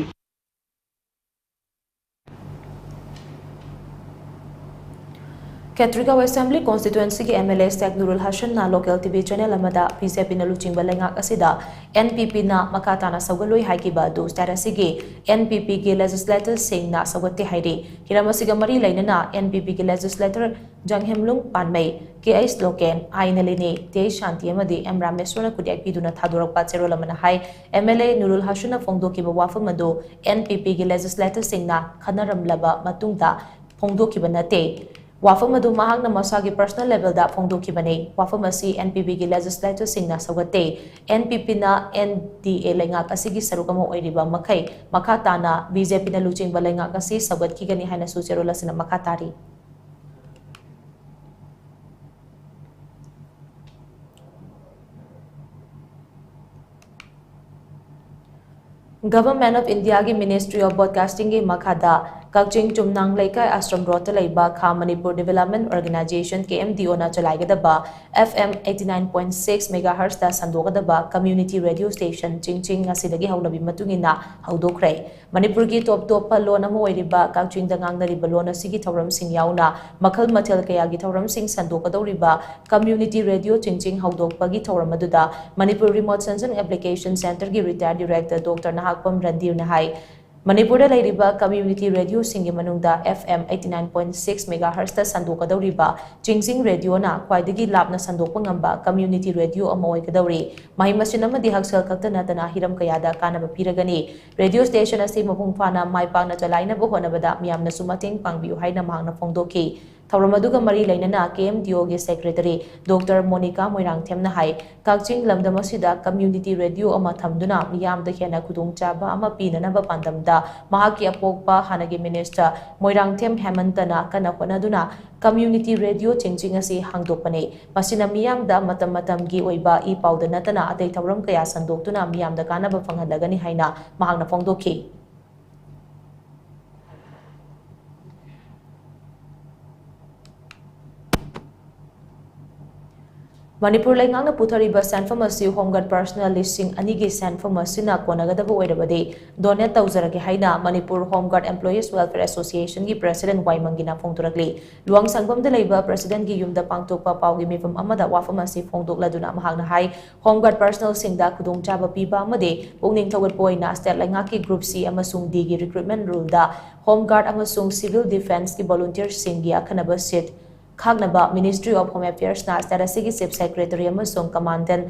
ꯈꯦꯇ꯭ꯔꯤꯒꯥꯎ ꯑꯦꯁꯦꯝꯕ꯭ꯂꯤ ꯀꯣꯟꯁꯇꯤꯇ꯭ꯋꯦꯟꯁꯤꯒꯤ M L A Sheikh Nurul ꯍꯁꯟꯅ ꯂꯣꯀꯦꯜ ꯇꯤ ꯚꯤ ꯆꯦꯅꯦꯜ ꯑꯃꯗ ꯕꯤ ꯖꯦ ꯄꯤꯅ ꯂꯨꯆꯤꯡꯕ ꯂꯩꯉꯥꯛ ꯑꯁꯤꯗ ꯑꯦꯟ ꯄꯤ ꯄꯤꯅ ꯃꯈꯥ ꯇꯥꯅ ꯁꯧꯒꯠꯂꯣꯏ ꯍꯥꯏꯈꯤꯕ ꯑꯗꯨ ꯁ꯭ꯇꯦꯠ ꯑꯁꯤꯒꯤ ꯑꯦꯟ ꯄꯤ ꯄꯤꯒꯤ ꯂꯦꯖꯤꯁꯂꯦꯇꯔꯁꯤꯡꯅ ꯁꯧꯒꯠꯇꯦ ꯍꯥꯏꯔꯤ꯫ ꯍꯤꯔꯝ ꯑꯁꯤꯒ ꯃꯔꯤ ꯂꯩꯅꯅ ꯑꯦꯟ ꯄꯤ ꯄꯤꯒꯤ ꯂꯦꯖꯤꯁꯂꯦꯇꯔ ꯖꯪꯍꯦꯝꯂꯨꯡ ꯄꯥꯟꯃꯩ, ꯀꯦ ꯑꯩꯆ ꯂꯣꯀꯦꯟ, ꯑꯥꯏ ꯅꯂꯤꯅꯤ, ꯇꯦ ꯁꯥꯟꯇꯤ ꯑꯃꯗꯤ ꯑꯦꯝ ꯔꯥꯃꯦꯁ꯭ꯋꯔꯅ ꯈꯨꯠꯌꯦꯛ ꯄꯤꯗꯨꯅ ꯊꯥꯗꯣꯔꯛꯄ ꯆꯦꯔꯣꯜ ꯑꯃꯅ ꯍꯥꯏ, ꯑꯦꯝ ꯑꯦꯜ ꯑꯦ ꯅꯨꯔꯨꯜ ꯍꯁꯟꯅ ꯐꯣꯡꯗꯣꯛꯈꯤꯕ ꯋꯥꯐꯝ ꯑꯗꯨ ꯑꯦꯟ ꯄꯤ ꯄꯤꯒꯤ ꯂꯦꯖꯤꯁꯂꯦꯇꯔꯁꯤꯡꯅ ꯈꯟꯅꯔꯝꯂꯕ ꯃꯇꯨꯡꯗ ꯐꯣꯡꯗꯣꯛꯈꯤꯕ ꯅꯠꯇꯦ꯫ ꯋꯥꯐꯝ ꯑꯗꯨ ꯃꯍꯥꯛꯅ ꯃꯁꯥꯒꯤ ꯄꯔꯁꯅꯦꯜ ꯂꯦꯚꯦꯜꯗ ꯐꯣꯡꯗꯣꯛꯈꯤꯕꯅꯤ꯫ ꯋꯥꯐꯝ ꯑꯁꯤ ꯑꯦꯟ ꯄꯤ ꯄꯤꯒꯤ ꯂꯦꯖꯤꯁꯂꯦꯇꯔꯁꯤꯡꯅ ꯁꯧꯒꯠꯇꯦ꯫ ꯑꯦꯟ ꯄꯤ ꯄꯤꯅ ꯑꯦꯟ ꯗꯤ ꯑꯦ ꯂꯩꯉꯥꯛ ꯑꯁꯤꯒꯤ ꯁꯔꯨꯛ ꯑꯃ ꯑꯣꯏꯔꯤꯕ ꯃꯈꯩ, ꯃꯈꯥ ꯇꯥꯅ ꯕꯤ ꯖꯦ ꯄꯤꯅ ꯂꯨꯆꯤꯡꯕ ꯂꯩꯉꯥꯛ ꯑꯁꯤ ꯁꯧꯒꯠꯈꯤꯒꯅꯤ ꯍꯥꯏꯅꯁꯨ ꯆꯦꯔꯣꯜ ꯑꯁꯤꯅ ꯃꯈꯥ ꯇꯥꯔꯤ꯫ Government of India ꯒꯤ Ministry of Broadcasting ꯒꯤ ꯃꯈꯥꯗ ꯀꯛꯆꯤꯡ ꯆꯨꯝꯅꯥꯡ ꯂꯩꯀꯥꯏ ꯑꯥꯁ꯭ꯔꯝ ꯔꯣꯗꯇ ꯂꯩꯕ ꯈꯥ Manipur Development Organisation, K M D O ꯅ ꯆꯂꯥꯏꯒꯗꯕ F M eighty nine point six megahertz ꯇ ꯁꯟꯗꯣꯛꯀꯗꯕ community radio station ꯆꯤꯡꯆꯤꯡ ꯉꯁꯤꯗꯒꯤ ꯍꯧꯅꯕꯤ ꯃꯇꯨꯡ ꯏꯟꯅ ꯍꯧꯗꯣꯛꯈ꯭ꯔꯦ꯫ ꯃꯅꯤꯄꯨꯔꯒꯤ ꯇꯣꯞ ꯇꯣꯞꯄ ꯂꯣꯟ ꯑꯃ ꯑꯣꯏꯔꯤꯕ ꯀꯛꯆꯤꯡꯗ ꯉꯥꯡꯅꯔꯤꯕ ꯂꯣꯟ ꯑꯁꯤꯒꯤ ꯊꯧꯔꯝꯁꯤꯡ ꯌꯥꯎꯅ ꯃꯈꯜ ꯃꯊꯦꯜ ꯀꯌꯥꯒꯤ ꯊꯧꯔꯝꯁꯤꯡ ꯁꯟꯗꯣꯛꯀꯗꯧꯔꯤꯕ community radio ꯆꯤꯡꯆꯤꯡ ꯍꯧꯗꯣꯛꯄꯒꯤ ꯊꯧꯔꯝ ꯑꯗꯨꯗ Manipur Remote Sensing Application Centre ꯒꯤ retired director Doctor ꯅꯍꯥꯛꯄꯝ ꯔꯟꯙꯤꯔꯅ ꯍꯥꯏ, ꯃꯅꯤꯄꯨꯔꯗ ꯂꯩꯔꯤꯕ community radio ꯁꯤꯡꯒꯤ ꯃꯅꯨꯡꯗ F M eighty nine point six megahertz ꯇ ꯁꯟꯗꯣꯛꯀꯗꯧꯔꯤꯕ ꯆꯤꯡꯆꯤꯡ radio ꯅ ꯈ꯭ꯋꯥꯏꯗꯒꯤ ꯂꯥꯞꯅ ꯁꯟꯗꯣꯛꯄ ꯉꯝꯕ community radio ꯑꯃ ꯑꯣꯏꯒꯗꯧꯔꯤ꯫ ꯃꯍꯩ ꯃꯁꯤꯡ ꯑꯃꯗꯤ ꯍꯛꯁꯦꯜ ꯈꯛꯇ ꯅꯠꯇꯅ ꯍꯤꯔꯝ ꯀꯌꯥꯗ ꯀꯥꯟꯅꯕ ꯄꯤꯔꯒꯅꯤ꯫ Radio station ꯑꯁꯤ ꯃꯄꯨꯡ ꯐꯥꯅ ꯃꯥꯏ ꯄꯥꯛꯅ ꯆꯂꯥꯏꯅꯕ ꯍꯣꯠꯅꯕꯗ ꯃꯤꯌꯥꯝꯅꯁꯨ ꯃꯇꯦꯡ ꯄꯥꯡꯕꯤꯌꯨ ꯍꯥꯏꯅ ꯃꯍꯥꯛꯅ ꯐꯣꯡꯗꯣꯛꯈꯤ꯫ ꯊꯧꯔꯝ ꯑꯗꯨꯒ ꯃꯔꯤ ꯂꯩꯅꯅ K M D O ꯒꯤ Secretary Doctor ꯃꯣꯅꯤꯀꯥ ꯃꯣꯏꯔꯥꯡꯊꯦꯝꯅ ꯍꯥꯏ, ꯀꯛꯆꯤꯡ ꯂꯝꯗꯝ ꯑꯁꯤꯗ community radio ꯑꯃ ꯊꯝꯗꯨꯅ ꯃꯤꯌꯥꯝꯗ ꯍꯦꯟꯅ ꯈꯨꯗꯣꯡꯆꯥꯕ ꯑꯃ ꯄꯤꯅꯅꯕ ꯄꯥꯟꯗꯝꯗ ꯃꯍꯥꯛꯀꯤ ꯑꯄꯣꯛꯄ ꯍꯥꯟꯅꯒꯤ Minister ꯃꯣꯏꯔꯥꯡꯊꯦꯝ ꯍꯦꯃꯟꯇꯅ ꯀꯟꯅ ꯍꯣꯠꯅꯗꯨꯅ community radio ꯆꯤꯡꯆꯤꯡ ꯑꯁꯤ ꯍꯥꯡꯗꯣꯛꯄꯅꯤ꯫ ꯃꯁꯤꯅ ꯃꯤꯌꯥꯝꯗ ꯃꯇꯝ ꯃꯇꯝꯒꯤ ꯑꯣꯏꯕ ꯏ ꯄꯥꯎꯗ ꯅꯠꯇꯅ ꯑꯇꯩ ꯊꯧꯔꯝ ꯀꯌꯥ ꯁꯟꯗꯣꯛꯇꯨꯅ ꯃꯤꯌꯥꯝꯗ ꯀꯥꯟꯅꯕ ꯐꯪꯍꯜꯂꯒꯅꯤ ꯍꯥꯏꯅ ꯃꯍꯥꯛꯅ ꯐꯣꯡꯗꯣꯛꯈꯤ꯫ ꯃꯅꯤꯄꯨꯔ ꯂꯩꯉꯥꯛꯅ ꯄꯨꯊꯔꯤꯕ ꯁꯦꯟꯐꯝ ꯑꯁꯤ Home Guard personnel ꯂꯤꯁꯤꯡ ꯑꯅꯤꯒꯤ ꯁꯦꯟꯐꯝ ꯑꯁꯤꯅ ꯀꯣꯟꯅꯒꯗꯕ ꯑꯣꯏꯔꯕꯗꯤ donate ꯇꯧꯖꯔꯒꯦ ꯍꯥꯏꯅ Manipur Home Guard Employees Welfare Association ꯒꯤ President ꯋꯥꯏꯃꯪꯒꯤꯅ ꯐꯣꯡꯗꯣꯔꯛꯂꯤ꯫ ꯂꯨꯋꯥꯡꯁꯪꯕꯝꯗ ꯂꯩꯕ President ꯒꯤ ꯌꯨꯝꯗ ꯄꯥꯡꯊꯣꯛꯄ ꯄꯥꯎꯒꯤ ꯃꯤꯐꯝ ꯑꯃꯗ ꯋꯥꯐꯝ ꯑꯁꯤ ꯐꯣꯡꯗꯣꯛꯂꯗꯨꯅ ꯃꯍꯥꯛꯅ ꯍꯥꯏ, Home Guard personnel ꯁꯤꯡꯗ ꯈꯨꯗꯣꯡꯆꯥꯕ ꯄꯤꯕ ꯑꯃꯗꯤ ꯄꯨꯛꯅꯤꯡ ꯊꯧꯒꯠꯄ ꯑꯣꯏꯅ state ꯂꯩꯉꯥꯛꯀꯤ Group C ꯑꯃꯁꯨꯡ D ꯒꯤ recruitment rule ꯗ Home Guard ꯑꯃꯁꯨꯡ Civil Defence ꯀꯤ volunteer ꯁꯤꯡꯒꯤ ꯑꯈꯟꯅꯕ seat ꯈꯥꯛꯅꯕ Ministry of Home Affairs ꯅ state ꯑꯁꯤꯒꯤ Chief Secretary ꯑꯃꯁꯨꯡ Commandant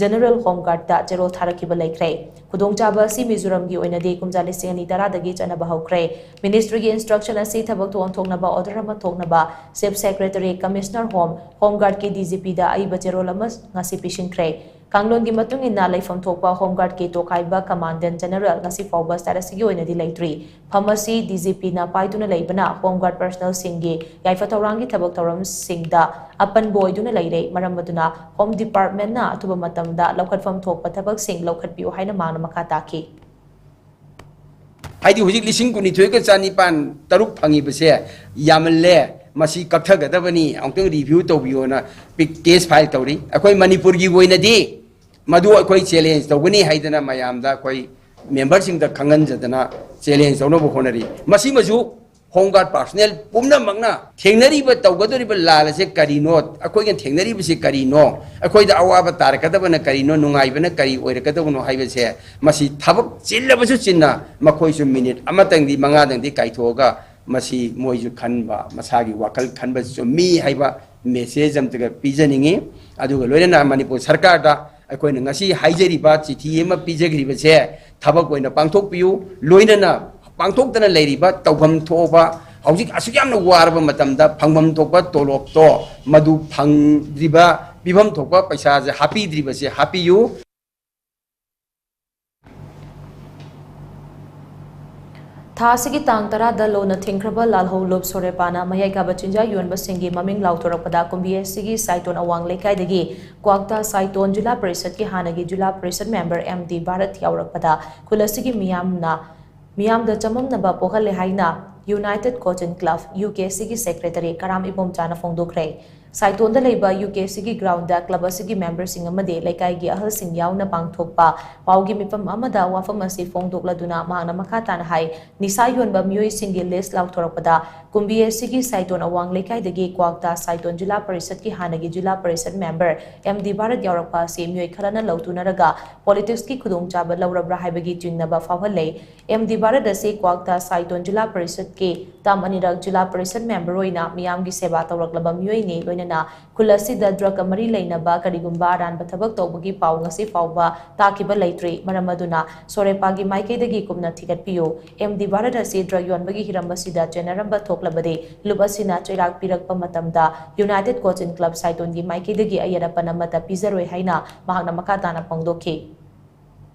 General Home Guard ꯇ ꯆꯦꯔꯣꯜ ꯊꯥꯔꯛꯈꯤꯕ ꯂꯩꯈ꯭ꯔꯦ꯫ ꯈꯨꯗꯣꯡꯆꯥꯕ ꯑꯁꯤ ꯃꯤꯖꯣꯔꯥꯝꯒꯤ ꯑꯣꯏꯅꯗꯤ ꯀꯨꯝꯖꯥ ꯂꯤꯁꯤꯡ ꯑꯅꯤ ꯇꯔꯥꯗꯒꯤ ꯆꯠꯅꯕ ꯍꯧꯈ꯭ꯔꯦ꯫ Ministry ꯒꯤ instruction ꯑꯁꯤ ꯊꯕꯛ ꯊꯧ ꯑꯣꯟꯊꯣꯛꯅꯕ order ꯑꯃ ꯊꯣꯛꯅꯕ Chief Secretary, Commissioner Home, Home Guard ꯀꯤ D G P ꯗ ꯑꯏꯕ ꯆꯦꯔꯣꯜ ꯑꯃ ꯉꯁꯤ ꯄꯤꯁꯤꯟꯈ꯭ꯔꯦ꯫ ꯀꯥꯡꯂꯣꯟꯒꯤ ꯃꯇꯨꯡ ꯏꯟꯅ ꯂꯩꯐꯝ ꯊꯣꯛꯄ Home Guard ꯀꯤ ꯇꯣꯈꯥꯏꯕ Commandant General ꯉꯁꯤ ꯐꯥꯎꯕ state ꯑꯁꯤꯒꯤ ꯑꯣꯏꯅꯗꯤ ꯂꯩꯇ꯭ꯔꯤ꯫ ꯐꯝ ꯑꯁꯤ D G P ꯅ ꯄꯥꯏꯗꯨꯅ ꯂꯩꯕꯅ Home Guard personnel ꯁꯤꯡꯒꯤ ꯌꯥꯏꯐ ꯊꯧꯔꯥꯡꯒꯤ ꯊꯕꯛ ꯊꯧꯔꯝꯁꯤꯡꯗ ꯑꯄꯟꯕ ꯑꯣꯏꯗꯨꯅ ꯂꯩꯔꯦ꯫ ꯃꯔꯝ ꯑꯗꯨꯅ Home Department ꯅ ꯑꯊꯨꯕ ꯃꯇꯝꯗ ꯂꯧꯈꯠꯐꯝ ꯊꯣꯛꯄ ꯊꯕꯛꯁꯤꯡ ꯂꯧꯈꯠꯄꯤꯌꯨ ꯍꯥꯏꯅ ꯃꯍꯥꯛꯅ ꯃꯈꯥ ꯇꯥꯈꯤ꯫ ꯍꯥꯏꯗꯤ ꯍꯧꯖꯤꯛ ꯂꯤꯁꯤꯡ ꯀꯨꯟꯅꯤꯊꯣꯏꯒ ꯆꯅꯤꯄꯥꯟ ꯇꯔꯨꯛ ꯐꯪꯉꯤꯕꯁꯦ ꯌꯥꯝꯃꯜꯂꯦ, ꯃꯁꯤ ꯀꯛꯊꯒꯗꯕꯅꯤ, ꯑꯃꯨꯛꯇꯪ review ꯇꯧꯕꯤꯌꯣꯅ ꯄꯤꯛ-, case file ꯇꯧꯔꯤ꯫ ꯑꯩꯈꯣꯏ ꯃꯅꯤꯄꯨꯔꯒꯤ ꯑꯣꯏꯅꯗꯤ ꯃꯗꯨ ꯑꯩꯈꯣꯏ challenge ꯇꯧꯒꯅꯤ ꯍꯥꯏꯗꯅ ꯃꯌꯥꯝꯗ ꯑꯩꯈꯣꯏ memberꯁꯤꯡꯗ ꯈꯪꯍꯟꯖꯗꯅ challenge ꯇꯧꯅꯕ ꯍꯣꯠꯅꯔꯤ꯫ ꯃꯁꯤꯃꯁꯨ Home Guard personnel ꯄꯨꯝꯅꯃꯛꯅ ꯊꯦꯡꯅꯔꯤꯕ, ꯇꯧꯒꯗꯧꯔꯤꯕ ꯂꯥꯜ ꯑꯁꯦ ꯀꯔꯤꯅꯣ, ꯑꯩꯈꯣꯏꯅ ꯊꯦꯡꯅꯔꯤꯕꯁꯤ ꯀꯔꯤꯅꯣ, ꯑꯩꯈꯣꯏꯗ ꯑꯋꯥꯕ ꯇꯥꯔꯛꯀꯗꯕꯅ ꯀꯔꯤꯅꯣ, ꯅꯨꯡꯉꯥꯏꯕꯅ ꯀꯔꯤ ꯑꯣꯏꯔꯛꯀꯗꯕꯅꯣ ꯍꯥꯏꯕꯁꯦ, ꯃꯁꯤ ꯊꯕꯛ ꯆꯤꯜꯂꯕꯁꯨ ꯆꯤꯟꯅ ꯃꯈꯣꯏꯁꯨ minute ꯑꯃꯇꯪꯗꯤ, ꯃꯉꯥꯗꯪꯗꯤ ꯀꯥꯏꯊꯣꯛꯑꯒ ꯃꯁꯤ ꯃꯣꯏꯁꯨ ꯈꯟꯕ, ꯃꯁꯥꯒꯤ ꯋꯥꯈꯜ ꯈꯟꯕ ꯆꯨꯝꯃꯤ ꯍꯥꯏꯕ message ꯑꯃꯇꯒ ꯄꯤꯖꯅꯤꯡꯉꯤ꯫ ꯑꯗꯨꯒ ꯂꯣꯏꯅꯅ ꯃꯅꯤꯄꯨꯔ ꯁꯔꯀꯥꯔꯗ ꯑꯩꯈꯣꯏꯅ ꯉꯁꯤ ꯍꯥꯏꯖꯔꯤꯕ ꯆꯤꯊꯤ ꯑꯃ ꯄꯤꯖꯈ꯭ꯔꯤꯕꯁꯦ ꯊꯕꯛ ꯑꯣꯏꯅ ꯄꯥꯡꯊꯣꯛꯄꯤꯌꯨ꯫ ꯂꯣꯏꯅꯅ ꯄꯥꯡꯊꯣꯛꯇꯅ ꯂꯩꯔꯤꯕ ꯇꯧꯐꯝ ꯊꯣꯛꯑꯕ, ꯍꯧꯖꯤꯛ ꯑꯁꯨꯛ ꯌꯥꯝꯅ ꯋꯥꯔꯕ ꯃꯇꯝꯗ ꯐꯪꯐꯝ ꯊꯣꯛꯄ ꯇꯣꯂꯣꯞꯇꯣ ꯃꯗꯨ ꯐꯪꯗ꯭ꯔꯤꯕ, ꯄꯤꯐꯝ ꯊꯣꯛꯄ ꯄꯩꯁꯥꯁꯦ ꯍꯥꯞꯄꯤꯗ꯭ꯔꯤꯕꯁꯦ ꯍꯥꯞꯄꯤꯌꯨ꯫ ꯊꯥ ꯑꯁꯤꯒꯤ ꯇꯥꯡ ꯇꯔꯥꯗ ꯂꯣꯟꯅ ꯊꯤꯡꯈ꯭ꯔꯕ ꯂꯥꯜꯍꯧꯂꯨꯞ ꯁꯣꯔꯦꯄꯥꯅ ꯃꯌꯥꯏ ꯀꯥꯕ ꯆꯤꯟꯖꯥꯛ ꯌꯣꯟꯕꯁꯤꯡꯒꯤ ꯃꯃꯤꯡ ꯂꯥꯎꯊꯣꯔꯛꯄꯗ ꯀꯨꯝꯕꯤ ꯑꯁꯤꯒꯤ ꯁꯥꯏꯇꯣꯟ ꯑꯋꯥꯡ ꯂꯩꯀꯥꯏꯗꯒꯤ ꯀ꯭ꯋꯥꯛꯇꯥ ꯁꯥꯏꯇꯣꯟ ꯖꯤꯂꯥ ꯄꯔꯤꯁꯠꯀꯤ ꯍꯥꯟꯅꯒꯤ zila parishad member M D Bharat ꯌꯥꯎꯔꯛꯄꯗ ꯈꯨꯜ ꯑꯁꯤꯒꯤ ꯃꯤꯌꯥꯝꯅ, ꯃꯤꯌꯥꯝꯗ ꯆꯃꯝꯅꯕ ꯄꯣꯛꯍꯜꯂꯦ ꯍꯥꯏꯅ United Coaching Club, U K ꯁꯤꯒꯤ secretary ꯀꯔꯥꯝ ꯏꯕꯣꯝꯆꯥꯅ ꯐꯣꯡꯗꯣꯛꯈ꯭ꯔꯦ꯫ ꯁꯥꯏꯇꯣꯟꯗ ꯂꯩꯕ ꯌꯨ ꯀꯦ ꯁꯤꯒꯤ ground club ꯑꯁꯤꯒꯤ memberꯁꯤꯡ ꯑꯃꯗꯤ ꯂꯩꯀꯥꯏꯒꯤ ꯑꯍꯜꯁꯤꯡ ꯌꯥꯎꯅ ꯄꯥꯡꯊꯣꯛꯄ ꯄꯥꯎꯒꯤ ꯃꯤꯐꯝ ꯑꯃꯗ ꯋꯥꯐꯝ ꯑꯁꯤ ꯐꯣꯡꯗꯣꯛꯂꯗꯨꯅ ꯃꯍꯥꯛꯅ ꯃꯈꯥ ꯇꯥꯅ ꯍꯥꯏ, ꯅꯤꯁꯥ ꯌꯣꯟꯕ ꯃꯤꯑꯣꯏꯁꯤꯡꯒꯤ list ꯂꯥꯎꯊꯣꯔꯛꯄꯗ ꯀꯨꯝꯕꯤ ꯑꯁꯤꯒꯤ ꯁꯥꯏꯇꯣꯟ ꯑꯋꯥꯡ ꯂꯩꯀꯥꯏꯗꯒꯤ ꯀ꯭ꯋꯥꯛꯇꯥ ꯁꯥꯏꯇꯣꯟ ꯖꯤꯂꯥ ꯄꯔꯤꯁꯠꯀꯤ ꯍꯥꯟꯅꯒꯤ zila parishad member M D Bharat ꯌꯥꯎꯔꯛꯄ ꯑꯁꯤ ꯃꯤꯑꯣꯏ ꯈꯔꯅ ꯂꯧꯊꯨꯅꯔꯒ politicsꯀꯤ ꯈꯨꯗꯣꯡꯆꯥꯕ ꯂꯧꯔꯕ꯭ꯔꯥ ꯍꯥꯏꯕꯒꯤ ꯆꯤꯡꯅꯕ ꯐꯥꯎꯍꯜꯂꯦ꯫ ꯑꯦꯝ ꯗꯤ ꯚꯥꯔꯠ ꯑꯁꯤ ꯀ꯭ꯋꯥꯛꯇꯥ ꯁꯥꯏꯇꯣꯟ ꯖꯤꯂꯥ ꯄꯔꯤꯁꯠꯀꯤ term ꯑꯅꯤꯔꯛ ꯖꯤꯂꯥ ꯄꯔꯤꯁꯠ member ꯑꯣꯏꯅ ꯃꯤꯌꯥꯝꯒꯤ ꯁꯦꯕꯥ ꯇꯧꯔꯛꯂꯕ ꯃꯤꯑꯣꯏꯅꯤ꯫ ꯂꯣꯏꯅꯅ ꯈꯨꯜ ꯑꯁꯤꯗ drug ꯃꯔꯤ ꯂꯩꯅꯕ ꯀꯔꯤꯒꯨꯝꯕ ꯑꯔꯥꯟꯕ ꯊꯕꯛ ꯇꯧꯕꯒꯤ ꯄꯥꯎ ꯉꯁꯤ ꯐꯥꯎꯕ ꯇꯥꯈꯤꯕ ꯂꯩꯇ꯭ꯔꯤ꯫ ꯃꯔꯝ ꯑꯗꯨꯅ ꯁꯣꯔꯦꯄꯥꯒꯤ ꯃꯥꯏꯀꯩꯗꯒꯤ ꯀꯨꯞꯅ ꯊꯤꯒꯠꯄꯤꯌꯨ꯫ ꯑꯦꯝ ꯗꯤ ꯚꯥꯔꯠ ꯑꯁꯤ drug ꯌꯣꯟꯕꯒꯤ ꯍꯤꯔꯝ ꯑꯁꯤꯗ ꯆꯦꯟꯅꯔꯝꯕ ꯊꯣꯛꯂꯕꯗꯤ ꯂꯨꯞ ꯑꯁꯤꯅ ꯆꯩꯔꯥꯛ ꯄꯤꯔꯛꯄ ꯃꯇꯝꯗ United Coaching Club ꯁꯥꯏꯇꯣꯟꯒꯤ ꯃꯥꯏꯀꯩꯗꯒꯤ ꯑꯌꯦꯠ ꯑꯄꯟ ꯑꯃꯠꯇ ꯄꯤꯖꯔꯣꯏ ꯍꯥꯏꯅ ꯃꯍꯥꯛꯅ ꯃꯈꯥ ꯇꯥꯅ ꯐꯣꯡꯗꯣꯛꯈꯤ꯫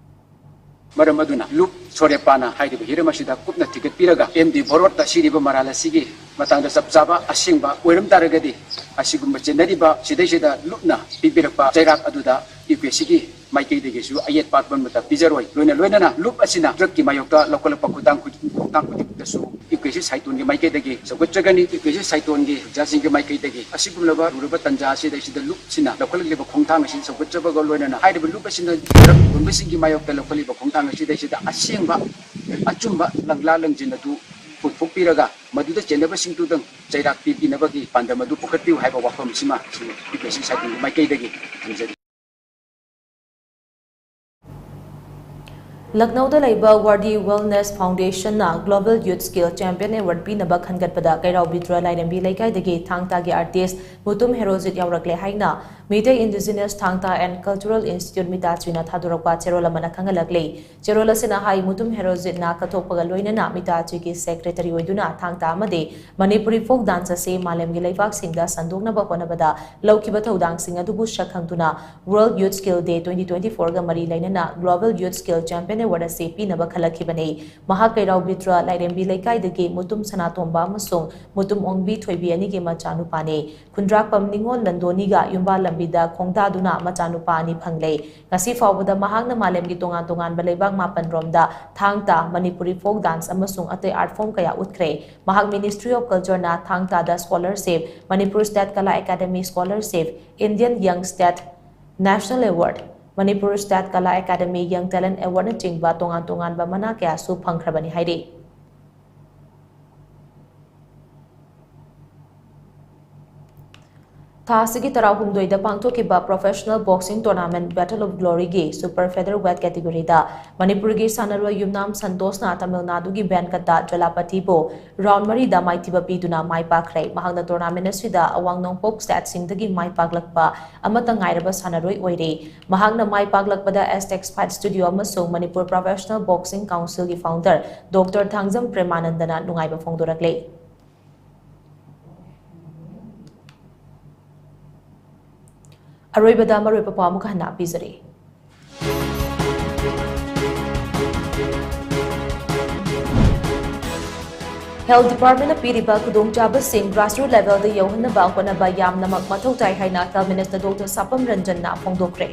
ꯃꯔꯝ ꯑꯗꯨꯅ ꯂꯨꯞ ꯁꯣꯔꯦꯄꯥꯅ ꯍꯥꯏꯔꯤꯕ ꯍꯤꯔꯝ ꯑꯁꯤꯗ ꯀꯨꯞꯅ ꯊꯤꯒꯠꯄꯤꯔꯒ ꯑꯦꯝ ꯗꯤ ꯚꯥꯔꯠꯇ ꯁꯤꯔꯤꯕ ꯃꯔꯥꯜ ꯑꯁꯤꯒꯤ ꯃꯇꯥꯡꯗ ꯆꯞ ꯆꯥꯕ ꯑꯁꯦꯡꯕ ꯑꯣꯏꯔꯝ ꯇꯥꯔꯒꯗꯤ ꯑꯁꯤꯒꯨꯝꯕ ꯆꯦꯟꯅꯔꯤꯕ ꯁꯤꯗꯩꯁꯤꯗ ꯂꯨꯞꯅ ꯄꯤꯕꯤꯔꯛꯄ ꯆꯩꯔꯥꯛ ꯑꯗꯨꯗ ꯌꯨ ꯀꯦ ꯁꯤꯒꯤ ꯃꯥꯏꯀꯩꯗꯒꯤꯁꯨ ꯑꯌꯦꯠꯄ ꯑꯄꯟꯕꯇ ꯄꯤꯖꯔꯣꯏ꯫ ꯂꯣꯏꯅ ꯂꯣꯏꯅꯅ ꯂꯨꯞ ꯑꯁꯤꯅ ꯗ꯭ꯔꯒꯀꯤ ꯃꯥꯌꯣꯛꯇ ꯂꯧꯈꯠꯂꯛꯄ ꯈꯣꯡꯊꯥꯡ ꯈꯨꯗꯤꯡ, ꯈꯣꯡꯊꯥꯡ ꯈꯨꯗꯤꯡꯃꯛꯇꯁꯨ ꯌꯨ ꯀꯦ ꯁꯤ ꯁꯥꯏꯇꯣꯟꯒꯤ ꯃꯥꯏꯀꯩꯗꯒꯤ ꯆꯥꯎꯈꯠꯆꯒꯅꯤ꯫ ꯌꯨ ꯀꯦ ꯁꯤ ꯁꯥꯏꯇꯣꯟꯒꯤ ꯑꯣꯖꯥꯁꯤꯡꯒꯤ ꯃꯥꯏꯀꯩꯗꯒꯤ ꯑꯁꯤꯒꯨꯝꯂꯕ ꯂꯨꯔꯕ ꯇꯥꯟꯖꯥ ꯑꯁꯤꯗꯩꯁꯤꯗ ꯂꯨꯞꯁꯤꯅ ꯂꯧꯈꯠꯂꯛꯂꯤꯕ ꯈꯣꯡꯊꯥꯡ ꯑꯁꯤ ꯆꯥꯎꯈꯠꯆꯕꯒ ꯂꯣꯏꯅꯅ ꯍꯥꯏꯔꯤꯕ ꯂꯨꯞ ꯑꯁꯤꯅ ꯗ꯭ꯔꯒ ꯌꯣꯟꯕꯁꯤꯡꯒꯤ ꯃꯥꯌꯣꯛꯇ ꯂꯧꯈꯠꯂꯤꯕ ꯈꯣꯡꯊꯥꯡ ꯑꯁꯤꯗꯩꯁꯤꯗ ꯑꯁꯦꯡꯕ ꯑꯆꯨꯝꯕ ꯂꯪꯂꯥ ꯂꯪꯖꯤꯟ ꯑꯗꯨ ꯄꯨꯊꯣꯛꯄꯤꯔꯒ ꯃꯗꯨꯗ ꯆꯦꯟꯅꯕꯁꯤꯡꯗꯨꯗꯪ ꯆꯩꯔꯥꯛ ꯄꯤꯕꯤꯅꯕꯒꯤ ꯄꯥꯟꯗꯝ ꯑꯗꯨ ꯄꯨꯈꯠꯄꯤꯌꯨ ꯍꯥꯏꯕ ꯋꯥꯐꯝꯁꯤꯃ ꯁꯤ ꯌꯨ ꯀꯦ ꯁꯤ ꯁꯥꯏꯇꯣꯟꯒꯤ ꯃꯥꯏꯀꯩꯗꯒꯤ ꯊꯝꯖꯔꯤ꯫ ꯂꯛꯅꯧꯗ ꯂꯩꯕ ꯋꯥꯔꯗꯤ wellness ꯐꯥꯎꯟꯗꯦꯁꯟꯅ Global Youth Skill Champion Award ꯄꯤꯅꯕ ꯈꯟꯒꯠꯄꯗ ꯀꯩꯔꯥꯎ ꯕꯤꯗ꯭ꯔ ꯂꯥꯏꯔꯦꯝꯕꯤ ꯂꯩꯀꯥꯏꯗꯒꯤ ꯊꯥꯡ ꯇꯥꯒꯤ ꯑꯥꯔꯇꯤꯁ ꯃꯨꯇꯨꯝ ꯍꯦꯔꯣꯖꯤꯠ ꯌꯥꯎꯔꯛꯂꯦ ꯍꯥꯏꯅ Meitei Indigenous Thang Ta and Cultural Institute ꯃꯤꯇꯥꯆꯨꯏꯅ ꯊꯥꯗꯣꯔꯛꯄ ꯆꯦꯔꯣꯜ ꯑꯃꯅ ꯈꯪꯍꯜꯂꯛꯂꯤ꯫ ꯆꯦꯔꯣꯜ ꯑꯁꯤꯅ ꯍꯥꯏ, ꯃꯨꯇꯨꯝ ꯍꯦꯔꯣꯖꯤꯠꯅ ꯀꯠꯊꯣꯛꯄꯒ ꯂꯣꯏꯅꯅ ꯃꯤꯇꯥꯆꯨꯏꯒꯤ ꯁꯦꯀ꯭ꯔꯦꯇꯔꯤ ꯑꯣꯏꯗꯨꯅ ꯊꯥꯡ ꯇꯥ ꯑꯃꯗꯤ ꯃꯅꯤꯄꯨꯔꯤ ꯐꯣꯛ ꯗꯥꯟꯁ ꯑꯁꯤ ꯃꯥꯂꯦꯝꯒꯤ ꯂꯩꯕꯥꯛꯁꯤꯡꯗ ꯁꯟꯗꯣꯛꯅꯕ ꯍꯣꯠꯅꯕꯗ ꯂꯧꯈꯤꯕ ꯊꯧꯗꯥꯡꯁꯤꯡ ꯑꯗꯨꯕꯨ ꯁꯛ ꯈꯪꯗꯨꯅ World Youth Skill Day twenty twenty-four ꯒ ꯃꯔꯤ ꯂꯩꯅꯅ Global Youth Skill Champion Award ꯑꯁꯤ ꯄꯤꯅꯕ ꯈꯜꯂꯛꯈꯤꯕꯅꯤ꯫ ꯃꯍꯥꯛ ꯀꯩꯔꯥꯎ ꯕꯤꯗ꯭ꯔ ꯂꯥꯏꯔꯦꯝꯕꯤ ꯂꯩꯀꯥꯏꯗꯒꯤ ꯃꯨꯇꯨꯝ ꯁꯅꯥꯇꯣꯝꯕ ꯑꯃꯁꯨꯡ ꯃꯨꯇꯨꯝ ꯑꯣꯡꯕꯤ ꯊꯣꯏꯕꯤ ꯑꯅꯤꯒꯤ ꯃꯆꯥꯅꯨꯄꯥꯅꯤ꯫ ꯈꯨꯟꯗ꯭ꯔꯥꯛꯄꯝ ꯅꯤꯉꯣꯜ ꯂꯟꯗꯣꯅꯤꯒ ꯌꯨꯝꯕꯥꯜ ꯂꯝꯕꯤꯗ ꯈꯣꯡꯗꯥꯗꯨꯅ ꯃꯆꯥꯅꯨꯄꯥ ꯑꯅꯤ ꯐꯪꯂꯦ꯫ ꯉꯁꯤ ꯐꯥꯎꯕꯗ ꯃꯍꯥꯛꯅ ꯃꯥꯂꯦꯝꯒꯤ ꯇꯣꯉꯥꯟ ꯇꯣꯉꯥꯟꯕ ꯂꯩꯕꯥꯛ ꯃꯥꯄꯟ ꯔꯣꯝꯗ ꯊꯥꯡ ꯇꯥ, ꯃꯅꯤꯄꯨꯔꯤ ꯐꯣꯛ ꯗꯥꯟꯁ ꯑꯃꯁꯨꯡ ꯑꯇꯩ ꯑꯥꯔꯠ ꯐꯣꯔꯝ ꯀꯌꯥ ꯎꯠꯈ꯭ꯔꯦ꯫ ꯃꯍꯥꯛ Ministry of Culture ꯅ ꯊꯥꯡ ꯇꯥꯗ ꯁ꯭ꯀꯣꯂꯔꯁꯤꯞ, ꯃꯅꯤꯄꯨꯔ ꯁ꯭ꯇꯦꯠ ꯀꯂꯥ academy scholarship, Indian Young State National Award, Manipur state ꯀꯂꯥ ꯑꯦꯀꯥꯗꯃꯤ Young Talent Award ꯅꯆꯤꯡꯕ ꯇꯣꯉꯥꯟ ꯇꯣꯉꯥꯟꯕ ꯃꯅꯥ ꯀꯌꯥꯁꯨ ꯐꯪꯈ꯭ꯔꯕꯅꯤ ꯍꯥꯏꯔꯤ꯫ ꯊꯥ ꯑꯁꯤꯒꯤ ꯇꯔꯥꯍꯨꯝꯗꯣꯏꯗ ꯄꯥꯡꯊꯣꯛꯈꯤꯕ Professional Boxing Tournament Battle of Glory ꯒꯤ Super Featherweight category ꯗ ꯃꯅꯤꯄꯨꯔꯒꯤ ꯁꯥꯟꯅꯔꯣꯏ ꯌꯨꯝꯅꯥꯝ ꯁꯟꯇꯣꯁꯅ ꯇꯥꯃꯤꯜ ꯅꯥꯗꯨꯒꯤ ꯕꯦꯟꯀꯇꯥ ꯖꯂꯥꯄꯇꯤꯕꯨ round ꯃꯔꯤꯗ ꯃꯥꯏꯊꯤꯕ ꯄꯤꯗꯨꯅ ꯃꯥꯏ ꯄꯥꯛꯈ꯭ꯔꯦ꯫ ꯃꯍꯥꯛꯅ tournament ꯑꯁꯤꯗ ꯑꯋꯥꯡ ꯅꯣꯡꯄꯣꯛ state ꯁꯤꯡꯗꯒꯤ ꯃꯥꯏ ꯄꯥꯛꯂꯛꯄ ꯑꯃꯠꯇ ꯉꯥꯏꯔꯕ ꯁꯥꯟꯅꯔꯣꯏ ꯑꯣꯏꯔꯦ꯫ ꯃꯍꯥꯛꯅ ꯃꯥꯏ ꯄꯥꯛꯂꯛꯄꯗ Aztex Fight Studio ꯑꯃꯁꯨꯡ ꯃꯅꯤꯄꯨꯔ Professional Boxing Council ꯒꯤ founder Doctor ꯊꯥꯡꯖꯝ ꯄ꯭ꯔꯦꯃꯥꯅꯟꯗꯅ ꯅꯨꯡꯉꯥꯏꯕ ꯐꯣꯡꯗꯣꯔꯛꯂꯦ꯫ ꯑꯔꯣꯏꯕꯗ ꯃꯔꯨꯑꯣꯏꯕ ꯄꯥꯎ ꯑꯃꯨꯛ ꯍꯟꯅ ꯄꯤꯖꯔꯤ꯫ Health Department ꯅ ꯄꯤꯔꯤꯕ ꯈꯨꯗꯣꯡꯆꯥꯕꯁꯤꯡ grassroots level ꯗ ꯌꯧꯍꯟꯅꯕ ꯍꯣꯠꯅꯕ ꯌꯥꯝꯅꯃꯛ ꯃꯊꯧ ꯇꯥꯏ ꯍꯥꯏꯅ Health Minister Doctor ꯁꯥꯄꯝ ꯔꯟꯖꯟꯅ ꯐꯣꯡꯗꯣꯛꯈ꯭ꯔꯦ꯫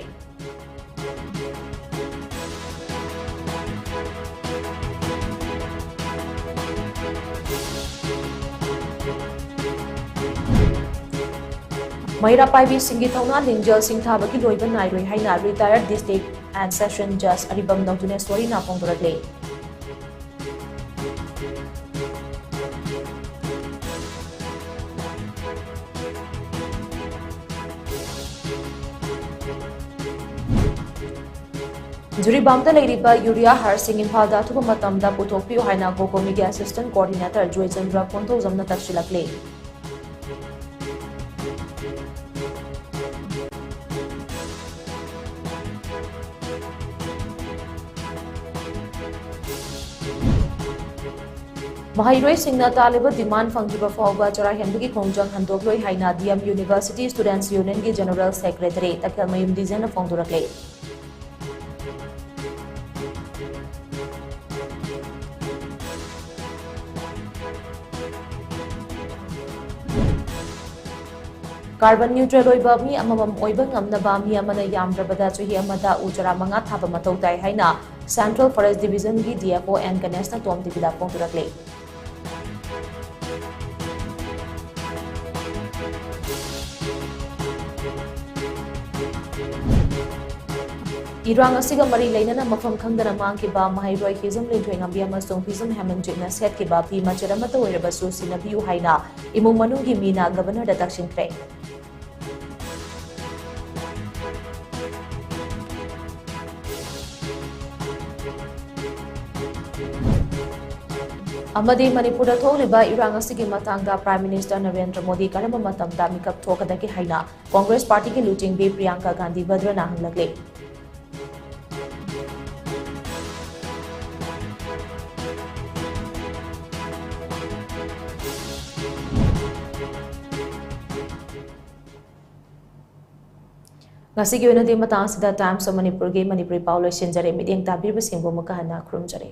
ꯃꯩꯔꯥ ꯄꯥꯏꯕꯤꯁꯤꯡꯒꯤ ꯊꯧꯅꯥ ꯂꯤꯡꯖꯦꯜ ꯁꯤꯡꯊꯥꯕꯒꯤ ꯂꯣꯏꯕ ꯅꯥꯏꯔꯣꯏ ꯍꯥꯏꯅ retired district and session judge ꯑꯔꯤꯕꯝ ꯅꯧꯇꯨꯅꯦꯁꯣꯔꯤꯅ ꯐꯣꯡꯗꯣꯔꯛꯂꯦ꯫ ꯖꯤꯔꯤꯕꯥꯝꯗ ꯂꯩꯔꯤꯕ ꯌꯨꯔꯤꯌꯥ ꯍꯥꯔꯁꯤꯡ ꯏꯝꯐꯥꯜꯗ ꯑꯊꯨꯕ ꯃꯇꯝꯗ ꯄꯨꯊꯣꯛꯄꯤꯌꯨ ꯍꯥꯏꯅ ꯒꯣꯀꯨꯜꯒꯤꯒꯤ assistant coordinator ꯖꯣꯏꯆꯟꯗ꯭ꯔ ꯀꯣꯟꯊꯧꯖꯝꯅ ꯇꯛꯁꯤꯜꯂꯛꯂꯤ꯫ ꯃꯍꯩꯔꯣꯏꯁꯤꯡꯅ ꯇꯥꯜꯂꯤꯕ demand ꯐꯪꯗ꯭ꯔꯤꯕ ꯐꯥꯎꯕ ꯆꯔꯥ ꯍꯦꯟꯕꯒꯤ ꯈꯣꯡꯖꯪ ꯍꯟꯗꯣꯛꯂꯣꯏ ꯍꯥꯏꯅ D M University Students Unionꯒꯤ general secretary ꯇꯈꯦꯜꯃꯌꯨꯝ ꯗꯤꯖꯟꯅ ꯐꯣꯡꯗꯣꯔꯛꯂꯤ꯫ Carbon neutral ꯑꯣꯏꯕ ꯃꯤ ꯑꯃꯃꯝ ꯑꯣꯏꯕ ꯉꯝꯅꯕ ꯃꯤ ꯑꯃꯅ ꯌꯥꯝꯗ꯭ꯔꯕꯗ ꯆꯍꯤ ꯑꯃꯗ ꯎ ꯆꯔꯥ ꯃꯉꯥ ꯊꯥꯕ ꯃꯊꯧ ꯇꯥꯏ ꯍꯥꯏꯅ Central Forest Divisionꯒꯤ D F O N ꯒꯅꯦꯁꯅ ꯇꯣꯝ ꯇꯤꯚꯤꯗ ꯐꯣꯡꯗꯣꯔꯛꯂꯤ꯫ ꯏꯔꯥꯡ ꯑꯁꯤꯒ ꯃꯔꯤ ꯂꯩꯅꯅ ꯃꯐꯝ ꯈꯪꯗꯅ ꯃꯥꯡꯈꯤꯕ ꯃꯍꯩꯔꯣꯏ ꯍꯤꯖꯝ ꯂꯤꯟꯊꯣꯏꯉꯝꯕꯤ ꯑꯃꯁꯨꯡ ꯐꯤꯖꯝ ꯍꯦꯃꯟꯖꯤꯠꯅ ꯁꯦꯠꯈꯤꯕ ꯐꯤ ꯃꯆꯦꯠ ꯑꯃꯠꯇ ꯑꯣꯏꯔꯕꯁꯨ ꯁꯤꯟꯅꯕꯤꯌꯨ ꯍꯥꯏꯅ ꯏꯃꯨꯡ ꯃꯅꯨꯡꯒꯤ ꯃꯤꯅ Governorꯗ ꯇꯛꯁꯤꯟꯈ꯭ꯔꯦ꯫ ꯑꯃꯗꯤ ꯃꯅꯤꯄꯨꯔꯗ ꯊꯣꯛꯂꯤꯕ ꯏꯔꯥꯡ ꯑꯁꯤꯒꯤ ꯃꯇꯥꯡꯗ Prime Minister ꯅꯔꯦꯟꯗ꯭ꯔ ꯃꯣꯗꯤ ꯀꯔꯝꯕ ꯃꯇꯝꯗ ꯃꯤꯀꯞ ꯊꯣꯛꯀꯗꯒꯦ ꯍꯥꯏꯅ Congress partyꯒꯤ ꯂꯨꯆꯤꯡꯕꯤ ꯄ꯭ꯔꯤꯌꯥꯡꯀꯥ ꯒꯥꯟꯙꯤ ꯚꯗ꯭ꯔꯅ ꯍꯪꯂꯛꯂꯤ꯫ ꯉꯁꯤꯒꯤ ꯑꯣꯏꯅꯗꯤ ꯃꯇꯥꯡ ꯑꯁꯤꯗ Times of Manipurꯒꯤ ꯃꯅꯤꯄꯨꯔꯤ ꯄꯥꯎ ꯂꯣꯏꯁꯤꯟꯖꯔꯦ꯫ ꯃꯤꯠꯌꯦꯡ ꯇꯥꯕꯤꯔꯤꯕꯁꯤꯡꯕꯨ ꯑꯃꯨꯛꯀ ꯍꯟꯅ ꯈꯨꯔꯨꯝꯖꯔꯤ꯫